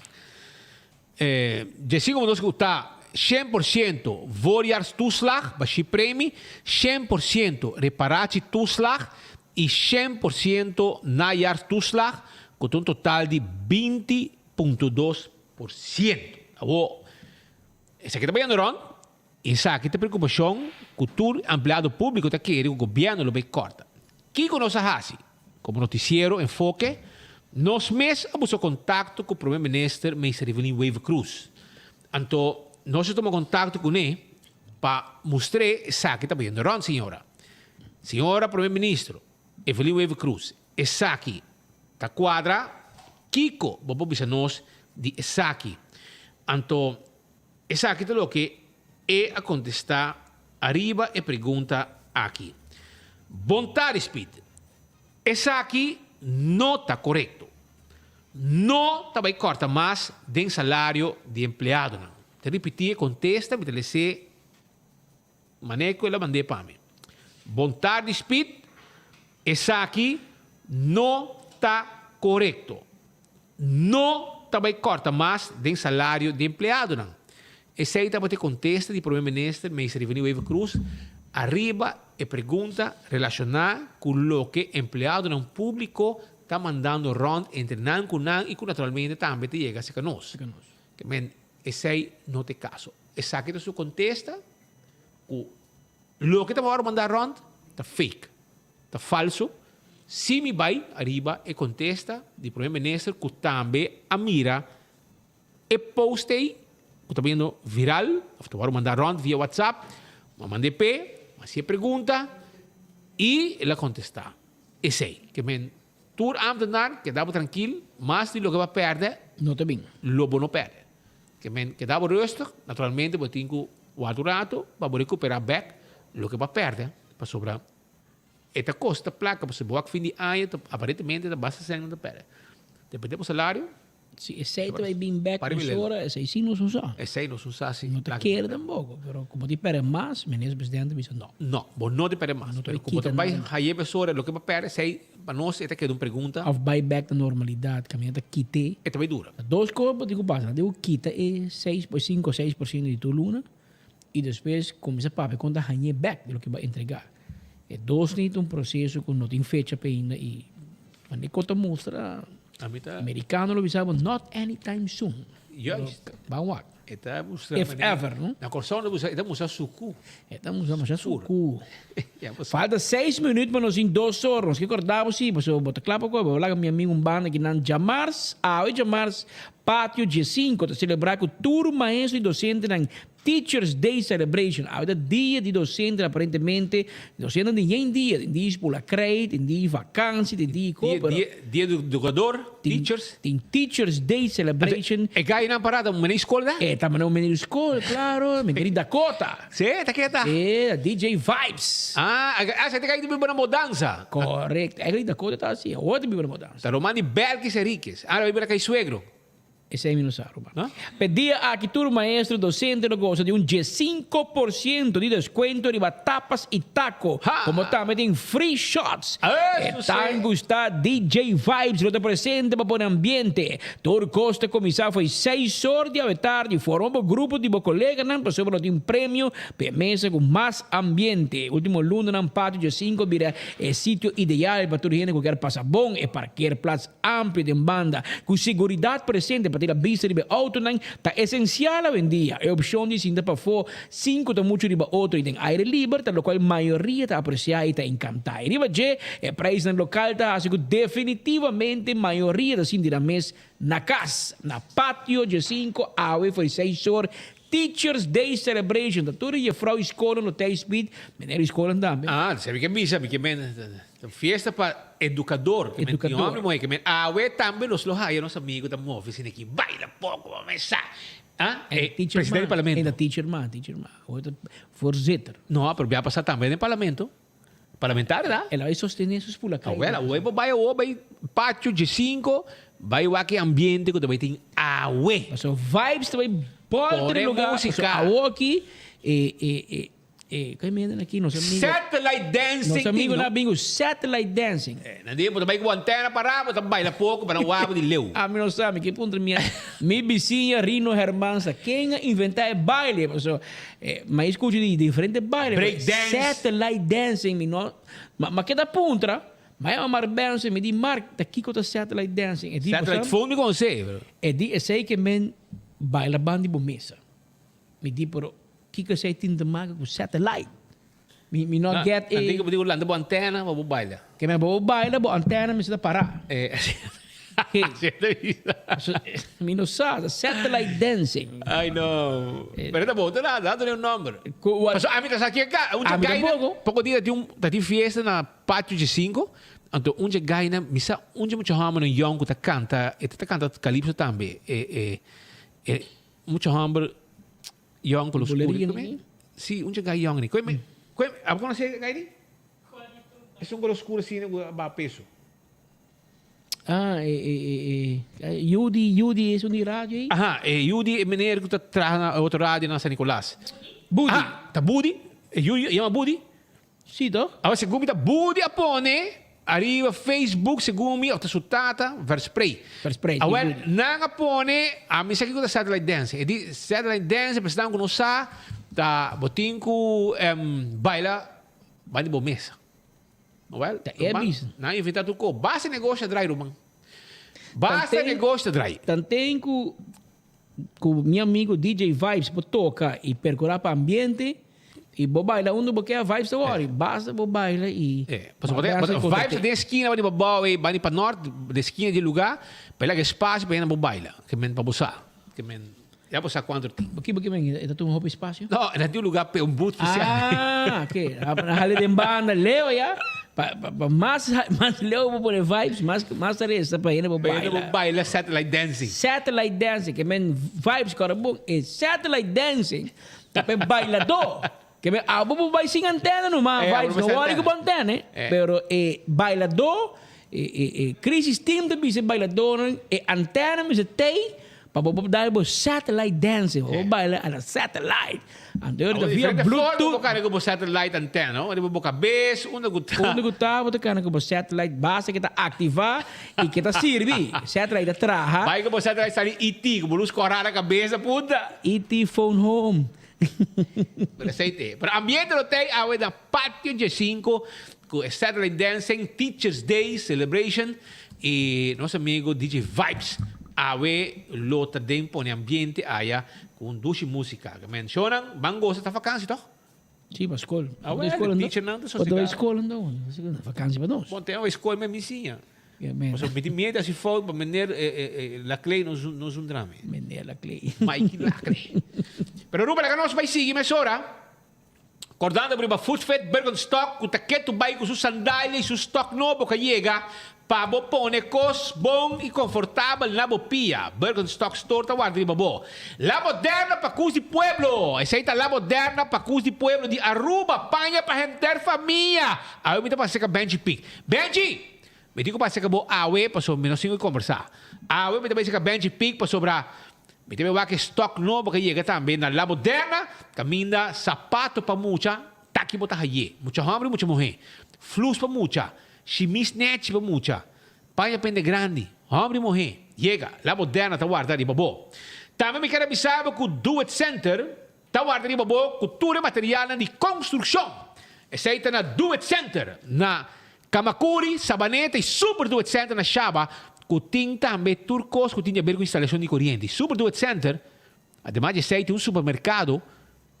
eh, 15.2 ku ta 100% voorjaarstoeslag, bashi premi, 100% reparatietoeslag i 100% najaarstoeslag, ku ta un total di 20.2 Por siento. Awor, esaki ta bayando rond, esaki ta preocupacion cu tur empleado publico ta kere cu gobierno lo bay corta. Kico nos a haci? Como noticiero Enfoke, nos mes a busca contacto cu Prome Minister Meester Evelyn Wever-Croes. Anto, nos a tuma contacto cune pa mustr'e esaki ta bayando rond, señora. Señora Prome Ministro Evelyn Wever-Croes, Esaki ta cuadra? Kico bo por bisa nos di esaki? Anto, esaki ta loke e a contesta ariba e pregunta aki. Bon tardi Speed. Esaki no ta corecto. No ta bay corta mas den salario di empleadonan. Ta ripiti e contesta, mi ta lese Manera cu el a mand'é pa mi. Bon tardi Speed, esaki no ta corecto. No ta bay corta mas den salario di empleadonan. Esey tabata e contesta di Prome Minister Meester Evelyn Wever-Croes ariba e pregunta relaciona cu loke empleadonan publico ta mandando rond entre nan cu nan y cu naturalmente tambe ta yega cerca nos. Men, esey no ta e caso. Esaki ta su contesta cu loke ta worde manda rond ta fake, ta falso. Si mi bay ariba e contesta di Prome Minister cu tambe a mira e post ey cu ta bayendo viral of ta worde manda rond via WhatsApp, mi a manda e p'e, mi a haci e pregunta y el a contesta esey. Ke men tur ambtenaar keda bo trankil, mas di loke bo a perde No ta bin. lo bo no perde. Ke men keda bo rustig, naturalmente bo tin ku wak un rato pa bo rekuperá bèk loke bo a pèrdè, pasobra e ta kosta plaka, pasobra bo wak fin di aña ta aparentemente ta basta sèn nan ta pèrdè. Depende bo salario. Si esei ta bai bin bèk mesora, esei si nos no sa. Esei nos no sa si. No ta kere tampoco, pero ku bo tin pèrdè mas, minister presidente bisa no. No, bo no tin pèrdè mas, pero ku bo ta bai haye mesora loke bo a pèrdè, esei Pa nos e ta keda un pregunta. Of bai bek na normalidad caminda ta kit'é. E ta bai dura. Ta dos cos bo tin cu pasa. Nan tin cu kita e seis por cinco o 6% di tur luna y despues cuminsa papia con ta hañ'é bek di loke bo a entrega. E dos ni ta un proceso cu no tin fecha pa ainda y manera cu ta mustra americano lo bisa bo not anytime soon. Juist. Ban wak. E ta mustra If ever, no? Na Kòrsou nan e ta mustra suku. E ta mustra masha suku. Falta seis minuut pa nos tin dos or. Nos ke kòrda bo si, pasobra bo ta kla pa kohe. Bo laga mi amigu un banda ki nan djamars, awe djamars. Patio Diesinco ta selebrá ku tur maestro i dosentenan Teachers Day Celebration. Awe ta dia di dosentenan aparentemente dosentenan tin yen dia, tin dia spula krei, tin dia vakansi, tin dia ko, pero Dia dia di edukador, teachers. Tin Teachers Day Celebration. E gainan pará ta un mene skol da? E ta mene un mene di skol, klaro, mene di Dakota. Sí, ta ke ta? Sí, DJ Vibes. Ah, ah, sa ta gai di biba na Modanza. Correcto, eigenlijk Dakota ta así, awor ta biba na Modanza. Ta ruman di Belkis Henriquez. Ah, lo biba na kai suegro. Esei mi no sa, ruman. No? P'e dia aki tur maestro, docente lo gosa di un diesinco por ciento di descuento riba tapas y taco, como tambe tin free shots. E tan gusta DJ Vibes lo ta presente pa pone ambiente. Tur cos ta cuminsa fo'i seis or di awe tardi. Forma bo grupo di bo coleganan pasobra lo tin premio p'e mesa cu mas ambiente. Ultimo lunanan Patio Diesinco bira E sitio ideal pa tur hende ku kier pasa bon, e parkeerplaats amplio den banda, ku seguridat presente pa tira bista riba e outonan, ta esensial awendia. E opshon di sinta pafó sin ku ta muchu riba otro i den aire liber ta lokual mayoria ta apresiá i ta enkantá. I riba dje, e preisnan lokal ta hasi ku definitivamente mayoria ta sinti nan mes na kas. Na patio dje sinku awe for di seis or Teachers Day Celebration ta tur e jefrouw i skolan lo tei speed, meneer i skolan tambe. Ah, sabi ke bisa, mi ke men ta fiesta pa educador, ke men tin homber i muher, ke men awe tambe nos lo haya nos amigo ta move asina aki, baila poco, pa mesa. Ah, e presidente di parlamento. E ta teacher ma, teacher ma, awe ta voorzitter. No, pero bia pasa tambe den parlamento. Parlamentario ta. El a bai sostene su spula kai. Awel, awe bo bai awo bai patio dje-cinco, bai wak e ambiente ku ta bai tin awe. Paso vibes ta bai bolter Pone lugar. música. Paso awo aki e e e e koi mende aki nos amigo. Satellite dancing Nos amigo tin, no? na bingo satellite dancing. Na dia bo ta bai ku bo antena pará, bo ta baila poko pa nan wak bo di leu. Ami no sa, mi ke puntra mi mi bisiña Rino Hermansa ken a inventa e baile paso Ma e scucha di diferente baile. Break dance. Satellite dancing mi no ma ma keda puntra ma e Mark Benson mi di Mark ta kiko ta satellite dancing e di Satellite phone mi conoce pero. E di esey ke men baila banda di bo mesa mi di pero kiko esey tin te maka ku satellite mi mi no get e. Nan tin ku lanta bo antena pa bo baila. Ke men pa bo baila bo antena mester ta para. Mi no sa, ta satellite dancing. Ay no. Pero ta bon, ta nada, ta un nomber. Paso ami ta sa ki ka, un Ami gaina, tampoco. poko dia ta tin un, ta tin fiesta na patio dje cinco, anto un dje gaina, mi sa un dje mucha hombernan yong ku ta kanta, e ta kanta calypso tambe, e e e mucha homber yong ku lo skuri. Boleria ni? Si, un dje gai yong ni. Koe me, koe, abo konosé e gai ni? Esun ku lo skuri asina ku a baha peso. Ah, e, e, e, e, Yudi, Yudi es un di radio ei? Aha, e Yudi e meneer ku ta traha na otro radio na San Nicolas. Budi. Ah, ta Budi? E Yudi yama Budi? Si toch? Awa segun mi ta Budi a pone ariba Facebook segun mi of ta su tata versprei. Versprei, si Awel, Budi. nan a pone, ami sa kiko ta satellite dance. E di satellite dance pa esnan ku no sa ta bo tin ku baila banda di bo mesa. Wel, Ta e ruman, bisa. nan inventa tur ko. Basta negoshi a drai, ruman. Basta Tanten- negoshi ta drai. Tanten ku ku mi amigo DJ Vibes por toka i perkurá pa ambiente i bo baila unda bo ke Vibes ta wòri. Basta bo baila i Eh, pasobra bo ta- bo ta- Vibes ta den eskina bani pa bou ei, bani pa nort, den eskina di e lugá, pa e laga espasio pa hende bo baila. Ke men pa bo sa. Ke men Ya bo sa cuanto tin. Bo kiba kiba e ta tuma hopi espacio? No, e ta tin un lugar pe un booth special. Ah, ok. A hale den banda leo ya. Pa, pa, pa mas, mas leo bo pone vibes, mas, mas ta resta pa hende bo Pa hende bo baila. baila satellite dancing. Satellite dancing, ke men vibes kora bon. E satellite dancing ta pa e bailadó. Ke men abo bo bai sin antena numa, Eh, abo vibes bo no sin wòri ku bo antena. antena, eh. Eh. Pero e bailadó, e, e, e crisis team ta bisa e bailadónan, e antena mester tei Pa bo por dal bo satellite dancing, bo por baila a la satellite. Anto yo ta via Bluetooth. Bluetooth. Bo carga cu bo satellite antenna, no? Riba bo cabes, unda cu ta. Unda cu ta, bo ta carga cu bo satellite, basta cu ta activa y cu ta sirbi. Satellite ta traha. Bay cu bo satellite sali ET, cu bo luz cora na cabes a punta. ET phone home. Pero esey te. Pero ambiente lo tey awe na Patio Djesinco cu e satellite dancing, Teachers Day celebration. Y nos amigo DJ Vibes awe lo ta den pone ambiente aya cu un dushi musica. Ke mencionan ban goza ta vakantie toch? Sí, pa school. Ah, well, de teacher nan ta Otro sosega. school ando. Vakantie pa nos. Bon, ten awe school me mi siña. Pasobra mi tin miedo di hasi fout pa meneer Laclé no no zundra mi. Meneer Laclé. Mikey Laclé. Pero Aruba laga nos bai sigui mesora. Kordando riba Footfit Birkenstock ku ta ketu bai ku su sandalia i su stok nobo ka yega pa bo pone kos bon i konfortabel na bo pia. Birkenstock Store ta warda riba bo. La Moderna Pakus di Pueblo! Esei ta La Moderna Pakus di Pueblo di Aruba, paña pa henter famia! Awe mi ta pasa serka Benji Pick. Benji! Mi tin ku pasa serka bo awe pasobra mi no sin ku kombersá. Awe mi ta bai serka Benji Pick pasobra Mi ta bay wak e stock nobo ke yega tambe na La Moderna, kaminda sapato pa mucha taki bo ta haye. Mucha homber y mucha muhe. Flus pa mucha, shimis nechi pa mucha, paña pende grandi, homber y muhe. Yega, La Moderna ta warda riba bo. Tambe mi kier a bisa bo ku Do It Center ta warda riba bo ku tur e materialnan di konstrukshon. Esei ta na Do It Center na Kamakuri, Sabaneta y Super Do It Center na Shaba cu tin tambe tur cos cu tin di haber cu instalacion di coriente. Super Do It Center, ademas di esey, tin un supermercado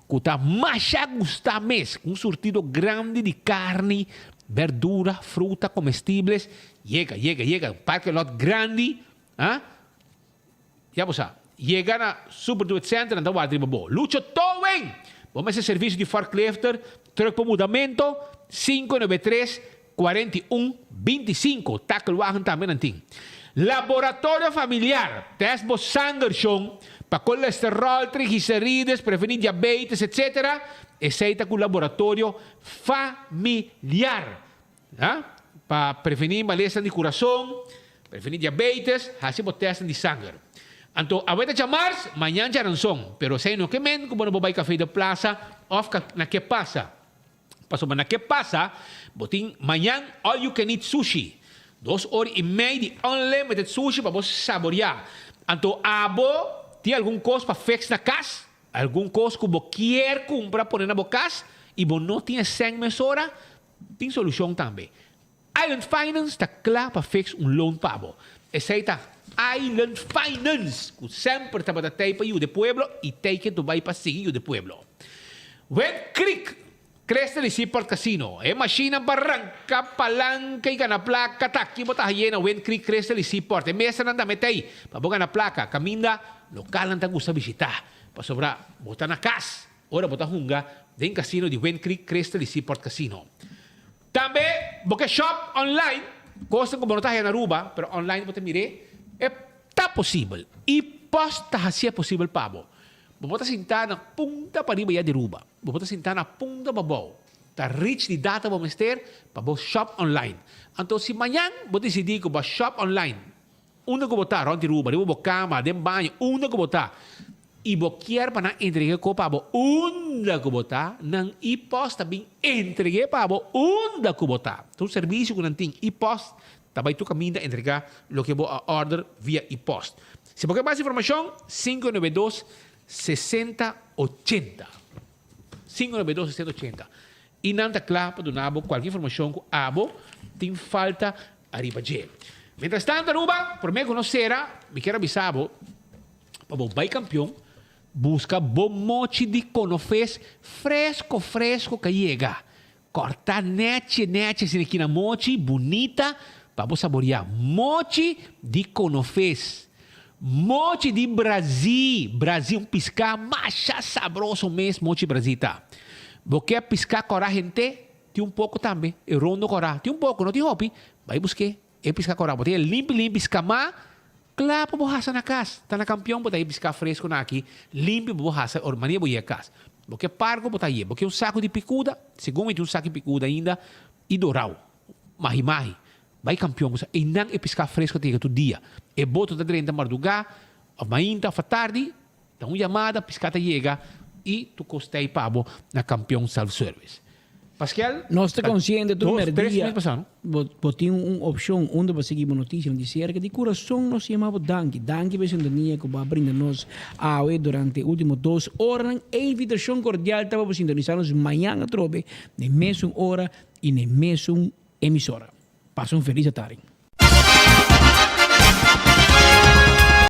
cu ta masha gusta mes, cu un surtido grandi di carni, berdura, fruta, comestibles. Yega, yega, yega, un parking lot grandi, ah. Ya bo sa. Yega na Super Do It Center nan ta warda riba bo. Lucho Towing! Bo mester servicio di forklifter, truck pa mudamento, 593 41 25. Takelwagen tambe nan tin. Laboratorio familiar, test bo sanger shon pa colesterol, triglicerides, preveni diabetes etc. Esey ta cu laboratorio familiar. Ha? Pa prevení malesnan di kurason, prevení diabetes, hasi bo tèstnan di sanger. Anto, awe ta djamars, mañan djaranson. Pero esei no ke men ku bo no por bai Café de Plaza òf na Ke Pasa. Pasobra na Ke Pasa bo tin mañan all you can eat sushi. Dos ora i mei di unlimited sushi pa bo saboriá. Anto, abo tin algun kos pa fix na kas? Algun kos ku bo kier kumpra pone na bo kas i bo no tin e sèn mesora? Tin solucion tambe. Island Finance ta cla pa fix un loan pa bo. Esey ta Island Finance cu semper tabata tey pa yuda e pueblo y tey ke Dubai pa sigui yuda e pueblo. Wind Creek, Crystal y Seaport Casino. E mashinnan pa ranca palanca y gana placa ta aki bo ta haye na Wind Creek, Crystal y Seaport. E mesanan tambe tey pa bo gana placa. Caminda localnan ta gusta bishita pasobra bo ta na cas. Ora bo ta hunga den casino di Wind Creek, Crystal y Seaport Casino. Tambe bo ke shop online, cosnan cu bo no ta haya na Aruba, pero online bo ta mir'é, e ta posibel. Y post ta hacié posibel pa bo. Bo por ta sinta na punta pariba ya di Aruba, bo por ta sinta na punta pabou. Ta rich di data bo mester pa bo shop online. Anto si mañan bo dicidi cu bo a shop online, Unda ku bo ta, rònt di Aruba, riba bo kama, den baño, unda ku bo ta, i bo kier pa nan entreg'é ko pa bo unda ku bo ta, nan e-post ta bin entreg'é pa bo unda ku bo ta. Ta un servisio ku nan tin, e-post ta bai tur kaminda entregá loke bo a order via e-post. Si bo ke mas informashon, 592 60 80. 592 60 80. I nan ta kla pa duna bo kualke informashon ku abo tin falta ariba dje. Mientras tanto Aruba, prome ku nos sera, mi kier a bisa bo pa bo bai Kampion buska bo mochi di konofes fresko fresko ka yega. Kòrtá nèchi nèchi asina ki na mochi bunita pa bo saboriá. Mochi di konofes. Mochi di Brazil, Brazil un piská masha sabroso mes mochi Brazil ta. Bo ke piská kòrá hente? Tin un poko tambe, e rondo kòrá. Tin un poko, no tin hopi. Bai busk'é e piská kòrá. Bo tin e limpi limpi skamá, kla pa bo hasa na kas. Ta na Kampion bo ta e piská fresko na aki, limpi pa bo hasa ora mania bo yega kas. Bo ke pargo bo ta haye. Bo ke un saku di pikuda, segun mi tin un saku di pikuda ainda, i dorau, mahi mahi. Bai Kampion ku sa einan e piská fresko ta yega tur dia. E boto ta drenta mardugá, òf mainta òf atardi, Da un yamada, piská ta yega i tur kos ta ei pa bo na Kampion Self Service. Paskel, Nos ta konsiente tur dos, tres merdia mes pasá, no? bo bo tin un opshon unda bo sigui bo notisia di serka. Di kurason nos yama bo danki. Danki pa e sintonia ku bo a brinda nos awe durante e ultimo dos oranan. E invitashon kordial ta pa bo sintonisa nos mañan atrobe na e mesun ora i na e mesun emisora. Pasa un felis atardi.